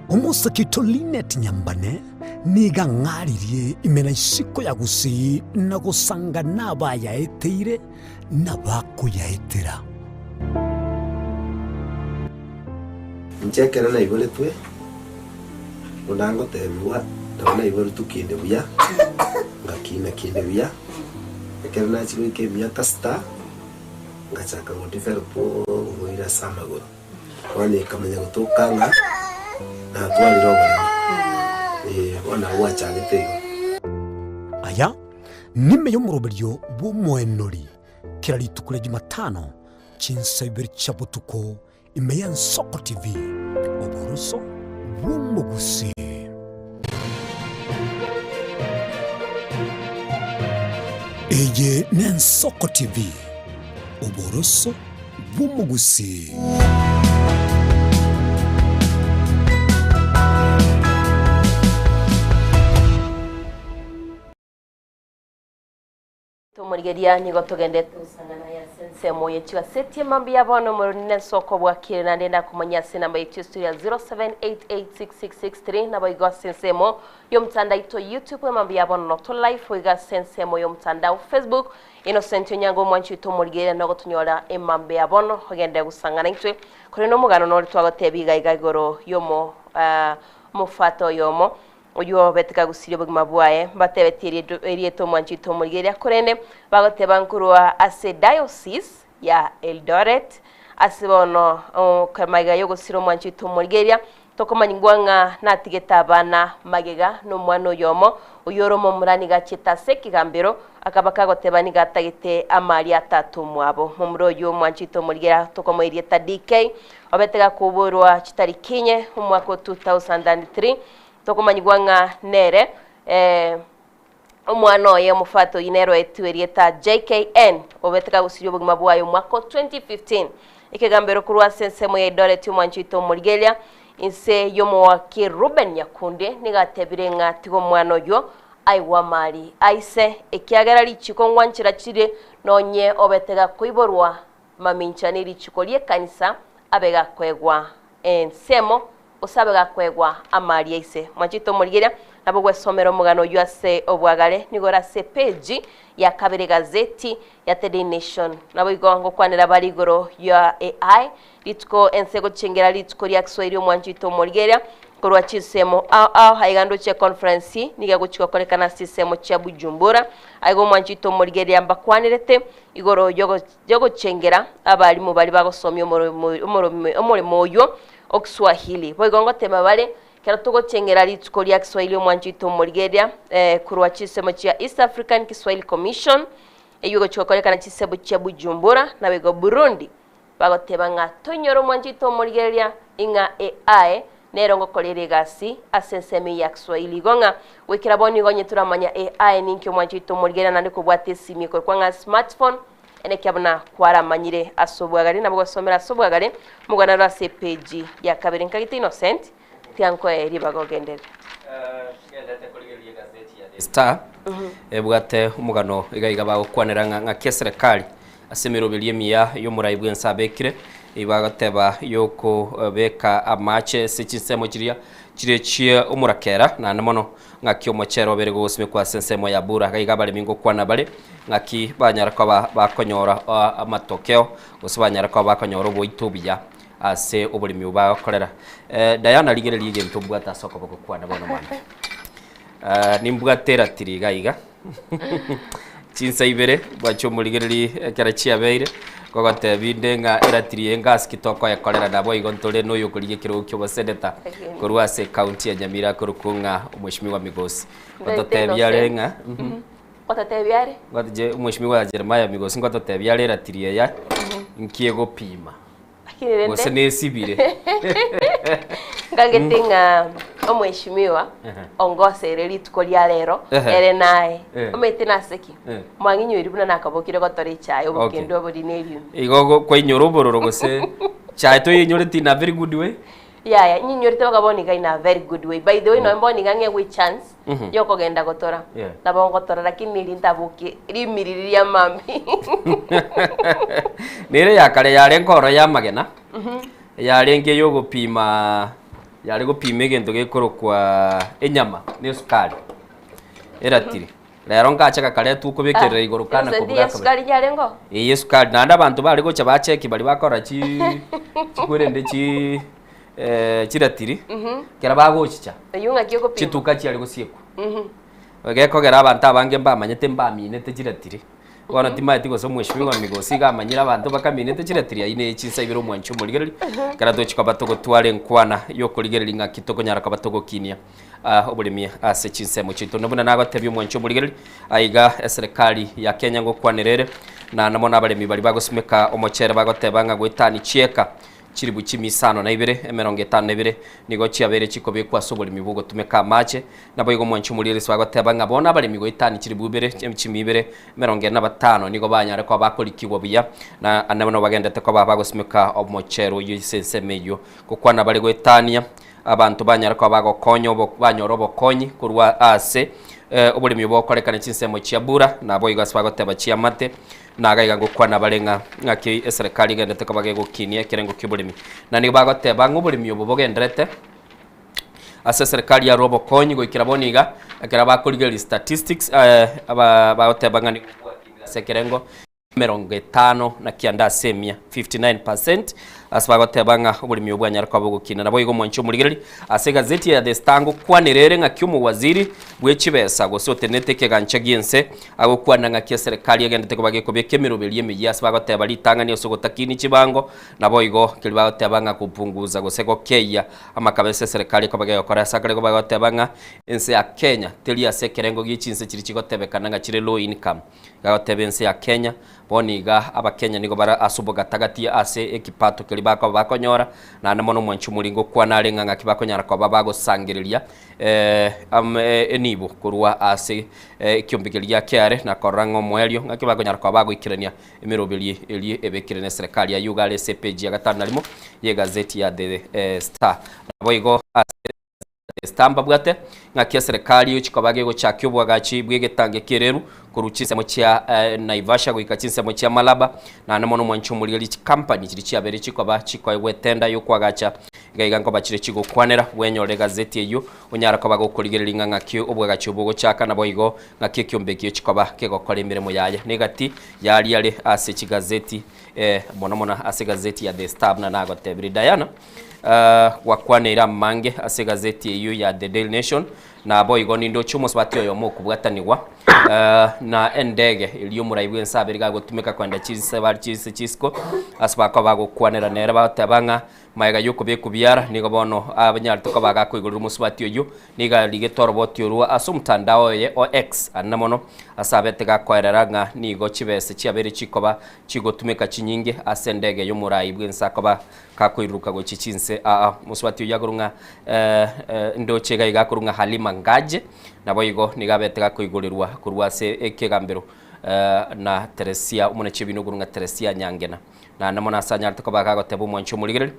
Omosake oito Linet Nyambane nigo ang'aririe ime na isiko ya Gusii na gosanga nabayaeteire nabakoyaetera. Inche ekero naiboretwe, buna ngotebigwa, nabo naiboretwe kinde buya, ngakina kinde buya, ekero nachia goika emiaka sita, ngachaka go develop oborwaire ase amagoro. Bono ekamanya gotoka ng'a natwarire oboremo, eh, bono nabo gwachagete igo. Aya nime y'omoroberio bw'omoenori kera rituko ria Jumatano chinsa ibere chia botuko ime y'Ensoko TV, oboroso bw'omogusii. Eye n'Ensoko TV, oboroso bw'omogusii. Tomorigeria nigo togendete gosangana aya ase ensemo ye chigaseti emambia bono omoroni nensoko bwakire naende nakomanya ase enamba yaito estudio ya 07886663 naboigo ase ensemo yomotandao YouTube emambia bono noto live boigo ase ensemo yomotandao Facebook Innocent Onyango omwanchi oito omorigereria nogotonyora emambia bono ogende gosangana intwe kore nomogano nore twagotebia iga iga igoro yomo omofata oyomo Oyio obete kagusirie obogima bwaye, mbatebetie erieta omwanchete omorigereria, korende bagoteba nkorwa ase diocese ya Eldoret. Ase bono magega y'ogosira omwanchete omorigereria, tokomanyigwa ng'a natigete abana magega nomwana oyomo, oyio ore omomura nigo achiete ase ekegambero, akaba kagoteba nigo atagete amari a tata omwabo. Momura oyio omwanchete omorigereria tokomoa erieta DK, obete gakoborwa chitariki inye omwaka o 2003, Tokomanyigwa ng'a nere omwana oye omofati oyio nere oetwe erieta JKN, obete kagusirie obogima bwaye omwaka o 2015. Ekegambero korwa ase ensemo ya Eldoret omwanchi oito omorigereria inse y'omowaki Reuben Nyakundi nigo atebire ng'a tiga omwana oyio aigwe amari aise ekiagera richiko ngwanchera chire nonye obete gakoiborwa mamincha ne richiko ri'ekanisa abe gakoegwa ensemo gose abe gakoegwa amari aise. Mwanchete omorigereria, nabo gwesomera omogano oyio ase obwagare, nigo ore ase epeji ya kabere egazeti ya The Daily Nation. Naboigo ngokwanera bare igoro ya AI, rituko ense egochengera rituko ria Kiswahili omwanchete omorigereria, korwa chinsemo ao ao aiga ndoche econference nigo egochi gokorekana ase chinsemo chia Bujumbura. Aiga omwanchete omorigereria mbakwanerete igoro yogo yogochengera abalimu baria bagosomia omoremo oyio o Kiswahili. Boigo ngotema bare, ekero togochengera rituko ria Kiswahili omwancho oito omorigereria korwa chinsemo chia East African Kiswahili Commission, eyio egochia gokorekana chinsemo chia Bujumbura naboigo Burundi, bagoteba ng'a toinyore omwancho oito omorigereria. Ing'a AI nero ngokorera egasi ase ensemo eye ya Kiswahili. Igo ng'a goikera bono nigo onye toramanya AI ninki omwancho oito omorigereria naende kobwata esimi ekorokwa ng'a smartphone, enekia buna kwaramanyire ase obwagare nabo gosomera ase obwagare omogwena ore ase epeji ya kabere. Nkagete Innocent tiankoe ribaga ogenderere. Star ebwate omogano iga iga bagokwanera ng'a ng'aki eserekari Ase emeroberio emiya y'omorai bw'ense abekire, ebagoteba y'okobeka amache ase chinsemo chiria chire chi'omorakera, naende mono ng'aki omochere obere gogosimekwa ase ensemo ya Bura. Iga iga abaremi ngokwana bare, ng'aki banyare koba bakonyora amatokeo, gose banyare koba bakonyora oboito obuya ase oboremi obo bagokorera. Diana rigereria egento mbwate ase okoboko kwane bono mambia. Nimbwate eratiri iga iga. Chinsa ibere bwacha omorigereri ekero chiabeire, ngogotebi inde ng'a eratiri eye ngasi ki tokoyekorera naboigo ntore na oyokorigia ekerogo kia oboseneta korwa ase ecounty ya Nyamira akorokwa ng'a Omweshimiwa Migosi. Ngototebia are ng'a Ngototebia are? Ngotoche Omweshimiwa Jeremiah Migosi ngototebia are eratiri eye nki egopima. Lakini rende Gose nesibire. Ngagete ng'a omweshimiwa Ehe. ongosere rituko ria rero Ehe. ere naye Eh. omanyete nase ki Eh. mwang'inyoiri buna nakabokire gotora echae Okay. obokendo obori na eriumi Igo go- kwainyora obororo gose chae toyenyoreti in a very good way? Yaya nyinyorete boka bono iga in a very good way by the way nonya bono iga ng'egwe echance yokogenda gotora Yeah. nabo ngotora lakini neri ntabokie rimiriri ria mambia Nere ya kare yarenge oro ya amagena, yarenge yogopima yare gopima egento gekorokwa enyama na esukari, eratiri. Rero ngacha gakaretwa okobekerera igoro kana Innocent kobuga ye esukari yarengo Eye esukari naende abanto bare gocha bacheki baria bakora chi chikwerende chi eh, chiratiri ekero bagochicha Oyio ng'aki okopima chituka chiare gosiekwa. Gekogera abanto abange mbamanyete mbaminete chiratiri. Bono timaeti gose omweshimiwa Migosi iga amanyire abanto bakaminete chiratiri ayio ne chinsa ibere omwanchi omorigereria, ekero tochi koba togotwara enkwana yokorigereria ng'aki tokonyara koba togokinia oboremi ase chinsemo chiaito. Na buna nagotebia omwanchi omorigereria, aiga eserekari ya Kenya ngokwanera ere, na namo nabaremi baria bagosimeka omochere bagoteba ng'a goetani chieka chilifu chimia isano na ibere, emerongo etano na ibere, nigo chiabeire chikobekwa ase oboremi bw'ogotumeka amache. Naboigo omwanchi omorigereria bagoteba ng'a bono abaremi goetani chilifu ibere, chimia ibere, emerongo ene na batano nigo banyare koba bakorikigwa buya, na nabo bagendete koba bagosimeka omochere oyio ase ensemo eyio. Gokwana bare goetania Abanto banyare koba bagokonya obo banyore obokonyi korwa ase oboremi obo bokorekana chinsemo chia bura, naboigo ase bagoteba chiamate, na iga iga ngokwana bare ng'a ng'aki eserekari egenderete koba gegokinia ekerengo ki'oboremi. Na nigo bagoteba ng'a oboremi obo bogenderete ase eserekari yarwa obokonyi goikera bono iga, ekero bakorigereria statistics aba bagoteba ng'a nigo bwakinire ase ekerengo. Emerongo etano na kianda ase emia, 59%, ase bagoteba ng'a oboremi obo bwanyare koba bogokina. Naboigo omwanchi omorigereria ase egazeti ya The Star ngokwanera ere ng'aki omowaziri bwe chibesa gose otenenete ekegancha gi'ense agokwana ng'aki eserekari egenderete koba gekobeka emeroberi emeyia ase bagoteba ritang'ani ase ogotakini chibango naboigo keria bagoteba ng'a kupunguza gose gokeyia amakabesa eserekari ekoba gegokora ase akare bagoteba ng'a ense ya Kenya teri ase ekerengo gie chinse chiria chigotebekana ng'a chire low income. Gagoteba ense ya Kenya, bono iga abakenya nigo bare ase obogatagati ase ekipato keria bakoba bakonyora, naende mono omwanchi omoringo okwana are ng'a ng'aki bakonyara koba bagosangereria enibo korwa ase ekiombe keria gia KRA na korora ng'a omoerio ng'aki bakonyara koba bagoikerania emeroberi eria ebekire neserekari. Ayio iga are ase epeji ya gatano na rimo y'egazeti ya The Star. Naboigo ase. Esther mbabwate ng'aki eserekari egochia koba gegochakia oboagachi bw'egetange ki'ereru korwa chinsemo chia Naivasha goika chinsemo chia Malaba, naende mono omwanchi omorigereria chikampani chiria chiabeire chikoba chikoegwa etenda y'okoagacha iga iga nkoba chire chigokwanera bwenyore egazeti eyio onyare koba gokorigereria ng'a ng'aki oboagachi obo bogochaka naboigo ng'aki ekiombe ekio chikoba kegokora emeremo yaye negati yaria are ase chigazeti mono mono ase egazeti ya The Star buna nagotebirie Diana. Gwakwaneire amange ase egazeti eyio ya The Daily Nation, naboigo nindoche omosubati oyomo okobwatanigwa na endege eria omorai bw'ense abeire gagotumeka kogenda chinse bare chinse chisiko ase bakoba bagokwanera nere bagoteba ng'a magega y'okobekwa biara nigo bono abanyarete koba gakoigorera omosubati oyio nigo arigete oroboti orwo ase omotandao oye o X anene mono ase abete gakoerera ng'a nigo chibese chiabeire chikoba chigotumeka chinyinge ase endege y'omorai bw'ense akoba. Gakoiruruka gochia chinse aa. Mosubati oyio akorwa ng'a ndoche iga iga akorwa ng'a Halima Ngaje, naboigo nigo abete gakoigorerwa korwa ase ekegambero na Teresia omonachi ebina okorwa ng'a Teresia Nyangena. Naende mono ase anyarete koba gagoteba omwanchi omorigereria,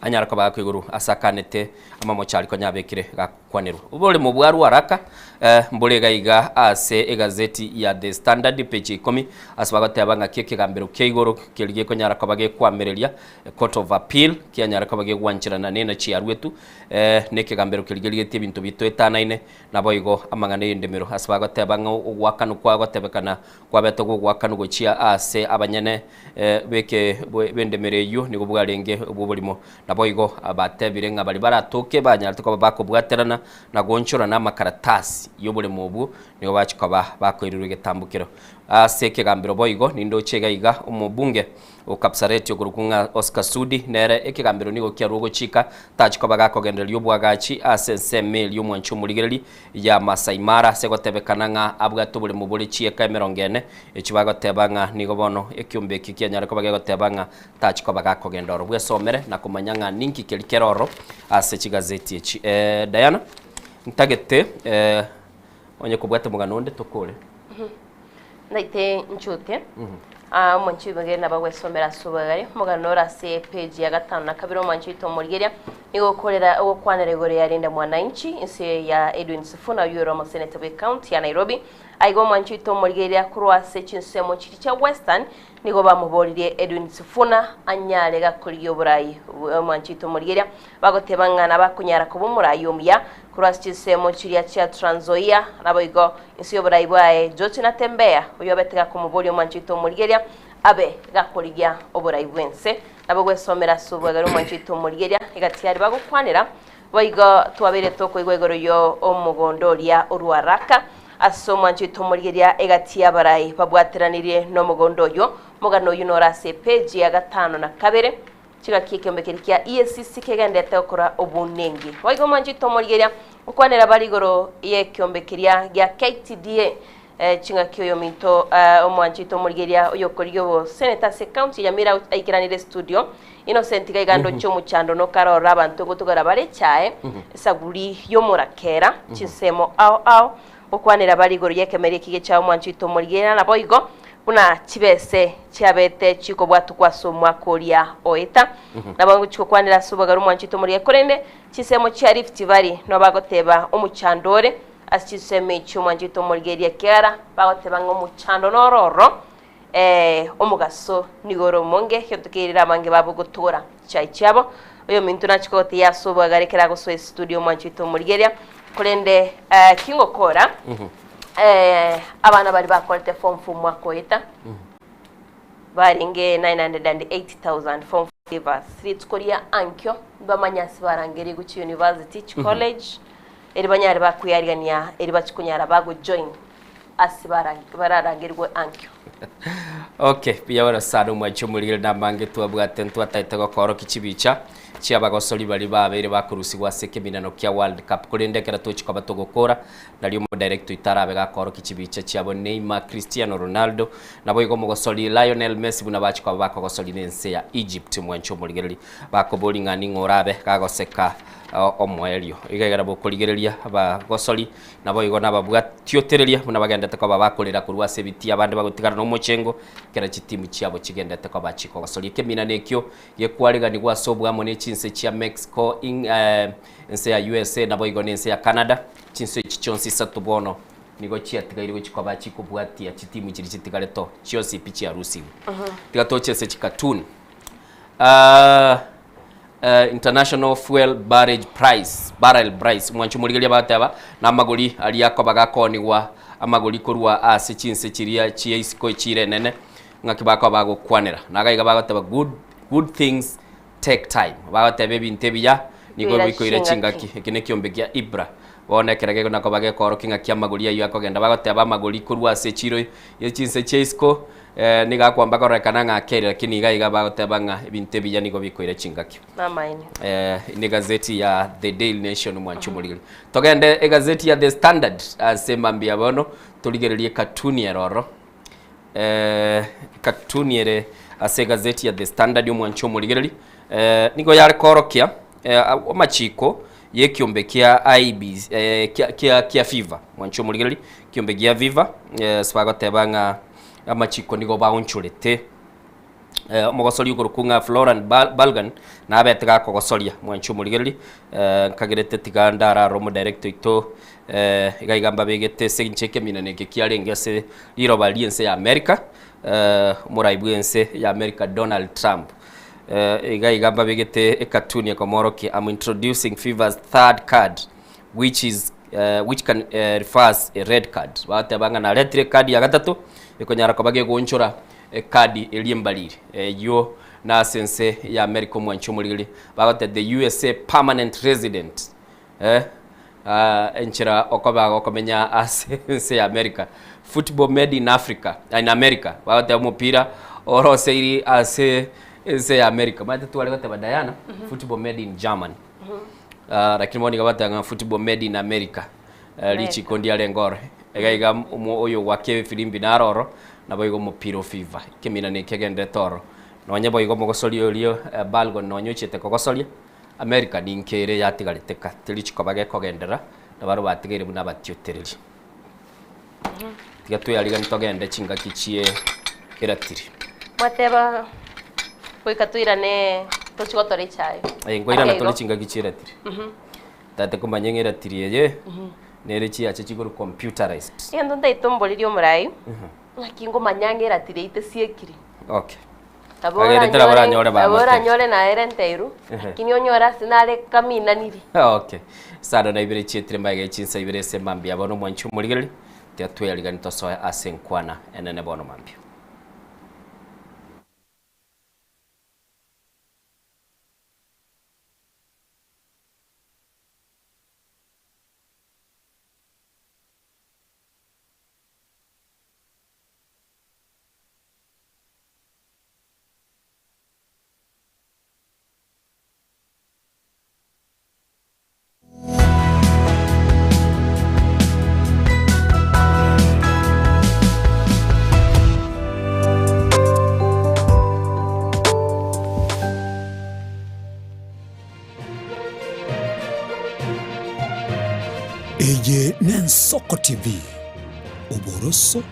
anyare koba gakoigorwa ase akanete amamocho aria konya abekire gakwanerwa. Oboremo bwa Ruaraka mbore iga iga ase egazeti ya The Standard page ya ikomi ase bagoteba ng'aki ekegambero kia igoro keria gekonyara koba gekwamereria Court of Appeal kianyare koba gegwancherana nena chiaruetu na ekegambero keria kerigetie ebinto bitoetanaine naboigo amang'ana y'endemero ase bagoteba ng'a ogoakanwa kwa gotebekana Kwabete gogoakanwa gochia aase abanyene b'eke b'endemero eyio nigo bwarenge obw'oborimo. Naboigo batebire ng'a baria baratoke banyarete koba bakobwaterana na goonchorana amakaratasi y'oboremo obwo, nigo bachia koba bakoirerwa egetambokero. Ase ekegambero boigo nindoche iga iga omobunge O Kapseret okorokwa ng'a Oscar Sudi nere ekegambero nigo kiarua ogochika tachi koba gakogendereria obwagachi ase ensemo eria omwanchi omorigereri ya Masai Mara ase gotebekana ng'a abwate oboremo bore chieka emerongo ene echio bagoteba ng'a nigo bono ekiombe eki kianyare koba gegoteba ng'a tachi koba gakogenda oro bwesomere na komanya ng'a ninki keria kere oro ase chigazeti echi. Eh, Diana ntagete eh, onye kobwate omogano onde tokore. Naite nchute Ah, omwanchi oibogere nabo agwesomera ase obogare omogano ore ase epage ya gatano na kabere omwanchi oito omorigeria nigo okorera ogokwanera igoro ya Linda Mwananchi inse ya Edwin Sifuna oyio ore omoseneta bwe county ya Nairobi aiga omwanchi oito omorigeria korwa ase chinsemo chiria chia Western nigo bamoboririe Edwin Sifuna anyare gakorigia oborai omwanchi oito omorigeria Bagoteba ng'a nabakonyara koba omorai omuya korwa ase chinsemo chiria chia Trans Nzoia, naboigo inse y'oborai bwaye George Natembeya, oyio obete gakomoboria omwancho oito omorigeria abe gakorigia oborai bw'ense. Nabo gwesomera ase obwegare omwancho oito omorigeria egati aria bagokwanera. Boigo twabeire tokoigwa igoro y'omogondo oria o Ruaraka ase omwancho oito omorigeria egati y'abarai babwateranirie nomogondo oyio. Omogano oyio nore ase epeji ya gatano na kabere. Chigaki ekeombe keria kia EACC kegenderete gokora obonengi. Boigo omwanchete omorigeria okwanera bare igoro y'ekeombe keria gia KTDA eh, chingaki oyominto eh, omwanchete omorigeria oyokorigia oboseneta ase county ya Nyamira aikeranire studio Innocent gaiga ndoche omochando nokarora abanto gotogora bare echae esaguri y'omorakera chinsemo ao ao Gokwanera bare igoro y'ekemeri eki gechae omwancho oito omorigereria naboigo buna chibese chiabete chikobwatukwa ase omwaka oria oeta. Nabo ngochia gokwanera ase obogare omwancho oito omorigereria, korende chinsemo chia Rift Valley nabo bagoteba omochando ore ase chinsemo echio omwancho oito omorigereria ekiagera bagoteba ng'a omochando noro oro eh, omogaso nigo ore omonge egento keirire abange babo gotora chichai chiabo. Oyominto nachia kogotebia ase obwagare ekero agosoa estudio omwancho oito omorigereria, korende eh, kingokora eh, abana baria bakorete form four omwaka oeta barenge 908,000 form four leavers rituko ria ankio bamanye ase barangerie gochia university chicollege eri banyare bakweyarigania eri bachia konyara bagojoin ase bararangerigwe ankio. Okay, buya bono sana omwanchi omorigere namange twabwate ntwataete gokorokia chibicha chiabagosori baria babeire bakorusigwa ase ekeminano kia World Cup korende ekero tochi koba togokora nario omodirector oito arabe gakorokia chibicha chiabo Neymar, Cristiano Ronaldo naboigo omogosori Lionel Messi buna bachi koba bakogosoria na ense ya Egypt omwanchi omorigereri bakobori ng'a ning'o orabe gagoseka omoerio iga ekero bokorigereria abagosori Naboigo nababwatiotereria buna bagendete koba bakorera korwa ase ebitii abande bagotigara nomochengo, ekero chitimu chiabo chigendete koba chikogosoria. Ekeminano ekio gekwareganigwa ase oboamo ne chinse chia Mexico, Ing, ense ya USA naboigo na ense ya Canada. Chinse echi chionsi isato bono nigo chiatigaire gochia koba chikobwatia chitimu chiria chitigareto chionsi pi chiarusigwe. Tiga toche ase chikatuni. Ah, eh, international fuel barrage price barrel price mwancho morigeria bateba na amagori aria akoba gakonigwa amagori korwa ase chinse chiria chia isiko echire enene ng'aki bakoba bagokwanera naga iga bagoteba good, good things take time bagoteba ebinto ebiya nigo Bikoira bikoira chingaki. chingaki eki nekiombe kia Ibra bono ekero gekona koba gekorokia ng'aki amagori aywo akogenda bagoteba amagori korwa ase echiro ye chinse chia isiko Eh, nigo akwamba kororekana ng'a akeri, lakini iga iga bagoteba ng'a ebinto ebiya nigo bikoira chingaki. Namaene. Eh, ne gazeti ya The Daily Nation mwanche omorigereria. Togende egazeti ya The Standard ase mambia bono torigererie cartoon ere oro. Eh, cartoon ere ase egazeti ya The Standard omwanchi omorigereri eh, nigo yare koorokia eh, amachiko y'ekiombe kia IB eh, kia, kia, kia FIFA mwanchi omorigereri ekiombe gia FIFA eh, ase bagoteba ng'a amachiko nigo baonchorete eh, omogosori okorokwa ng'a Floran Balgan nabete gakogosoria mwanchi omorigereri eh, nkagerete tiga ndarare omodirector oito eh, iga iga mbabegete ase inche ekeminano eke kiarenge ase riroba ri'ense ya America eh, omorai bw'ense ya America Donald Trump eh, iga iga mbabegete ekatuni ekomorokia I'm introducing FIFA's third card which is eh, which can eh, refers a red card bateba ng'a naretire ekadi ya gatato ekonyara koba gegoonchora Ekadi eria embariri eyio nase ense ya America omwanchi omorigeri bagoteba the USA permanent resident eh ah, enchera okoba gokomenya ase ense ya America football made in Africa in America bagoteba omopira oroseiri ase ense ya America omanyete tware goteba Diana football made in Germany Ah, lakini bono nigo bagoteba ng'a football made in America Eh, richiko ndiarenge oro iga iga omo oyo gwaka efirimbi naro oro naboigo omopira o fifa ekeminano eke kegenderete oro nonye boigo omogosoria oria eh, Balgon nonye ochiete kogosoria America ninki ere yatigarete ka teri chikoba gekogenderera nabarobwo batigaire buna abatiotereri tiga twearigani togende chingaki chie eratiri. Mwateba goika toirane tochi gotora echae. Eh, nkoirana Ake tore igo. chingaki chie eratiri. Mhm. Tata komanya ng'a eratiri eye nere chiache chigoro computerized. Egento ntaete omboririe omorai, ng'aki ngomanya ng'a eratiri eye tesiekiri. Okay. Nabo Agerete nabo oranyore oranyore nabo bamotebie. oranyore naye enteiru, lakini onyore ase nare kaminaniri. Okay. Sana na ibere chietire mbaega chinsa ibere ase mambia bono omwanchi omorigereria, tiga tweyarigani tosoe ase enkwana enene bono mambia. Eye n'Ensoko TV, oboroso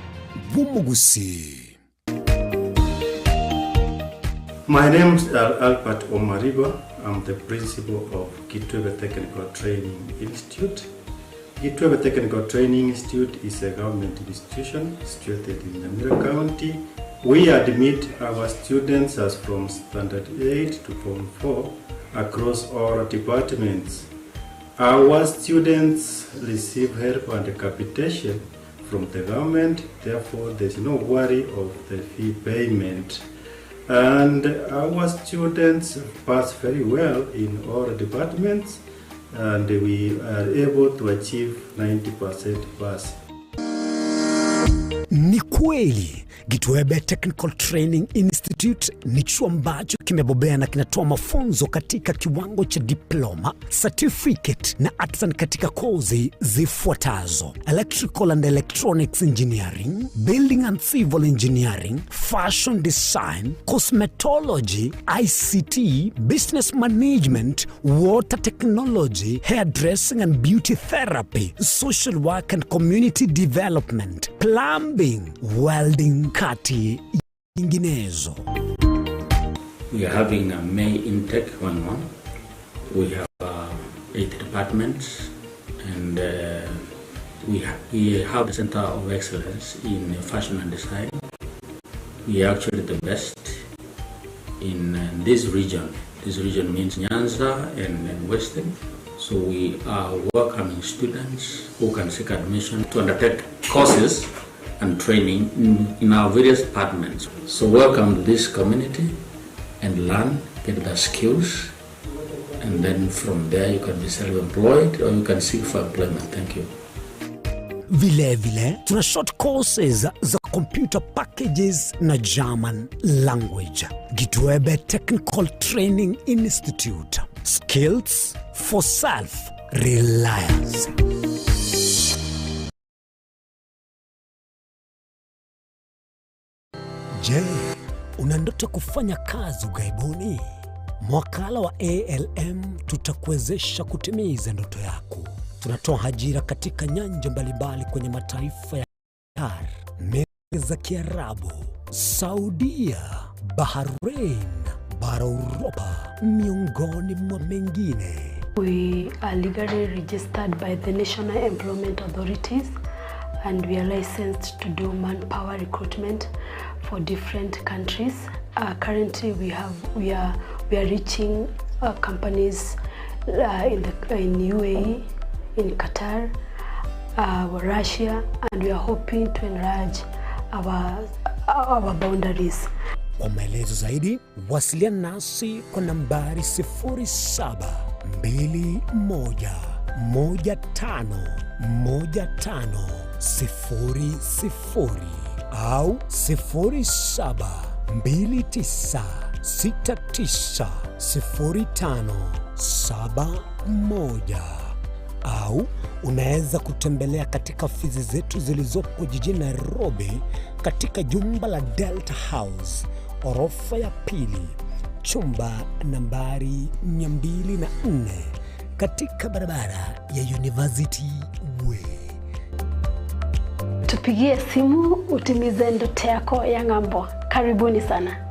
bw'omogusii. My name is Albert Omariba. I'm the principal of Kitwebe Technical Training Institute. Kitwebe Technical Training Institute is a government institution situated in Nyamira County. We admit our students as from Standard 8 to Form 4 across all departments. Our students receive help and capitation from the government, therefore there's no worry of the fee payment. And our students pass very well in all departments and we are able to achieve 90% pass. Ni kweli Gitwebe Technical Training Institute ni chuo ambacho kimebobea na kinatoa mafunzo katika kiwango cha diploma, certificate na artisan katika kozi zifuatazo: electrical and electronics engineering, building and civil engineering, fashion design, cosmetology, ICT, business management, water technology, hairdressing and beauty therapy, social work and community development, plumbing, welding, kati nyinginezo. We are having a May intake going on. We have 8 departments and we, ha we have the Center of Excellence in Fashion and Design. We are actually the best in this region. This region means Nyanza and, and Western. So we are welcoming students who can seek admission to undertake courses and training in, in our various departments. So welcome to this community and learn, get the skills, and then from there you can be self-employed or you can seek for employment. Thank you. Vile vile tuna short courses za computer packages na German language. Gitwebe Technical Training Institute. Skills for self reliance. Je, Una ndoto ya kufanya kazi ughaibuni? Mwakala wa ALM tutakuwezesha kutimiza ndoto yako. Tunatoa ajira katika nyanja mbalimbali kwenye mataifa ya Qatar, meli za Kiarabu, Saudia, Bahrain, bara Uropa, miongoni mwa mengine. We are legally registered by the National Employment Authorities and we are licensed to do manpower recruitment for different countries. Uh, currently we have we are we are reaching uh, companies uh, in the in UAE, in Qatar, uh, Russia and we are hoping to enlarge our our boundaries. Kwa maelezo zaidi wasiliana nasi kwa nambari 0721151500 au 0729690571 au unaweza kutembelea katika ofisi zetu zilizopo jijini Nairobi katika jumba la Delta House orofa ya pili chumba nambari 204 katika barabara ya University Way. Tupigie simu utimize ndoto yako ya ng'ambo. Karibuni sana.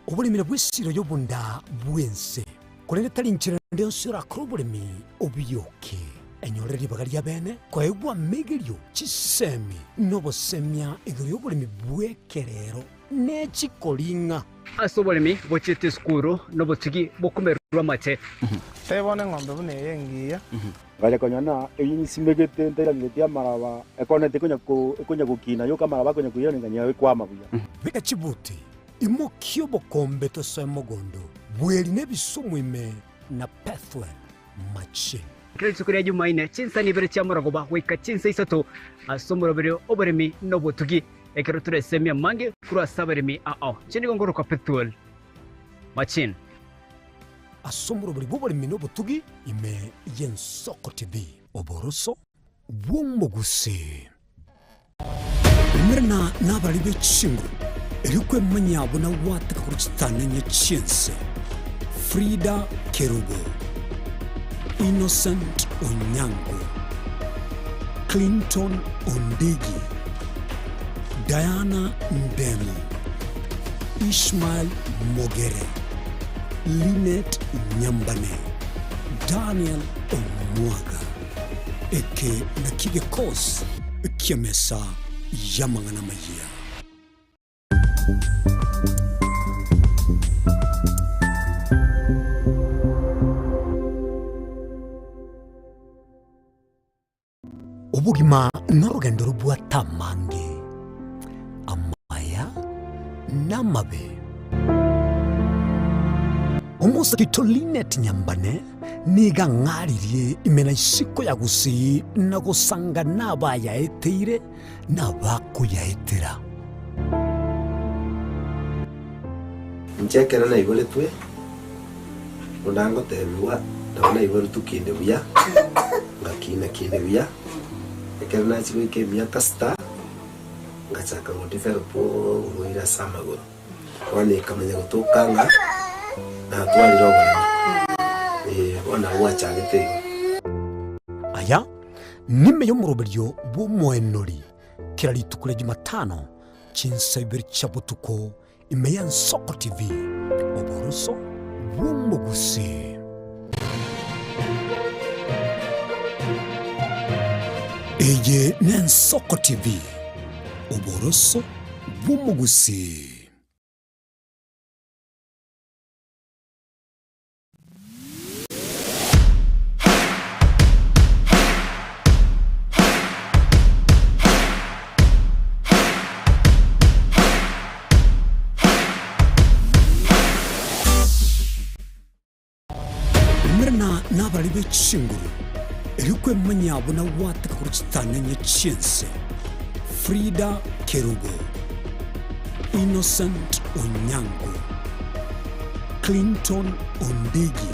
Oboremi nabwo esiro y'obonda bw'ense, korende tari nchera ende yonsi orakore oboremi obiyoke. Enyore ribaga ria bene koegwa amegerio, chisemi, na obosemia igoro y'oboremi bw'ekerero ne chikoring'a. Ase oboremi bochiete esukuru na obotugi bokomererwa amache. Tari bono eng'ombe buna eye engiya. Ngacha konyora na eyio nsimegete ntairangeretie amaraba, ekoneti ekonya ko ekonya gokina yoka amaraba akonya koiraneria ekwama buya. Beka chibuti, imokia obokombe tosoe mogondo, bweri na ebisumu ime na Pethuel machine. Kera rituko ria Jumaine, chinsa nibere chiamorogoba goika chinsa isato ase omoroberi oboremi na obotugi, ekero toresemie amange korwa ase abaremi ao. Inche nigo ngorokwa Pethuel Machine. Ase omoroberi bw'oboremi na obotugi ime y'Ensoko TV, oboroso bw'omogusii. Umerana nabarari be chinguru, erio kwemanyia buna gwateka korwa chitananya chi'ense. Frida Kerubo, Innocent Onyango, Clinton Ondigi, Diana Ndemo, Ishmael Mogere, Linet Nyambane, Daniel Omwaga. Eke nakio gekosi ki'emesa y'amang'ana amayia. Obogima norogendo robwate amange, amaya na amabe. Omosakito Linet Nyambane nigo ang'aririe ime na isiko ya Gusii na gosanga nabayaeteire na abakoyaetera. Inche ekero naiboretwe, buna ngotebigwa, nabo naiboretwe kinde buya, ngakina kinde buya, ekero nachia goika emiaka sita, ngachaka godevelop oborwaire ase amagoro. Bono ekamanya gotoka ng'a natwarire oboremo, eh, bono nabo gwachagete igo. Aya nime y'omoroberio bw'omoenori kera rituko ria Jumatano chinsa ibere chia botuko ime y'Ensoko TV, oboroso bw'omogusii. Eye n'Ensoko TV, oboroso bw'omogusii. Umerana nabarari be chinguru, Erio kwemanyia buna gwateka korwa chitang'ani chi'ense, Frida Kerubo, Innocent Onyango, Clinton Ondigi.